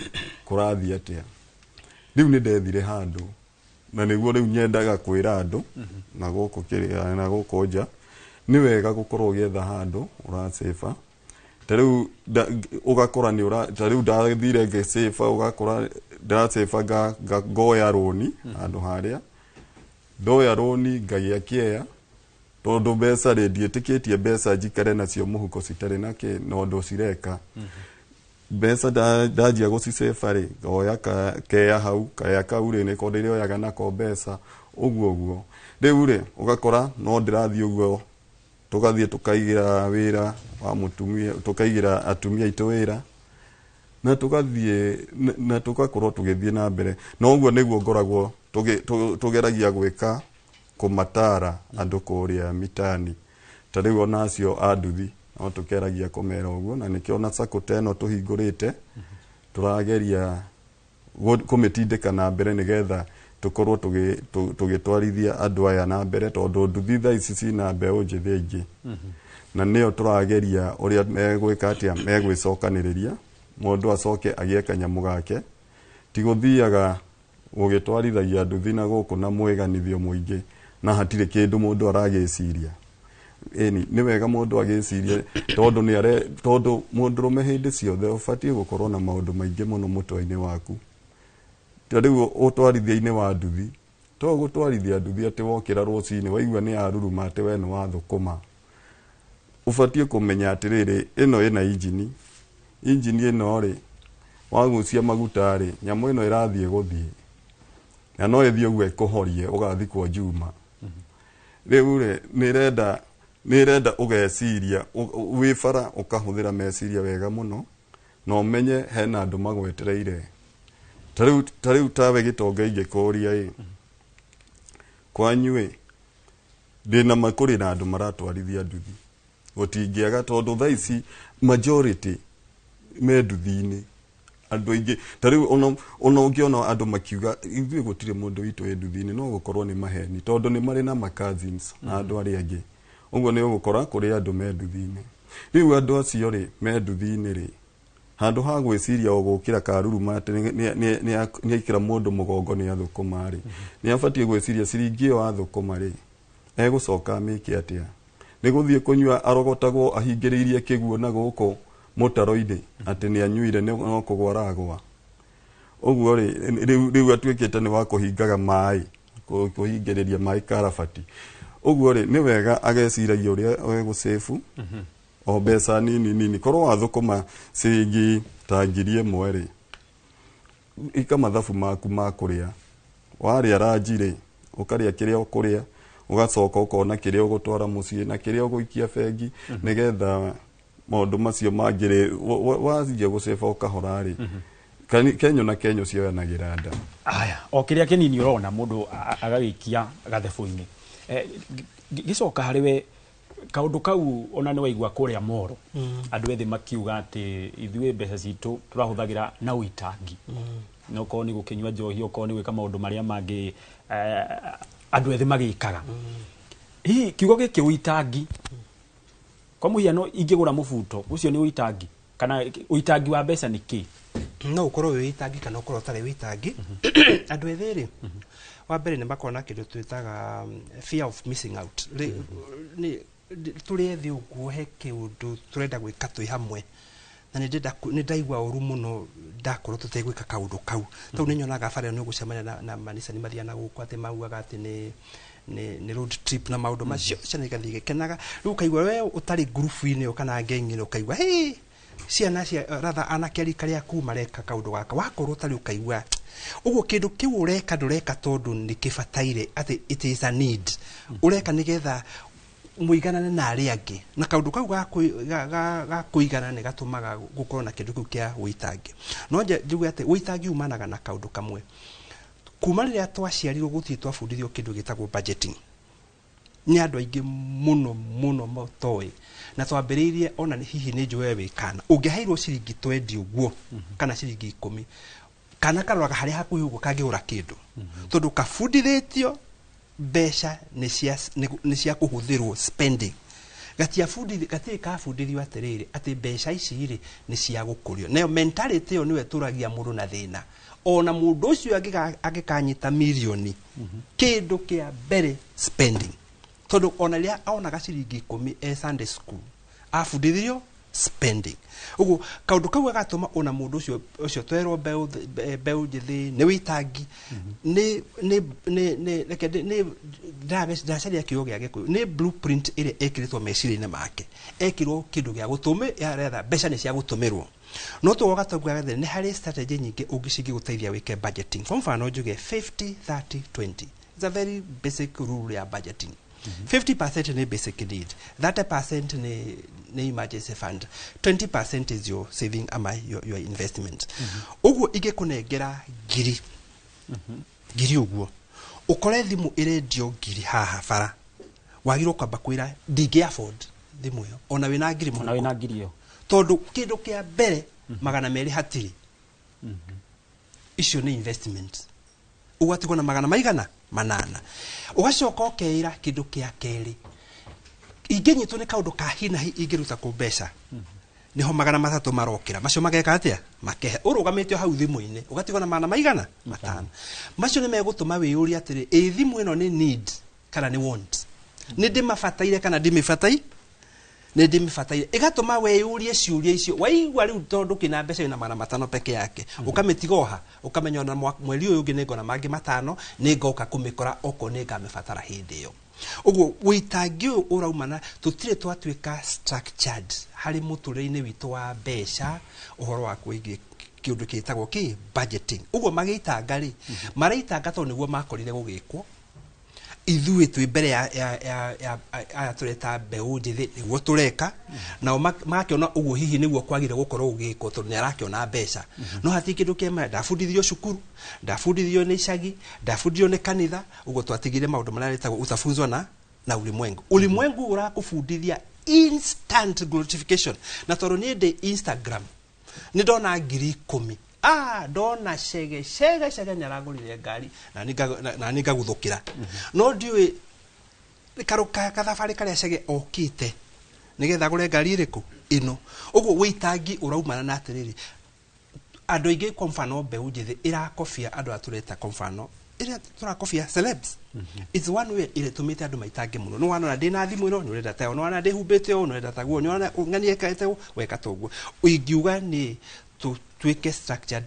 Speaker 1: kũrathiĩ atĩa? Rĩu nĩ ndethire handũ, na nĩguo rĩu nyendaga kwĩra andũ na gũkũ kĩrĩa na gũkũ nja, nĩ wega gũkorwo ũgĩetha handũ ũracĩba. Ta rĩu ũgakora nĩ ũra, ta rĩu ndathire ngĩcĩba, ũgakora ndĩracĩba ngoya rũni handũ harĩa ndoya rũni ngagĩa kĩeya, tondũ mbeca rĩ, ndiĩtĩkĩtie mbeca njikare nacio mũhuko citarĩ na kĩ na ũndũ cireka. Mbeca ndanjia gũcicĩba rĩ, ngoya keya hau, keya kau rĩ, nĩko ndĩrĩoyaga nako mbeca ũguo ũguo. Rĩu rĩ, ũgakora no ndĩrathiĩ ũguo, tũgathiĩ tũkaigĩra wĩra wa mũtumia, tũkaigĩra atumia aitũ wĩra, na tũgathiĩ na tũgakorwo tũgĩthiĩ na mbere. Na ũguo nĩguo ngoragwo tũgeragia gwĩka kũmatara andũ kũrĩa mitaani. Ta rĩu ona acio a nduthi no tũkeragia kũmera ũguo, na nĩkĩo ona sacco ta ĩno tũhingũrĩte tũrageria kũmĩtindĩka na mbere, nĩgetha tũkorwo tũgĩtwarithia andũ aya na mbere, tondũ nduthi thaa ici cina mbeũ njĩthĩ aingĩ, na nĩyo tũrageria ũrĩa megwĩka atĩa, megwĩcokanĩrĩria mũndũ acoke agĩe kanyamũ gake, ti gũthiaga gũgĩtwarithagia nduthi na gũkũ na mwĩganithio mũingĩ na hatirĩ kĩndũ mũndũ aragĩciria. Ĩni nĩ wega mũndũ agĩcirie, tondũ nĩ are, tondũ mũndũrũme hĩndĩ ciothe ũbatiĩ gũkorwo na maũndũ maingĩ mũno mũtwe-inĩ waku. Ta rĩu ũtwarithia-inĩ wa nduthi, to gũtwarithia nduthi atĩ wokĩra rũcinĩ waigua nĩ yaruruma atĩ we nĩ wathũkũma. Ũbatiĩ kũmenya atĩrĩrĩ, ĩno ĩna injini, injini ĩno rĩ, wagucia maguta rĩ, nyamũ ĩno ĩrathiĩ gũthiĩ, na no ĩthiĩ ũguo ĩkũhorie ũgathikwo Juma. Rĩu rĩ, nĩ ĩrenda ũgeciria wĩ bara, ũkahũthĩra meciria wega mũno, na ũmenye hena andũ magwetereire. Ta rĩu tawe gĩtonga ingĩkũria ĩ, kwanyu ĩ, ndĩna ma kũrĩ na andũ maratwarithia nduthi, gũtingĩaga, tondũ thaa ici majority me nduthi-inĩ andũ aingĩ. Ta rĩu ona ũngĩona andũ makiuga ithuĩ gũtirĩ mũndũ witũ wĩ nduthi-inĩ, no gũkorwo nĩ maheni, tondũ nĩ marĩ na ma cousins na andũ arĩa angĩ. Ũguo nĩ ũgũkora kũrĩ andũ me nduthi-inĩ. Rĩu andũ acio rĩ, me nduthi-inĩ rĩ, handũ ha gwĩciria o gũkĩra karuruma atĩ nĩ aikĩra mũndũ mũgongo nĩ athũkũma rĩ, nĩ abatiĩ gwĩciria ciringi ĩyo athũkũma rĩ, egũcoka amĩke atĩa? Nĩ gũthiĩ kũnyua arogotagwo ahingĩrĩirie kĩguo na gũkũ mũtaro-inĩ atĩ nĩ anyuire no kũgwa aragwa. Ũguo rĩ, rĩu atuĩkĩte nĩ wa kũhingaga maĩ, kũhingĩrĩria maĩ karabati. Ũguo rĩ, nĩ wega ageciragia ũrĩa egũcĩbu o mbeca nini nini. Korwo wathũkũma ciringi ta 1000 rĩ, ika mathabu maku ma kũrĩa. Warĩa ranji rĩ, ũkarĩa kĩrĩa ũkũrĩa, ũgacoka ũkona kĩrĩa ũgũtwara mũciĩ na kĩrĩa ũgũikia bengi, nĩgetha maũndũ macio mangĩ rĩ, wanjia gũcĩba ũkahora rĩ, kenyo na kenyo cioyanagĩra nda.
Speaker 3: Aya, o kĩrĩa kĩnini ũrona mũndũ agagĩikia gathebũ-inĩ. Gĩcoka harĩ we kaũndũ kau ona nĩ waigua kũrĩa Moro, andũ ethĩ makiuga atĩ ithuĩ mbeca citũ tũrahũthagĩra na ũitangi, na okorwo nĩ gũkĩnyua njohi, okorwo nĩ gwĩka maũndũ marĩa mangĩ andũ ethĩ magĩkaga. Hihi kiugo gĩkĩ ũitangi, kwa mũhiano ingĩgũra mũbuto ũcio nĩ ũitangi, kana ũitangi wa mbeca nĩ kĩ?
Speaker 12: No ũkorwo wĩ wĩitangi kana ũkorwo ũtarĩ wĩitangi. Andũ ethĩ rĩ, wa mbere nĩ makoragwo na kĩndũ twĩtaga fear of missing out. Nĩ tũrĩ ethĩ ũguo, he kĩũndũ tũrenda gwĩka twĩ hamwe, na nĩ ndĩrenda nĩ ndaigua ũru mũno ndakorwo tũtegwĩka kaũndũ kau, tondũ nĩ nyonaga bara ĩyo nĩ ũgũcemania na manisa nĩ mathiaga na gũkũ atĩ maugaga atĩ nĩ road trip na maũndũ macio, ciana igathiĩ igĩkenaga. Rĩu ũkaigua we ũtarĩ ngurubu-inĩ ĩyo kana ngengi-inĩ, ũkaigua hey, ciana cia ratha anake a rika rĩaku mareka kaũndũ gaka, wakorwo ũtarĩ ũkaigua ũguo kĩndũ kĩu ũreka ndũreka tondũ nĩ kĩbataire, atĩ it is a need, ũreka nĩgetha mũiganane na arĩa angĩ. Na kaũndũ kau ga kũigana nĩ gatũmaga gũkorwo na kĩndũ kĩu kĩa wĩitangi. No njuge atĩ wĩitangi umanaga na kaũndũ kamwe: kuma rĩrĩa twaciarirwo gũtirĩ twabundithio kĩndũ gĩtagwo budgeting. Nĩ andũ aingĩ mũno mũno matoĩ, na twambĩrĩirie ona hihi nĩ njũĩ we wĩ kana ũngĩheirwo ciringi 20 ũguo kana ciringi 10, kana karoraga harĩa hakuhĩ ũguo kangĩgũra kĩndũ, tondũ kabundithĩtio mbeca nĩ cia kũhũthĩrwo spending. Gatiabundithio, gatirĩ kabundithio atĩrĩrĩ atĩ mbeca ici rĩ nĩ cia gũkũrio. Nayo mentality ĩyo nĩyo ĩtũragia mũndũ na thĩna. Ona mũndũ ũcio angĩkanyita mirioni, kĩndũ kĩa mbere spending, tondũ ona rĩrĩa onaga ciringi 10 e Sunday school abundithirio spending. Ũguo kaũndũ kau gagatũma ona mũndũ ũcio twerwo mbeũ njĩthĩ nĩ wĩitangi, nĩ reke nĩ ndĩracaria kiugo gĩa Gĩkũyũ, nĩ blueprint ĩrĩa ĩkĩrĩtwo meciria-inĩ make, ekĩrwo kĩndũ gĩa gũtũmĩ yaretha mbeca nĩ cia gũtũmĩrwo. No tũgoka tũkuaga nĩ harĩ strategy nyingĩ ũngĩ cingĩgũteithia wĩke budgeting. Kwa mfano njuge 50 30 20. It's a very basic rule ya budgeting. 50% ni basic need, 30% ni emergency fund, 20% is your saving ama your investment. Ũguo ingĩkũnengera ngiri ũguo, ũkore thimũ ĩrendio ngiri haha bara, wagĩrĩirwo kwamba kwĩra ndingĩ afford thimũ ĩyo ona wĩna ngiri
Speaker 3: Ona wĩna ngiri ĩyo.
Speaker 12: Tondũ kĩndũ kĩa mbere 200 hatirĩ, icio nĩ investment. Ũgatigwo na magana maigana manana. Ũgacoka ũkeĩra kĩndũ kĩa kerĩ, ingĩnyitwo nĩ kaũndũ ka hi na hi ingĩruta kũ mbeca? Nĩho 300 marokĩra, macio mageka atĩa? Makehe ũrũgamĩte o hau thimũ-inĩ. Ũgatigwo na magana maigana matano. Macio nĩ megũtũma wĩyũrie atĩrĩ, ĩ thimũ ĩno nĩ need kana nĩ want? Nĩ ndĩmabataire kana ndĩmĩbatai? Nĩ ndĩmĩbataire. Ĩgatũma weyũrie ciũria icio. Waigua rĩu tondũ kĩna mbeca wĩna 500 peke yake, ũkamĩtiga oha, ũkamenya ona mweri ũyũ ũngĩ nĩngona mangĩ 500, nĩngoka kũmĩkora okorwo nĩngamĩbatara hĩndĩ ĩyo. Ũguo wĩitangi ũyũ ũraumana tũtirĩ twatuĩka structured harĩ mũtũrĩre-inĩ witũ wa mbeca, ũhoro wa kwĩgiĩ kĩũndũ gĩtagwo kĩ budgeting. Ũguo magĩitanga rĩ, maraitanga tondũ nĩguo makorire gũgĩkwo. Ithuĩ twĩ mbere ya aya tũreta mbeũ njĩthĩ, nĩguo tũreka nao magakĩona ũguo hihi nĩguo kwagĩrĩire gũkorwo gũgĩkwo, tondũ nĩ arakĩona mbeca. No hatirĩ kĩndũ kĩama ndabundithio cukuru, ndabundithio nĩ icagi, ndabundithio nĩ kanitha. Ũguo twatigire maũndũ marĩa metagwo utafunzwa na ulimwengu. Ulimwengu ũrakũbundithia instant gratification, na tondũ niĩ ndĩ Instagram nĩ ndona 10,000, ah, ndona cege cege cege nĩ aragũrire ngari na nĩ ngaguthũkĩra, no ndiũĩ kathabarĩ karĩa cege okĩte nĩgetha agũre ngari ĩrĩkũ ĩno. Ũguo wĩitangi ũraumana na atĩrĩrĩ, andũ aingĩ, kwa mfano mbeũ njĩthĩ ĩrakobia andũ arĩa tũreta, kwa mfano ĩrĩa tũrakobia celebs. It's one way ĩrĩa ĩtũmĩte andũ maitange mũno. Nĩ wanona ndĩna thimũ ĩno, nĩ ũrenda tayo; nĩ wana ndĩhumbĩte ũũ, nĩ ũrenda taguo; nĩ wana ng'ani ekĩte ũũ, weka toguo. Ingiuga nĩ tũtuĩke structured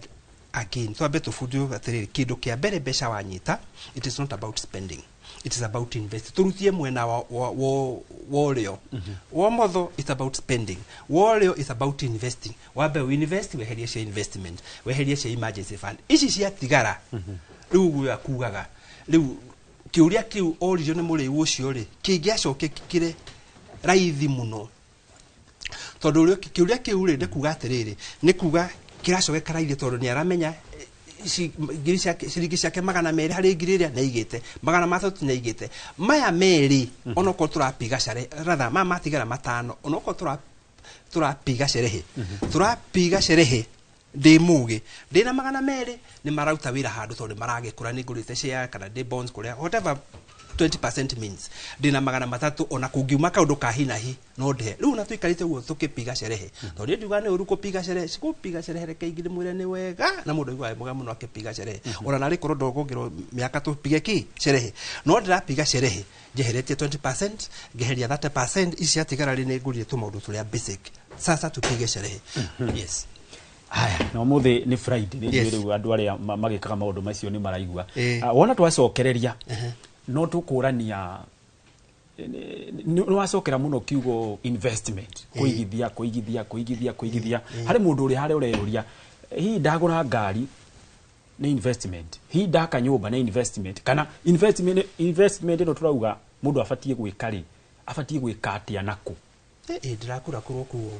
Speaker 12: again, twambe tũbundithio atĩrĩrĩ, kĩndũ kĩa mbere mbeca wanyita, it is not about spending, it is about invest. Turutie mwena wa ũrĩo wa ũmotho. It's about spending, wa ũrĩo is about investing. Wambe uinvest, weherie cia investment, weherie cia emergency fund, ici ciatigara rĩu ũguo akugaga. Rĩu kĩũria kĩu oririo nĩ mũrĩu ũcio rĩ, kĩngĩacokekire raithi mũno, tondũ kĩũria kĩu rĩ, nĩ kuga atĩrĩrĩ, nĩ kuga kĩracokeka raithi tondũ nĩ aramenya Ngiri ciake, ciringi ciake 200 harĩ ngiri ĩrĩa nĩaigĩte, 300 nĩaigĩte, maya merĩ onokorwo tũrapiga care rather maya matigara 5, onokorwo tũrapiga cerehe, tũrapiga cerehe ndĩ mũgĩ, ndĩna 200 nĩ marauta wĩra handũ tondũ nĩ maragĩkũra, nĩ ngũrĩte share kana ndĩ bonds kũrĩa, whatever 20% means, ndĩna 300, ona kũngiuma kaũndũ ka hinahi no ndĩhe. Rĩu na tũikarĩte ũguo tũkĩpiga cerehe, tondũ niĩ ndiugaga nĩ ũru kũpiga cerehe, kũpiga cerehe reke ingĩ ndĩmwĩre nĩ wega, na mũndũ aiguaga wĩ mwega mũno akĩpiga cerehe, ona narĩ korwo ndongongerwo mĩaka tũpige kĩ cerehe, no ndĩrapiga cerehe njeheretie 20%, ngeheria 30%, ici ciatigara rĩ nĩ ngũrire tũmaũndũ tũrĩa basic. Sasa tupige sherehe. Yes.
Speaker 3: Haya, na ũmũthĩ nĩ Friday, nĩ
Speaker 12: Yes.
Speaker 3: njũĩ rĩu andũ arĩa magĩkaga maũndũ macio nĩ maraigua.
Speaker 12: Eh.
Speaker 3: Ah, wona twacokereria no tũkũrania, nĩ wacokera mũno kiugo investment, kũigithia, kũigithia, kũigithia, kũigithia. Harĩ mũndũ ũrĩa harĩa ũreyũria, hihi ndagũra ngari nĩ investment, hihi ndaka nyũmba nĩ investment, kana investment ĩno tũrauga mũndũ abatiĩ gwĩka rĩ, abatiĩ gwĩka atĩa nakũ?
Speaker 12: Ndirakura kũrwo kuo.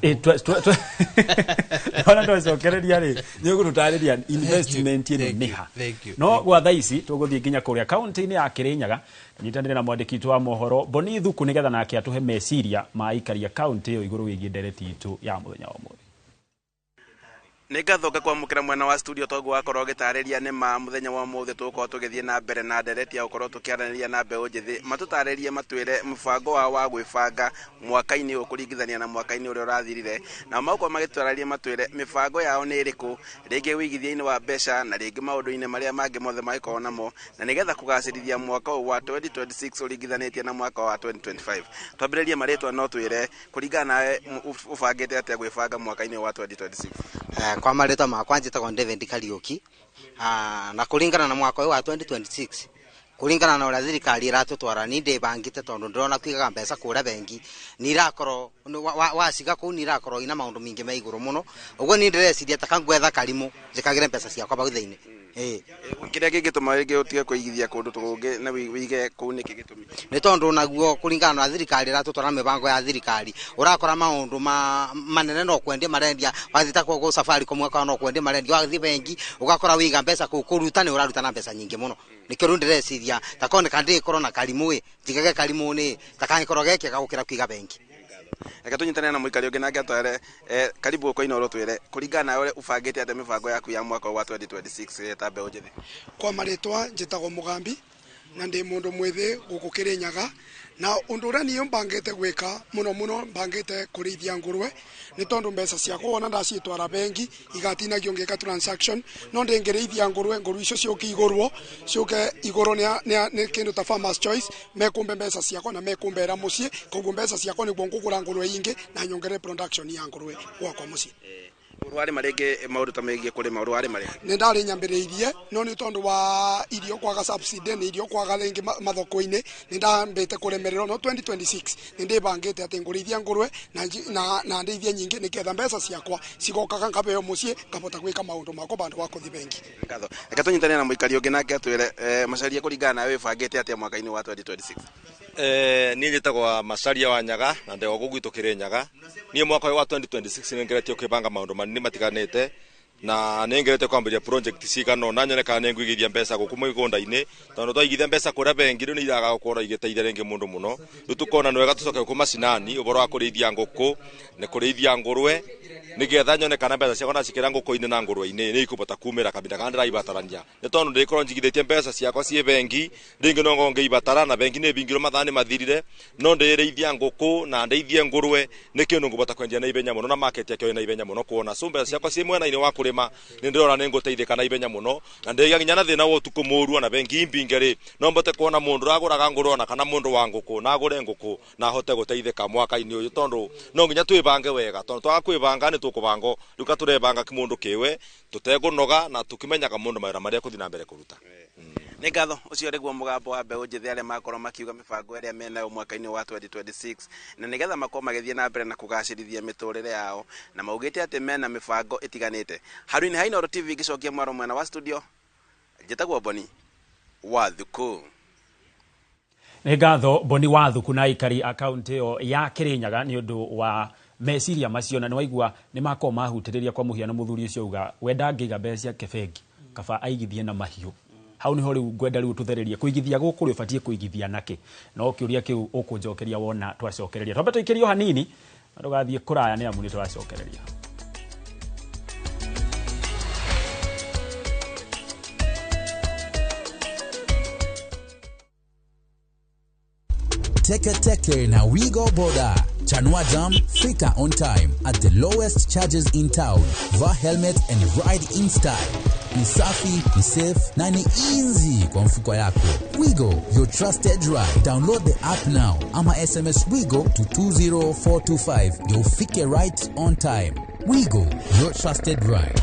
Speaker 3: Ona twacokereria rĩ, nĩ ũgũtũtarĩria investment ĩno nĩ ha.
Speaker 12: Thank you.
Speaker 3: No gwa thaa ici tũgũthiĩ nginya kũrĩa kaunti-inĩ ya Kĩrĩnyaga, nyitanĩre na mwandĩki witũ wa mohoro Boni Thuku, nĩgetha nake atũhe meciria ma aikari a kaunti ĩyo igũrũ wĩgiĩ ndereti itũ ya mũthenya wa ũmũthĩ.
Speaker 4: Nĩ ngatho ngakwamũkĩra mwena wa studio, toguo wakorwo ũgĩtarĩria nĩ ma mũthenya wa ũmũthĩ tũgũkorwo tũgĩthiĩ na mbere na ndereti ya gũkorwo tũkĩaranĩria na mbeũ njĩthĩ, matũtarĩrie, matwĩre mũbango wao wa gwĩbanga mwaka-inĩ ũyũ kũringithania na mwaka-inĩ ũrĩa ũrathirire, na magũkorwo magĩtũtarĩria, matwĩre mĩbango yao nĩ ĩrĩkũ, rĩngĩ wĩigithia-inĩ wa mbeca na rĩngĩ maũndũ-inĩ marĩa mangĩ mothe mangĩkorwo namo, na nĩgetha kũgacĩrithia mwaka ũyũ wa 2026 ũringithanĩtie na mwaka wa 2025. Twambĩrĩrie marĩtwa, no twĩre kũringana nawe ũbangĩte atĩa gwĩbanga mwaka-inĩ ũyũ wa 2026?
Speaker 5: Kwa marĩtwa makwa njĩtagwo David Kariũki. Na kũringana na mwaka ũyũ wa 2026, kũringana na ũrĩa thirikari ĩratũtwara, ni ndĩbangĩte tondũ ndĩrona kũigaga mbeca kũrĩa bengi nĩ irakorwo waciga kũu nĩ irakorwo ina maũndũ maingĩ me igũrũ mũno. Ũguo ni ndĩreciria ta kangwetha karimũ njĩkagĩre mbeca ciakwa bau thĩinĩ. Ĩĩ.
Speaker 4: Kĩrĩa kĩngĩtũma rĩngĩ ũtige kũigithia kũndũ kũngĩ na wĩige kũu nĩkĩ gĩtũmi?
Speaker 5: Nĩ tondũ naguo kũringana na thirikari ĩratũtwara, mĩbango ya thirikari, ũrakora maũndũ ma manene no kwendia marendia. Wathiĩ ta kũu Safaricom ũgakora no kwendia marendia, wathiĩ bengi ũgakora wĩiga mbeca kũu, kũruta nĩ ũraruta na mbeca nyingĩ mũno. Nĩkĩo rĩu ndĩreciria ta koneka ndĩkorwo na karimũ ĩ, njigage karimũ nĩ ta kangĩkorwo gekega gũkĩra kũiga bengi.
Speaker 4: Reke tũnyitane na mũikari ũngĩ nake atware, karibu gũkũ Inooro, twĩre kũringana nawe ũbangĩte atĩa mĩbango yaku ya mwaka ũyũ wa 2026 ta mbeũ njĩthĩ?
Speaker 6: Kwa marĩtwa njĩtagwo Mũgambi na ndĩ mũndũ mwĩthĩ gũkũ Kĩrĩnyaga, na ũndũ ũrĩa niĩ mbangĩte gwĩka mũno mũno, mbangĩte kũrĩithia ngũrwe, nĩ tondũ mbeca ciakwa wona ndacitwara bengi igatinagio ngĩka transaction, no ndĩngĩrĩithia ngũrwe, ngũrwe icio ciũke igũrwo, ciũke igũrwo nĩ kĩndũ ta Farmers Choice, mekũmbe mbeca ciakwa na mekũmbera mũciĩ, koguo mbeca ciakwa nĩguo ngũgũra ngũrwe ingĩ na nyongerere production ya ngũrwe gwakwa mũciĩ.
Speaker 4: Ũrwarĩma rĩngĩ maũndũ ta megiĩ kũrĩma, ũrwarĩma rĩngĩ?
Speaker 6: Nĩ ndarĩ nyambĩrĩirie, no nĩ tondũ wa irio kwaga subsidy, nĩ irio kwaga rĩngĩ mathoko-inĩ, nĩ ndambĩte kũremererwo, no 2026 nĩ ndĩbangĩte atĩ ngũrĩithia ngũrwe na ndĩithie nyingĩ, nĩgetha mbeca ciakwa cigokaga ngabeo mũciĩ, ngabota gwĩka maũndũ makwa bandũ wa kũthiĩ bengi.
Speaker 4: Ngatho. Reke tũnyitane na mũikari ũngĩ nake atwĩre, Macharia, kũringana nawe wĩbangĩte atĩa mwaka-inĩ wa 2026?
Speaker 7: Niĩ njĩtagwo Macharia wa Nyaga na ndĩ gũkũ gwitũ Kĩrĩnyaga. Niĩ mwaka ũyũ wa 2026 nĩ ngeretie kwĩbanga maũndũ manene matiganĩte, na nĩ ngeretie kwambĩrĩria project cigana ũna, nyone kana nĩ ngũigithia mbeca gũkũ mĩgũnda-inĩ, tondũ twaigithia mbeca kũrĩa bengi rĩu nĩ iraga gũkorwo igĩteithia rĩngĩ mũndũ mũno. Rĩu tũkona nĩ wega tũcoke gũkũ macinani ũhoro wa kũrĩithia ngũkũ nĩ kũrĩithia ngũrwe, nĩgetha nyone kana mbeca ciakwa ndacikĩra ngũkũ-inĩ na ngũrwe-inĩ nĩ ikũbota kumĩra kahinda karĩa ndĩraibatarania, nĩ tondũ ndĩkorwo njigithĩtie mbeca ciakwa ciĩ bengi, rĩngĩ no ngorwo ngĩibatara na bengi nĩ ĩbingirwo, mathaa nĩ mathirire, no ndĩrĩithia ngũkũ na ndĩithie ngũrwe nĩ kĩndũ ngũbota kwendia na ihenya mũno, na market yakĩo ĩ na ihenya mũno kuona. So mbeca ciakwa ciĩ mwena-inĩ wa kũrĩma nĩ ndĩrona nĩ ngũteithĩka na ihenya mũno, na ndĩgĩa nginya na thĩna wa ũtukũ mũru, ona bengi imbinge rĩ, no mbote kuona mũndũ ũragũraga ngũrwe ona kana mũndũ wa ngũkũ na agũre ngũkũ na ahote gũteithĩka mwaka-inĩ ũyũ, tondũ no nginya twĩbange wega, tondũ twaga kwĩbanga nĩ tũkũbangwo. Rĩu ka tũrebanga kĩmũndũ kĩwe tũtekũnoga na tũkĩmenyaga mũndũ mawĩra marĩa kũthiĩ na mbere kũruta.
Speaker 4: Nĩ ngatho. Ũcio nĩguo mũgambo wa mbeũ njĩthĩ arĩa makorwo makiuga mĩbango ĩrĩa menayo mwaka-inĩ wa 2026, na nĩgetha makorwo magĩthiĩ na mbere na kũgacĩrithia mĩtũrĩre yao, na maugĩte atĩ mena mĩbango ĩtiganĩte. Haru-inĩ ha Inooro TV, ngĩcokia mwaro mwena wa studio, njĩtagwo Boni wa Thuku.
Speaker 3: Nĩ ngatho Boni wa Thuku na aikari a kaunti ĩyo ya Kĩrĩnyaga nĩ ũndũ wa meciria macio, na nĩ waigua nĩ makorwo mahutĩrĩria. Kwa mũhiano mũthuri ũcio auga we ndangĩiga mbeca ciake bengi. Kaba aigithie na mahiũ. Hau niho riu ngwenda riu tuthererie kuigithia guku ri ubatie kuigithia nake no kiuria kiu ukunjokeria wona twacokereria twambe tuikirio hanini na ndugathie kuraya ni amu ni twacokereria.
Speaker 8: Teke Teke na Wigo Boda. Chanua Jam, fika on time at the lowest charges in town. Vaa helmet and ride in style. Ni safi, ni safe na ni easy kwa mfuko yako. Wigo, your trusted ride. Download the app now ama SMS Wigo to 20425. You'll fike right on time. Wigo, your trusted ride.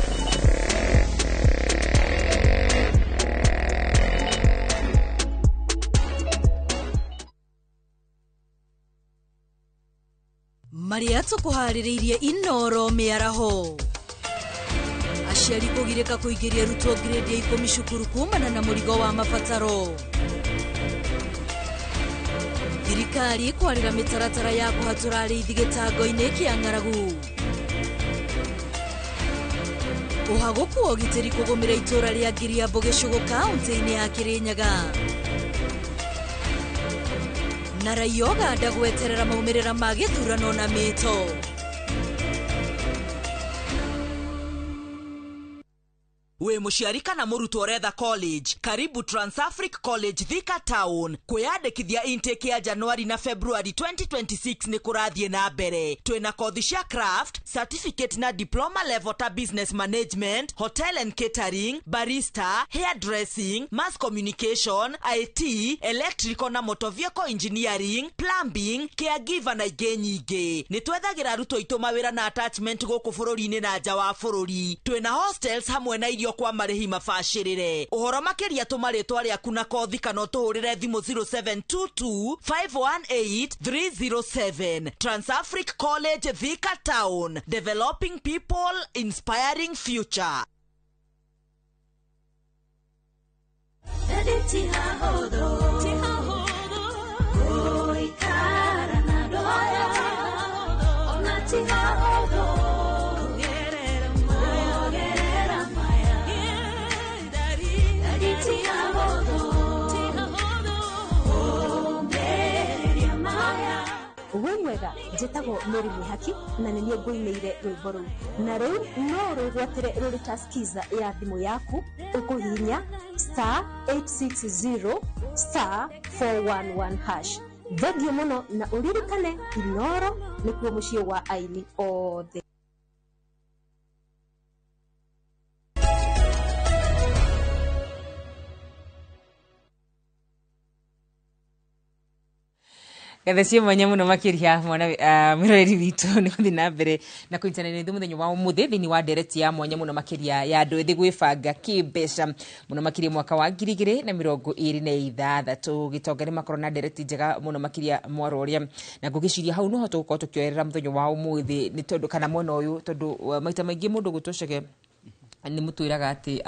Speaker 9: Maria tukuharĩrĩirie Inoro mĩaraho. Aciari kũgirĩka kũingĩria arutwo grade ya 10 cukuru kumana na mũrigo wa mabataro. Thirikari kwarĩra mĩtaratara ya kũhatũra arĩithi gĩtango-inĩ kĩa ng'aragu. Ũhagũku wa ũgitĩri kũgũmĩra itũra rĩa Ngiriambo gĩcũgũ kaũntĩ-inĩ ya Kĩrĩnyaga. Na raia Uganda gweterera maumĩrĩra ma gĩthurano na mĩto.
Speaker 10: Wĩ mũciari kana mũrutwo ũretha college, karibu Transafric College Thika Town. Kwĩyandĩkithia intake ya Januari na February 2026 nĩ kũrathiĩ na mbere. Twĩna kothi cia craft, certificate na diploma level ta business management, hotel and catering, barista, hairdressing, mass communication, IT, electrical na motor vehicle engineering, plumbing, caregiver na ingĩ nyingĩ. Nĩ twethagĩra arutwo aitũ mawĩra na attachment gũkũ bũrũri-inĩ na nja wa bũrũri. Twĩna hostels hamwe na irio kwa marĩhi mabacĩrĩre. Ũhoro makĩria tũma rĩtwa rĩaku na kothi kana ũtũhũrĩre thimũ 0722 518 307. Transafric College Thika Town, developing people, inspiring future.
Speaker 11: Wĩ mwega, njĩtagwo Mary Mwĩhaki na nĩ niĩ ngũinĩire rwĩmbo rũu, na rĩu no rwĩgwatĩre rũrĩ ta skiza ya thimũ yaku ũkũhihinya *860 *411 hash. Thengiũ mũno na ũririkane Inoro nĩkuo mũciĩ wa aini othe.
Speaker 2: Gathe cio mwanya muno makiria mwana mwiroreri witũ nĩ gũthiĩ na mbere na kũnyitanĩra ithuĩ mũthenya wa ũmũthĩ thĩinĩ wa ndereti ya mwanya mũno makĩria ya andũ ethĩ gwĩbanga kĩmbeca mũno makĩria mwaka wa 2026. Gĩtonga nĩ makorwo na ndereti njega mũno makĩria mwaro ũrĩa na ngũgĩciria hau no hote gũkorwo tũkĩoerera mũthenya wa ũmũthĩ nĩ tondũ kana mwena ũyũ tondũ maita maingĩ mũndũ gũtũcege nĩ mũtwĩraga atĩ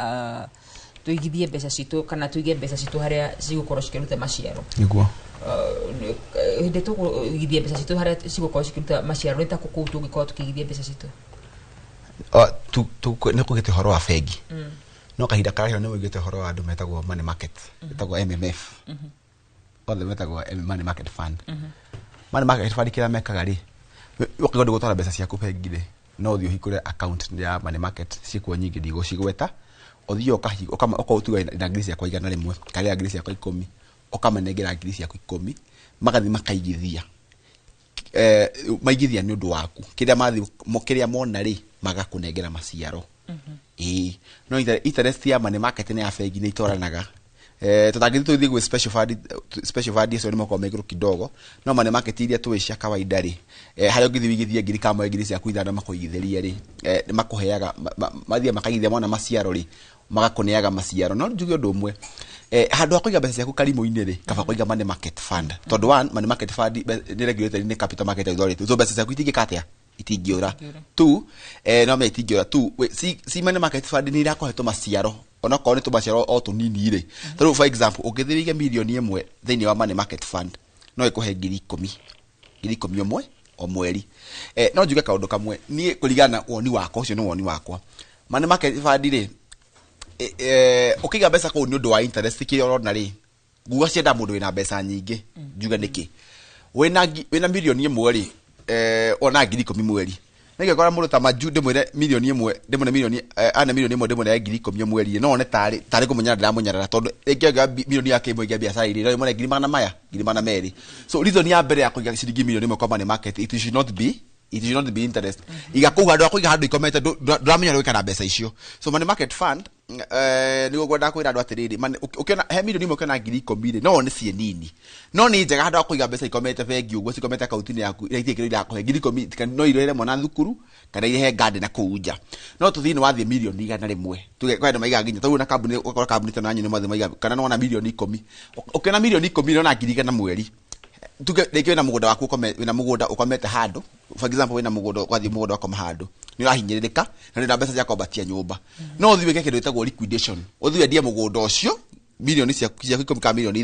Speaker 2: tuigithie mbeca citũ kana tuige mbeca citũ harĩa cigũkorwo cikĩruta maciaro.
Speaker 13: Nĩguo
Speaker 2: hĩndĩ tũkũigithia mbeca citũ harĩa cigũkorwo cikĩruta maciaro nĩ ta kũu tũngĩkorwo tũkĩigithia mbeca citũ?
Speaker 13: Nĩ kũgĩte ũhoro wa bengi no kahinda karĩa nĩ wĩigĩte ũhoro wa andũ metagwo money market, ĩtagwo MMF, othe metagwo money market fund. Money market fund kĩrĩa mekaga rĩ, ũkĩenda gũtwara mbeca ciaku bengi rĩ, no ũthiĩ ũhingũre account ya money market ciĩkuo nyingĩ ndigũcigweta, ũthiĩ ũkautuga na ngiri ciakwa 100 kana ngiri ciakwa 10 ũkamanengera ngiri ciaku 10 magathiĩ makaigithia, maigithia nĩ ũndũ waku, kĩrĩa mathiĩ kĩrĩa mona rĩ magakũnengera maciaro. Ĩĩ no interest ya money market na ya bengi nĩ itwaranaga. Tutangĩthiĩ tũthiĩ gwĩ special fund, special fund icio nĩ makoragwo me igũrũ kidogo, no money market iria tũĩ cia kawaida rĩ, harĩa ũngĩthiĩ ũigithie ngiri kamwe ngiri ciaku 5 makũigithĩrie rĩ, nĩ makũheaga mathiĩ makaigithia mona maciaro rĩ magakũneaga maciaro. No njuge ũndũ ũmwe, handũ ha kũiga mbeca ciaku karimũ-inĩ rĩ, kaba kũiga money market fund, tondũ one, money market fund nĩ regulated nĩ Capital Market Authority, so mbeca ciaku itingĩka atĩa, itingĩũra. Two, no me itingĩũra. Two, si money market fund nĩ irakũhe tũmaciaro onokorwo nĩ tũmaciaro o tũnini rĩ. Tarĩu for example ũngĩthiĩ ũige mirioni 1 thĩinĩ wa money market fund no ĩkũhe ngiri 10, ngiri 11 o mweri. No njuge kaũndũ kamwe niĩ kũringana na woni wakwa, ũcio nĩ woni wakwa, money market fund rĩ Ũkĩiga mbeca kũu nĩ ũndũ wa interest kĩrĩa ũrona rĩ, nguga cienda mũndũ wĩna mbeca nyingĩ. Njuge nĩkĩ? Wĩna 1 million rĩ, ona 10,000 mweri, nĩngĩkora mũndũ ta Maju, ndĩmwĩre 1 million, ndĩmũne milioni, ana 1 million, ndĩmũne 10,000 mweri, no one tarĩ kũmũnyarara ndĩramũnyarara, tondũ rĩngĩ angĩoya 1 million yake ĩmwe ĩingĩra biacara-inĩ, no ĩmũne ngiri magana maya, ngiri 200. So reason ya mbere ya kũiga ciringi 1 million kwa money market, it should not be interest. Iga kũu handũ ha kũiga handũ ikomete, ndũramenya ũrĩa gwĩka na mbeca icio. So money market fund, nĩguo ngwendaga kwĩra andũ atĩrĩrĩ, ũkĩona he 1 million ũkĩona 10,000 rĩ, no wone ciĩ nini, no nĩ njega handũ ha kũiga mbeca ikomete bengi ũguo, cikomete akaunti-inĩ yaku iria itirĩ kĩndũ irakũhe. 10,000 no irĩhere mwana thukuru kana irĩhe ngandi na kũu nja. No tũthiĩ nĩ wathiĩ 100 million, tuge kwĩ andũ maigaga nginya tarĩu na kambuni, ũgakora kambuni ta nanyu nĩ mathiĩ maiga kana nĩ wona 10 million. Ũkĩona 10 million nona 100,000 mweri. Tuge rĩngĩ wĩna mũgũnda waku, wĩna mũgũnda ũkomete handũ, for example, wĩna mũgũnda, ũgathiĩ mũgũnda ũkoma handũ, nĩ ũrahinyĩrĩrĩka na nĩ mbeca cia kwambatia nyũmba, no ũthiĩ wĩke kĩndũ gĩtagwo liquidation, ũthiĩ wendie mũgũnda ũcio milioni ciaku 10 kana 5 million.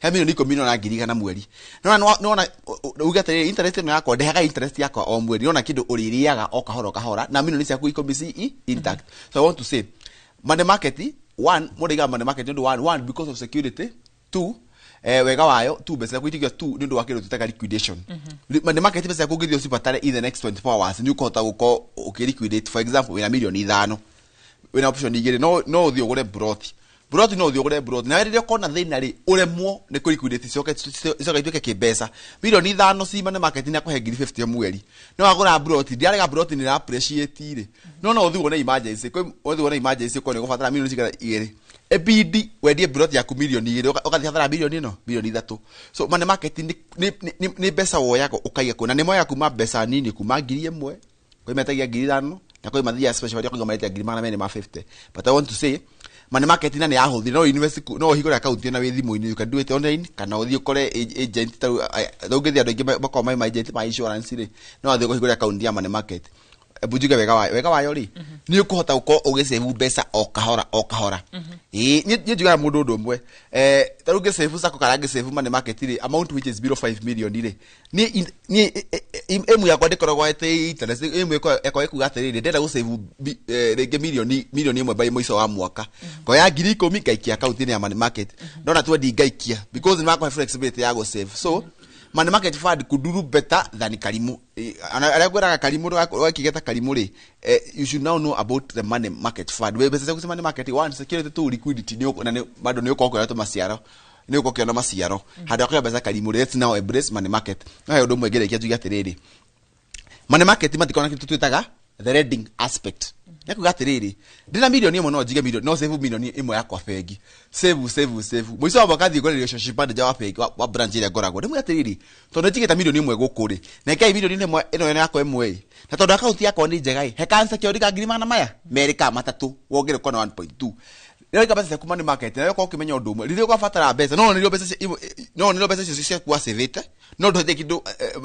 Speaker 13: He 10 million nona 100,000 mweri. Nona uge atĩrĩrĩ, interest ĩno yakwa ndehaga interest yakwa o mweri, nona kĩndũ ũrĩrĩaga o kahora o kahora na 10 million ciaku ci intact. So I want to say money market, one, mũndũ aigaga money market nĩ ũndũ one, because of security, two, wega wayo, two, mbeca ciaku itigio, two, nĩ ũndũ wa kĩndũ twĩtaga liquidation. Money market, mbeca ciaku ũngĩthiĩ ũcibatare in the next 24 hours, nĩ ũkũhota gũkorwo ũkĩliquidate. For example, wĩna 5 million, wĩna option igĩrĩ: no ũthiĩ ũgũre broti, no ũthiĩ ũgũre broti, na rĩrĩa ũkona thĩna rĩ, ũremwo nĩ kũ liquidate, icoke ituĩke kĩmbeca. 5 million ci money market nĩ akũhe 50,000 o mweri. No wagũra broti, ndiarega broti nĩ appreciate rĩ, no ũthiĩ wone emergency, kwĩ ũthiĩ wone emergency, ũkorwo nĩ ũgũbatara milioni cigana igĩrĩ, ebidi wendie broti yaku 2 million, ũgathiĩ hathara milioni ĩno, 3 million. So money market nĩ mbeca woyaga ũkaiga kũ, na nĩ moyaga kuma mbeca nini, kuma 1,000, kwĩ metagia 5,000, na kwĩ mathiaga special arĩa kũiga maretia 250,000. But I want to say money market na nĩ yahũthire, no invest, no ũhingũre account na wĩ thimũ-inĩ, you can do it online, kana ũthiĩ ũkore agent. Ta rĩu ũngĩthiĩ, andũ aingĩ makoragwo marĩ ma agent ma insurance rĩ, no athiĩ kũhingũra account ya money market. Ebu njuge wega wayo rĩ, nĩ ũkũhota gũkorwo ũgĩsave mbeca o kahora o kahora. Ĩĩ, niĩ njugaga mũndũ ũndũ ũmwe, ta rĩu ngĩsave sacco kana ngĩsave money market rĩ, amount which is below 5 million rĩ, niĩ ĩmu yakwa ndĩkoragwo ĩtĩ interest. Ĩmu ĩkoragwo ĩkuga atĩrĩrĩ, ndĩrenda gũsave rĩngĩ 1 million by mũico wa mwaka, ngoya 10,000 ngaikia account-inĩ ya money market, ndona 20 ngaikia, because nĩ makũhe flexibility ya gũsave. So money market fund could do better than karimu. Arĩa ngwĩraga karimu ũgakĩgeta karimu rĩ, you should now know about the money market fund. We mbeca ciaku ci money market, one, security, two, liquidity, na bado nĩ ũkorwo ũkĩona tũmaciaro, nĩ ũkorwo ũkĩona maciaro handũ ha kũiga mbeca karimu rĩ. Let's now embrace money market. No he ũndũ ũmwe ngĩrĩkia njuge atĩrĩrĩ, money market matikoragwo na kĩndũ twĩtaga the lending aspect. Nĩ kuga atĩrĩrĩ, ndĩna 1 million, no njige milioni, no save 1 million yakwa bengi, save, save, save, mũico wa mwaka thiĩ ngore relationship manager wa bengi wa branch ĩrĩa ngoragwo, ndĩmwĩre atĩrĩrĩ, tondũ njigĩte 1 million gũkũ rĩ, na ngai 1 million ĩno yakwa ĩmwe ĩ, na tondũ akaunti yakwa nĩ njega ĩ, he kansecured ka 200,000 kana 3, wongerere ũkona 1.2. Rĩrĩa waiga mbeca ciaku money market, na ũkorwo ũkĩmenya ũndũ ũmwe, rĩrĩa ũgabatara mbeca, no nĩrĩo mbeca no nĩrĩo mbeca icio ciaku wacĩvĩte, no ndũhĩtie kĩndũ.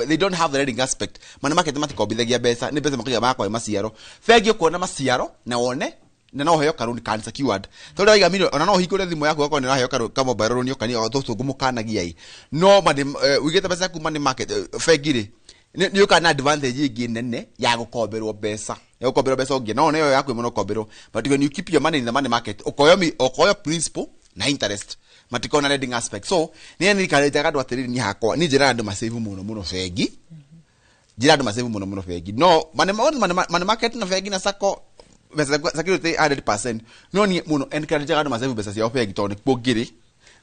Speaker 13: They don't have the lending aspect. Money market matikombithagia mbeca, nĩ mbeca makũiga makwahe maciaro. Bengi ũkuona maciaro na wone na no ũheo karũni ka unsecured, tondũ waiga milioni, ona no ũhingũre thimũ yaku ũgakorwo nĩ ũraheo ka mobile loan, ũkania tũngũmũkanagia ĩ, no money, ũigĩte mbeca ciaku money market, bengi rĩ, nĩ ũkaga na advantage ĩngĩ nene ya gũkomberwo mbeca, ya gũkomberwo mbeca ũngĩ no nĩyo yaku ĩmwe no ũkomberwo. But when you keep your money in the money market, ũkoyo ũkoyo principal na interest, matikoragwo na lending aspect. So nĩ nĩikarĩte andũ atĩrĩrĩ, niĩ hakwa niĩ njĩraga andũ masave mũno mũno bengi, njĩra andũ masave mũno mũno bengi, no money market na bengi na sacco, mbeca security 100%. No niĩ mũno encourage andũ masave mbeca ciao bengi, tondũ nĩkuo ngĩrĩ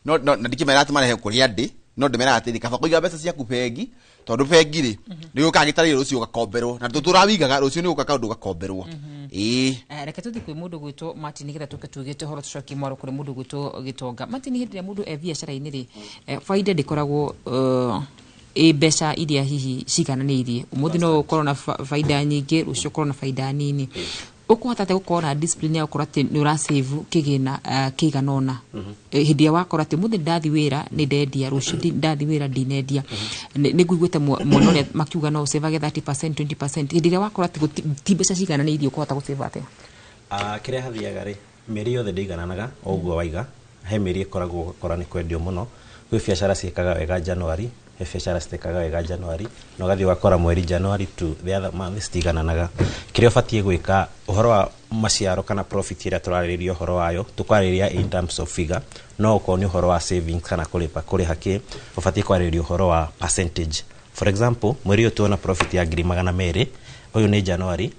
Speaker 13: no na ndikĩmera atĩ marehe kũrĩa ndĩ, no ndĩmeraga atĩrĩ, kaba kũiga mbeca ciaku bengi, tondũ bengi rĩ, nĩ gũkaga gĩtarĩ rũciũ ũgakomberwo, na tũtũrawigaga rũciũ nĩ gũka kaũndũ ũgakomberwo, ĩĩ.
Speaker 2: Reke tũthiĩ kwĩ mũndũ gwĩtwo Martin, nĩgetha tũke tugĩte ũhoro, tũcokie mwaro kũrĩ mũndũ gwĩtwo Gĩtonga. Martin, hĩndĩ ĩrĩa mũndũ e biacara-inĩ rĩ, baida ndĩkoragwo ĩ mbeca iria hihi cigananĩirie. Ũmũthĩ no ũkorwo na baida nyingĩ, rũciũ ũkorwo na baida nini. Ũkũhota atĩa gũkorwo na discipline ya gũkorwo atĩ nĩ ũrasave kĩgĩna kĩigana ũna, hĩndĩ ĩrĩa wakora atĩ ũmũthĩ ndathi wĩra nĩ ndendia, rũciũ ndathi wĩra ndinendia? Nĩ nguiguĩte mwena ũrĩa makiuga no ũcĩvage 30%, 20%. Hĩndĩ ĩrĩa wakora atĩ ti mbeca cigananĩirie, ũkũhota gũcĩva atĩa?
Speaker 14: Ah, kĩrĩa hathiaga rĩ, mĩeri yothe ndĩigananaga o ũguo waiga. He mĩeri ĩkoragwo ũgakora nĩ kwendio mũno, kwĩ biacara ciĩkaga wega January, he biacara citĩkaga wega January, na ũgathiĩ ũgakora mweri January to the other month citigananaga. Kĩrĩa ũbatiĩ gwĩka ũhoro wa Maciaro kana profit ĩrĩa tũrarĩrĩria ũhoro wayo, tũkwarĩrĩria in terms of figure, no okorwo nĩ ũhoro wa savings kana kũrĩpa kũrĩha kĩ, ũbatiĩ kwarĩrĩria ũhoro wa percentage. For example, mweri ũyũ tuona profit ya 200,000, ũyũ nĩ January,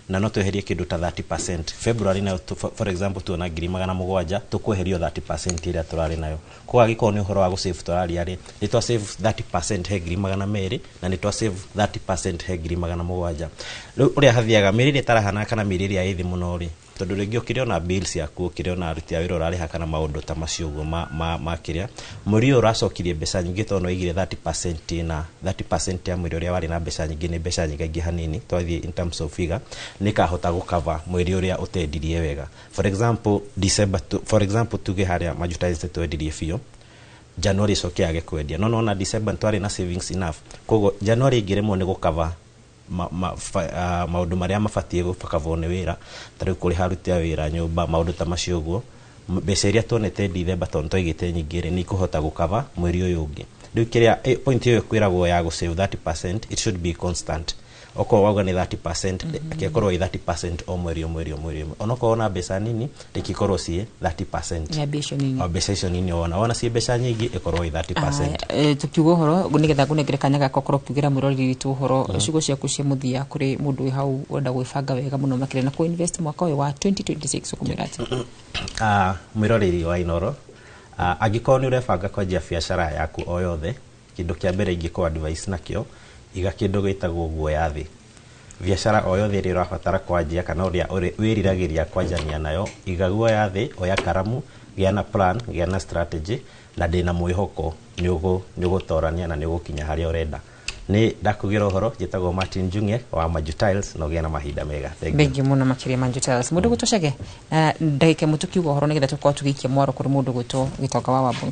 Speaker 14: na no tweherie kĩndũ ta 30%. February nayo for example tuona 700,000, tũkweherio 30% ĩrĩa tũrarĩ nayo. Koguo angĩkorwo nĩ ũhoro wa gũsave tũraria rĩ, nĩ twa save 30% he 200,000 na nĩ twa save 30% he 700,000. Rĩu ũrĩa hathiaga, mĩeri ĩrĩa ĩtarahana kana mĩeri ĩrĩa ĩ thĩ mũno rĩ, tondũ rĩngĩ ũkĩrĩ ona bills yaku, ũkĩrĩ ona aruti a wĩra ũrarĩha kana maũndũ ta macio ũguo ma kĩrĩa, mweri ũyũ ũracokirie mbeca nyingĩ tondũ nĩwaigire 30%, na 30% ya mweri ũrĩa warĩ na mbeca nyingĩ nĩ mbeca nyingaingĩ hanini. Twathiĩ in terms of figure, nĩ kahota gũcover mweri ũrĩa ũtendirie wega. For example, December for example, tuge harĩa Majuta twendirie biũ, January icoke yage kwendia, no nona December twarĩ na savings enough, koguo January ĩngĩremwo nĩ gũcover maũndũ marĩa mabatiĩ gũcoverwo nĩ wĩra, ta rĩu kũrĩha aruti a wĩra, nyũmba, maũndũ ta macio ũguo, mbeca iria tuonete December, tondũ twaigĩte nyingĩ rĩ, nĩ ikũhota gũcover mweri ũyũ ũngĩ. Rĩu kĩrĩa point ĩyo ĩkwĩragwo ya gũsave 30%, it should be constant. Okorwo wauga nĩ 30%, reke ĩ 30% o mweri, o mweri, o mweri, o mweri. Onokorwo na mbeca nini, reke ikorwo ciĩ 30%
Speaker 2: ya mbeca nini.
Speaker 14: O mbeca icio nini wona, wona ciĩ mbeca nyingĩ, ĩkorwo ĩ 30%.
Speaker 2: Aya, tukiuga ũhoro nĩgetha ngũnengere kanya gaka ũkorwo ũkiugĩra mwĩroreri witũ ũhoro, ciugo ciaku cia mũthia kũrĩ mũndũ wĩ hau ũrenda gwĩbanga wega mũno makĩria na kũ-invest mwaka ũyũ wa 2026, ũkũmwĩra atĩa?
Speaker 14: Mwĩroreri wa Inoro, angĩkorwo nĩ ũrebanga kwanjia biacara yaku o yothe, kĩndũ kĩa mbere ingĩkũ advice nakĩo, iga kĩndũ gĩtagwo guoya thĩ. Biacara o yothe ĩrĩa ũrabatara kwanjia kana ũrĩa wĩriragĩria kwanjania nayo, iga guoya thĩ, oya karamu, gĩa na plan, gĩa na strategy, na ndĩna mwĩhoko nĩ ũgũtorania na nĩ ũgũkinya harĩa ũrenda. Nĩ ndakugĩra ũhoro, njĩtagwo Martin Njung'e wa Maju Tiles, na ũgĩe na mahinda mega. Thank you.
Speaker 2: Thengiũ mũno makĩria, Manju Tiles. Mũndũ gwĩtwo Chege, na ndagĩka ĩmwe tũkiuga ũhoro nĩgetha tũkorwo tũgĩikia mwaro kũrĩ mũndũ gwĩtwo Gĩtonga wa Wambui.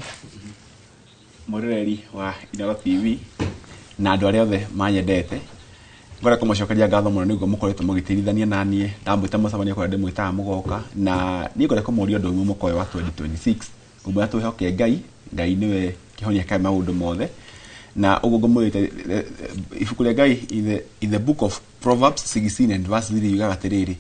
Speaker 13: Mwĩroreri wa Inoro TV na andũ arĩa othe manyendete, ngoreka kũmũcokeria ngatho mũno nĩguo mũkoretwo mũgĩteithania na niĩ. Ndamwĩta mũcemanio kũrĩa ndĩmwĩtaga mũgoka, na niĩ ngoreka kũmũria ũndũ ũmwe. Mwaka ũyũ wa 2026, ngũmwĩra twĩhoke Ngai. Ngai nĩwe kĩhonia kĩa maũndũ mothe, na ũguo ngũmwĩrĩte, ibuku rĩa Ngai in the book of Proverbs 16 and verse 3 yugaga atĩrĩrĩ,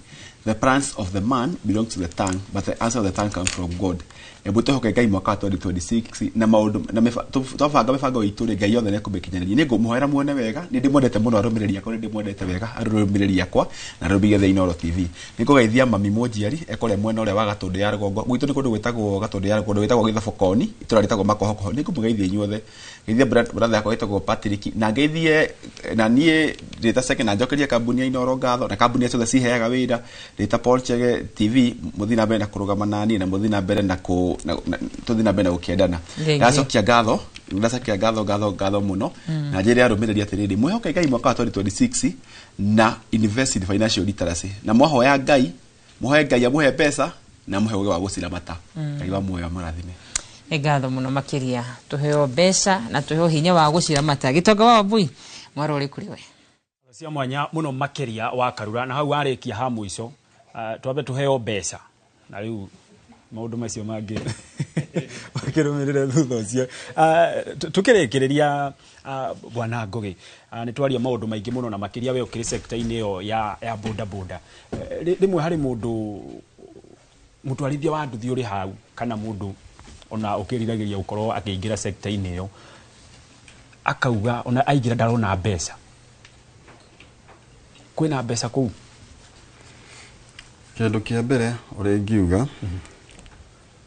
Speaker 13: "The plans of the man belongs to the tongue, but the answer of the tongue comes from God." Ebu twĩhoke Ngai mwaka wa 2026 na maũndũ na twabanga mĩbango itũ rĩ, Ngai yothe nĩekũmĩkinyanĩria. Nĩ ngũmũhoera muone wega. Nĩ ndĩmwendete mũno arũmĩrĩri akwa, nĩ ndĩmwendete wega arũmĩrĩri akwa na arũmĩrĩri othe Inooro TV. Nĩ ngũgeithia mami mũnjiari ekũrĩa mwena ũrĩa wa Gatũndũ ya rũgongo. Gwitũ nĩ kũndũ gwĩtagwo Gatũndũ ya kũndũ gwĩtagwo Gĩthabokoni, itũra rĩtagwo Makohokoho. Nĩ ngũmũgeithia inyuothe, ngeithie brother yakwa wĩtagwo Patrick, na ngeithie na niĩ ndĩta Chege, na njokerie kambuni ya Inooro ngatho na kambuni ciothe ciheaga wĩra. Ndĩta Paul Chege TV, mũthiĩ na mbere na kũrũgama na niĩ na mũthiĩ na mbere na kũ tũthiĩ na mbere na gũkĩendana.
Speaker 2: Thengiũ.
Speaker 13: Ndacokia ngatho, ndacokia ngatho, ngatho, ngatho mũno, na njĩre arũmĩrĩri atĩrĩrĩ, mwĩhoke Ngai mwaka wa 2026 na invest in financial literacy, na mwahoya Ngai, mũhoe Ngai amũhe mbeca na amũhe ũgĩ wa gũciramata. Ngai wa muoyo amũrathime.
Speaker 2: Nĩ ngatho mũno makĩria. Tũheo mbeca na tũheo hinya wa gũciramata. Gĩtonga wa Wambui, mwaro ũrĩ kũrĩ we.
Speaker 3: Cia mwanya mũno makĩria wa Karura, na hau warĩkia ha mũico, twambe tũheo mbeca na rĩu maũndũ macio mangĩ makĩrũmĩrĩre thutha ũcio. Tũkĩrĩkĩrĩria, bwana Ngũgĩ, nĩ twaria maũndũ maingĩ mũno na makĩria we ũkĩrĩ sector-inĩ ĩyo ya boda boda. Rĩmwe harĩ mũndũ mũtwarithia wa nduthi ũrĩ hau kana mũndũ ona ũkĩriragĩria gũkorwo akĩingĩra sector-inĩ ĩyo, akauga ona aingĩra ndarona mbeca. Kwĩna mbeca kũu?
Speaker 1: Kĩndũ kĩa mbere ũrĩa ingiuga,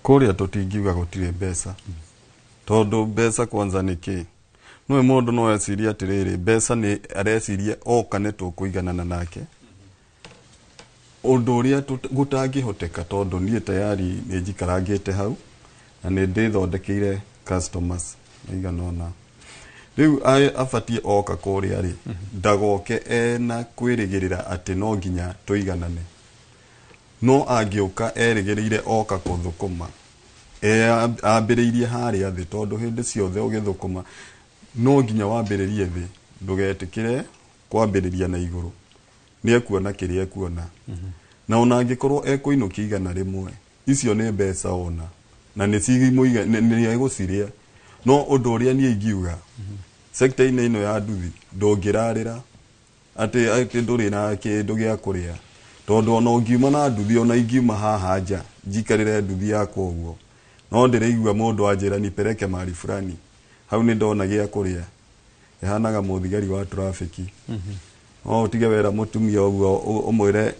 Speaker 1: kũrĩa tũtingiuga gũtirĩ mbeca, tondũ mbeca kwanza nĩ kĩ? Nĩwe mũndũ no ecirie atĩrĩrĩ, mbeca nĩ areciria oka nĩ tũkũiganana nake, ũndũ ũrĩa gũtangĩhoteka, tondũ niĩ tayari nĩ njikarangĩte hau na nĩ ndĩthondekeire customers maigana ũna. Rĩu abatiĩ oka kũrĩa rĩ, ndagoke ena kwĩrĩgĩrĩra atĩ no nginya tũiganane. No angĩũka erĩgĩrĩire oka kũthũkũma, ambĩrĩirie harĩa thĩ, tondũ hĩndĩ ciothe ũgĩthũkũma no nginya wambĩrĩrie thĩ, ndũgetĩkĩre kwambĩrĩria na igũrũ. Nĩ ekuona kĩrĩa ekuona, na ona angĩkorwo ekũinũkia 100, icio nĩ mbeca ona na nĩ nĩ egũcirĩa. No ũndũ ũrĩa niĩ ingiuga, sector-inĩ ĩno ya nduthi ndũngĩrarĩra atĩ ndũrĩ na kĩndũ gĩa kũrĩa, Tondu ona ũngiuma na nduthi, ona ingiuma haha nja njikarĩre nduthi yakwa ũguo, no ndĩraigua mũndũ anjĩra nipeleke mahali fulani, hau nĩ ndona gĩa kũrĩa. Ĩhanaga mũthigari wa trafiki. No ũtige wera mũtumia ũguo, ũmwĩre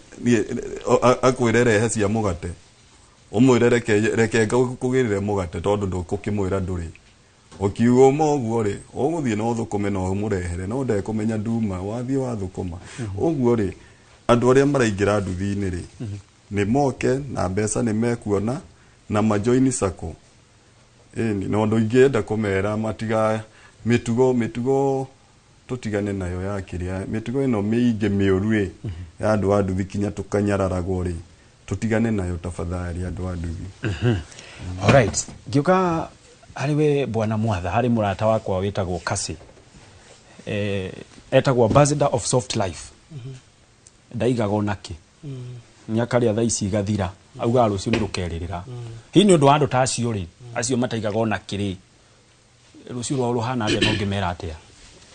Speaker 1: akwĩre rehe cia mũgate, ũmwĩre reke ngũgĩrĩre mũgate, tondũ ndũkũkĩmwĩra ndũrĩ. Ũkiuga ũma ũguo rĩ, ũgũthiĩ na ũthũkũme na ũmũrehere, no ndekũmenya nduma wathiĩ wathũkũma. Ũguo rĩ, andũ arĩa maraingĩra nduthi-inĩ rĩ, nĩ moke na mbeca, nĩ mekuona na majoini sacco. Ĩni, na ũndũ ingĩenda kũmera, matiga mĩtugo tũtigane nayo ya kĩrĩa mĩtugo ĩno mĩingĩ mĩũru ĩ ya andũ a nduthi, kinya tũkanyararagwo rĩ, tũtigane nayo tafadhali, andũ a nduthi.
Speaker 3: Alright, ngĩũka harĩ we Bwana Mwatha, harĩ mũrata wakwa wĩtagwo Kasi, etagwo ambassador of soft life. Ndaigaga onakĩ nĩakarĩa thaa ici igathira, augaga rũciũ nĩ rũkerĩrĩra. Hihi nĩ ũndũ wa andũ ta acio rĩ, acio mataigaga onakĩ rĩ, rũciũ rwao rũhana atĩa, na ũngĩmera atĩa?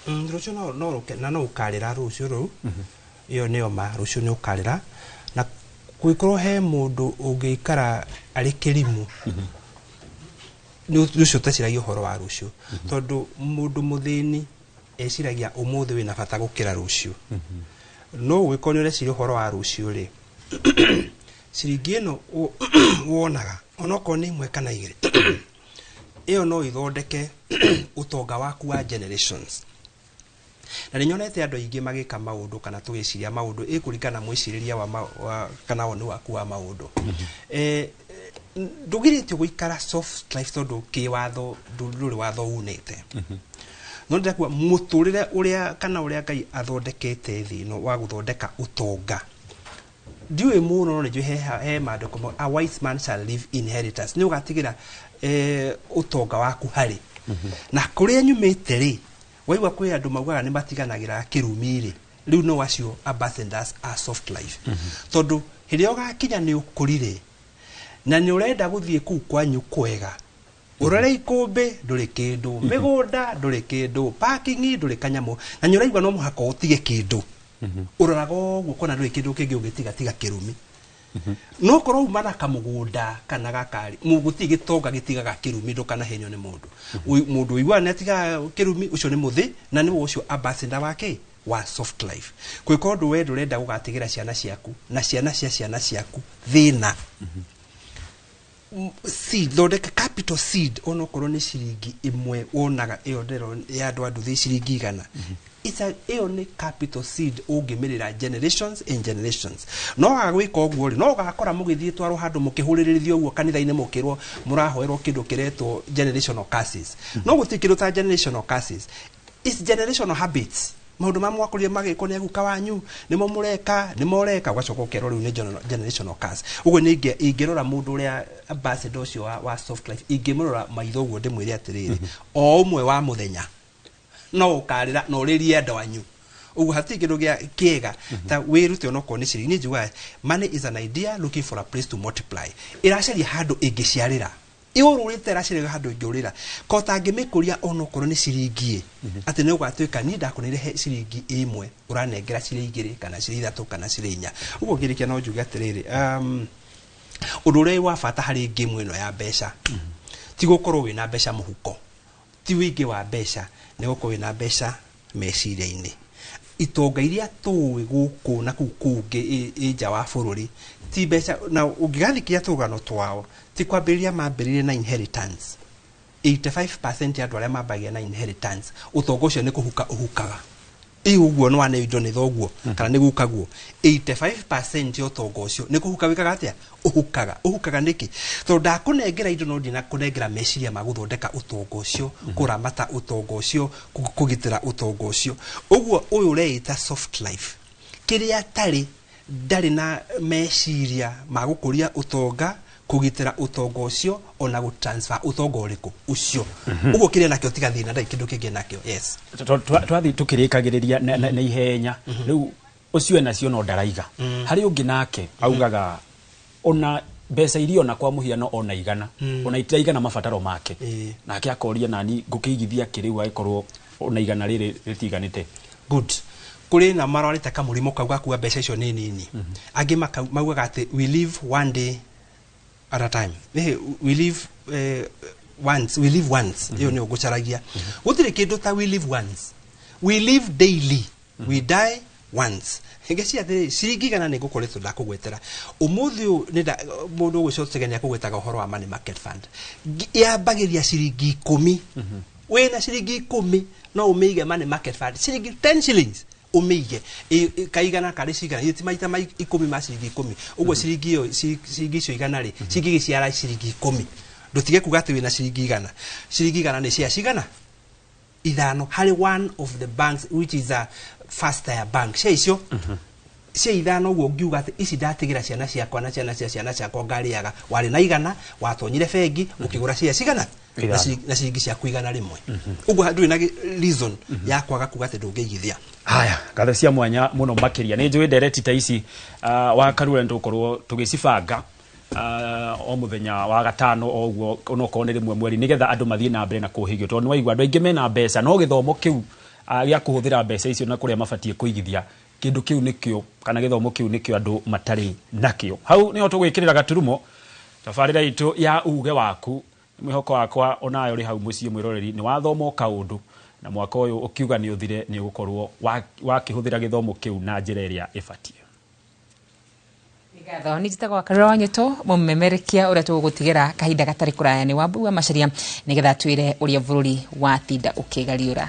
Speaker 12: Rũciũ no rũke na no ũkarĩra rũciũ rũu. Ĩyo nĩyo ma, rũciũ nĩ ũkarĩra. Na kũngĩkorwo he mũndũ ũngĩikara arĩ kĩrimũ, nĩ rũciũ ũteciragia ũhoro wa rũciũ, tondũ mũndũ mũthĩni eciragia ũmũthĩ wĩna bata gũkĩra rũciũ. No ũngĩkorwo nĩ ũreciria ũhoro wa rũciũ rĩ, ciringi ĩno wonaga onokorwo nĩ ĩmwe kana igĩrĩ, ĩyo no ithondeke ũtonga waku wa generations. Na nĩ nyonete andũ aingĩ magĩka maũndũ kana tũgĩciria maũndũ ĩkũringana na mwĩcirĩrie wa kana woni waku wa maũndũ. Ndũgirĩtio gũikara soft life tondũ kĩwatho ndũrĩ watho unĩte. No ndĩrakuga mũtũrĩre ũrĩa kana ũrĩa Ngai athondekete thĩ ĩno wa gũthondeka ũtonga, ndiũĩ mũno, no nĩ njũĩ he maandĩko, a wise man shall leave inheritance. Nĩ ũgatigĩra ũtonga waku harĩ na kũrĩa nyumĩte rĩ, waigua kwĩ andũ maugaga nĩ matiganagĩra kĩrumi rĩ, rĩu no acio ambassadors a soft life. Tondũ hĩndĩ ĩrĩa ũgakinya nĩ ũkũrire na nĩ ũrenda gũthiĩ kũu kwanyu kwega, ũrore ikũmbĩ ndũrĩ kĩndũ, mĩgũnda ndũrĩ kĩndũ, parking ndũrĩ kanyamũ, na nĩ ũraigua no mũhaka ũtige kĩndũ, ũroraga ũguo ũkona ndũrĩ kĩndũ kĩngĩ ũngĩtiga tiga kĩrumi. No korwo uma na kamũgũnda kana gakari, gũtirĩ gĩtonga gĩtigaga kĩrumi, ndũkanahenio nĩ mũndũ. Mũndũ ũiguaga nĩ atigaga kĩrumi, ũcio nĩ mũthĩ, na nĩwe ũcio ambassador wake wa soft life. Kwĩka ũndũ we ndũrenda gũgatigĩra ciana ciaku na ciana cia ciana ciaku thĩna. Seed, thondeka capital seed, onokorwo nĩ ciringi ĩmwe wonaga, ĩyo ndĩro ya andũ a nduthi ciringi 100. Ĩyo nĩ capital seed ũngĩmĩrĩra generations and generations. No waga gwĩka ũguo rĩ, no ũgakora mũgĩthiĩ twarwo handũ mũkĩhũrĩrĩrio ũguo kanitha-inĩ, mũkĩrwo mũrahoerwo kĩndũ kĩretwo generational curses. No gũtirĩ kĩndũ ta generational curses. It's generational habits. Maũndũ ma mwakorire magĩkwo nĩ aguka wanyu nĩmo mũreka, nĩmo ũreka, ũgacoka ũkerwo rĩu nĩ generational curse. Ũguo nĩ ingĩrora mũndũ ũrĩa ambassador ũcio wa soft life, ingĩmũrora maitho ũguo ndĩmwĩre atĩrĩrĩ, o ũmwe wa mũthenya no ũkarĩra na ũrĩrie andũ anyu. Ũguo hatirĩ kĩndũ gĩa kĩega ta wĩrute onokorwo nĩ ciringi. Niĩ njugaga money is an idea looking for a place to multiply. Ĩracaria handũ ĩngĩciarĩra, ĩũrũrĩte, ĩracaria handũ ĩngĩũrĩra. Ko tangĩmĩkũria onokorwo nĩ ciringi ĩ, atĩ nĩ ũgatuĩka niĩ ndakũneire he ciringi ĩmwe, ũranengera cirĩ 2 kana cirĩ 3 kana cirĩ 4. Ũguo ngĩrĩkia no njuge atĩrĩrĩ, ũndũ ũrĩa wa bata harĩ ngĩmu ĩno ya mbeca ti gũkorwo wĩna mbeca mũhuko, ti wĩingĩ wa mbeca, nĩ gũkorwo wĩna mbeca meciria-inĩ. Itonga iria tũĩ gũkũ na kũu kũngĩ ĩ nja wa bũrũri ti mbeca, na ũngĩgathikia tũrũgano twao ti kwambĩrĩria mambĩrĩrie na inheritance. 85% ya andũ arĩa mambagia na inheritance, ũtonga ũcio nĩ kũhuka ũhukaga. Ĩ ũguo nĩ wane indo nĩ thoguo kana nĩ gukaguo. 85% ya ũtonga ũcio nĩ kũhuka wĩkaga atĩa? Ũhukaga. Ũhukaga nĩkĩ? Tondũ ndakũnengera indo no ndinakũnengera meciria ma gũthondeka ũtonga ũcio, kũramata ũtonga ũcio, kũgitĩra ũtonga ũcio. Ũguo ũyũ ũreĩta soft life, kĩrĩa atarĩ, ndarĩ na meciria ma gũkũria ũtonga, kũgitĩra ũtonga ũcio, ona gũtransfer ũtonga ũrĩkũ ũcio. Ũguo kĩrĩa nakĩo tiga thĩna, ndarĩ kĩndũ kĩngĩ nakĩo. Yes.
Speaker 3: Twathiĩ tũkĩrĩkagĩrĩria na ihenya. Rĩu ũcio enacio no ndaraiga. Harĩ ũngĩ nake augaga ona mbeca iria ona kwa mũhiano ona 100, ona itiraigana mabataro make. Nake akoria nani ngũkĩigithia kĩ rĩu angĩkorwo ona 100 rĩrĩ rĩtiganĩte.
Speaker 12: Good. Kũrĩ na marwarĩte kamũrimũ kau ga kuga mbeca icio nĩ nini. Angĩ maugaga atĩ we live one day at a time. We live once, we live once. Ĩyo nĩyo ngũcaragia. Gũtirĩ kĩndũ ta we live once. We live daily, we die once. Ngeciria atĩrĩ, ciringi 100 nĩ ngũkoretwo ndakũgwetera ũmũthĩ ũyũ, mũndũ ũgwĩcotegenia nĩ akũgwetaga ũhoro wa money market fund. Yambagĩria ciringi 10. Wĩna ciringi 10 no ũmĩige money market fund, ciringi 10 shillings ũmĩige. Kaigana karĩ cigana? Ti maita ma 10 ma ciringi 10 ũguo. Ciringi ĩyo, ciringi icio 100 rĩ, cingĩgĩciara ciringi 10. Ndũtige kuga atĩ wĩna ciringi 100. Ciringi 100 nĩ cia cigana? 5 harĩ one of the banks, which is a first tier bank. Cia icio cia 5 ũguo, ngiuga atĩ ici ndatigĩra ciana ciakwa na ciana cia ciana ciakwa ngarĩaga. Warĩ na 100, watonyire bengi ũkĩgũra cia cigana?
Speaker 3: 5.
Speaker 12: Na ciringi ciaku 100. Ũguo ndũrĩ na reason ya kwaga kuga atĩ ndũngĩigithia.
Speaker 3: Haya, ngatho cia mwanya muno makiria. Nĩ njũĩ ndereti ta ici wa Karura nĩ tũgũkorwo tũgĩcibanga o mũthenya wa gatano o ũguo, onokorwo nĩ rĩmwe mweri, nĩgetha andũ mathiĩ na mbere na kũhĩgio, tondũ nĩ waigua andũ aingĩ mena mbeca, no gĩthomo kĩu gĩa kũhũthĩra mbeca icio na kũrĩa mabatiĩ kũigithia, kĩndũ kĩu nĩkĩo, kana gĩthomo kĩu nĩkĩo andũ matarĩ nakĩo. Hau nĩho tũgwĩkĩrĩra gaturumo tabarĩra itũ ya uge waku. Mwĩhoko wakwa onayo ũrĩ hau mũciĩ mwĩroreri nĩ wathoma o kaũndũ, na mwaka ũyũ ũkiuga nĩ ũthire, nĩ ũgũkorwo wakĩhũthĩra gĩthomo kĩu na njĩra ĩrĩa ĩbatiĩ.
Speaker 2: Ngatho. Nĩ njĩtagwo Karura wa Nyũtũ, mũmemerekia ũrĩa tũgũgũtigĩra kahinda gatarĩ kũraya nĩ Wambui wa Macaria, nĩgetha twĩre ũrĩa bũrũri watinda ũkĩgariũra.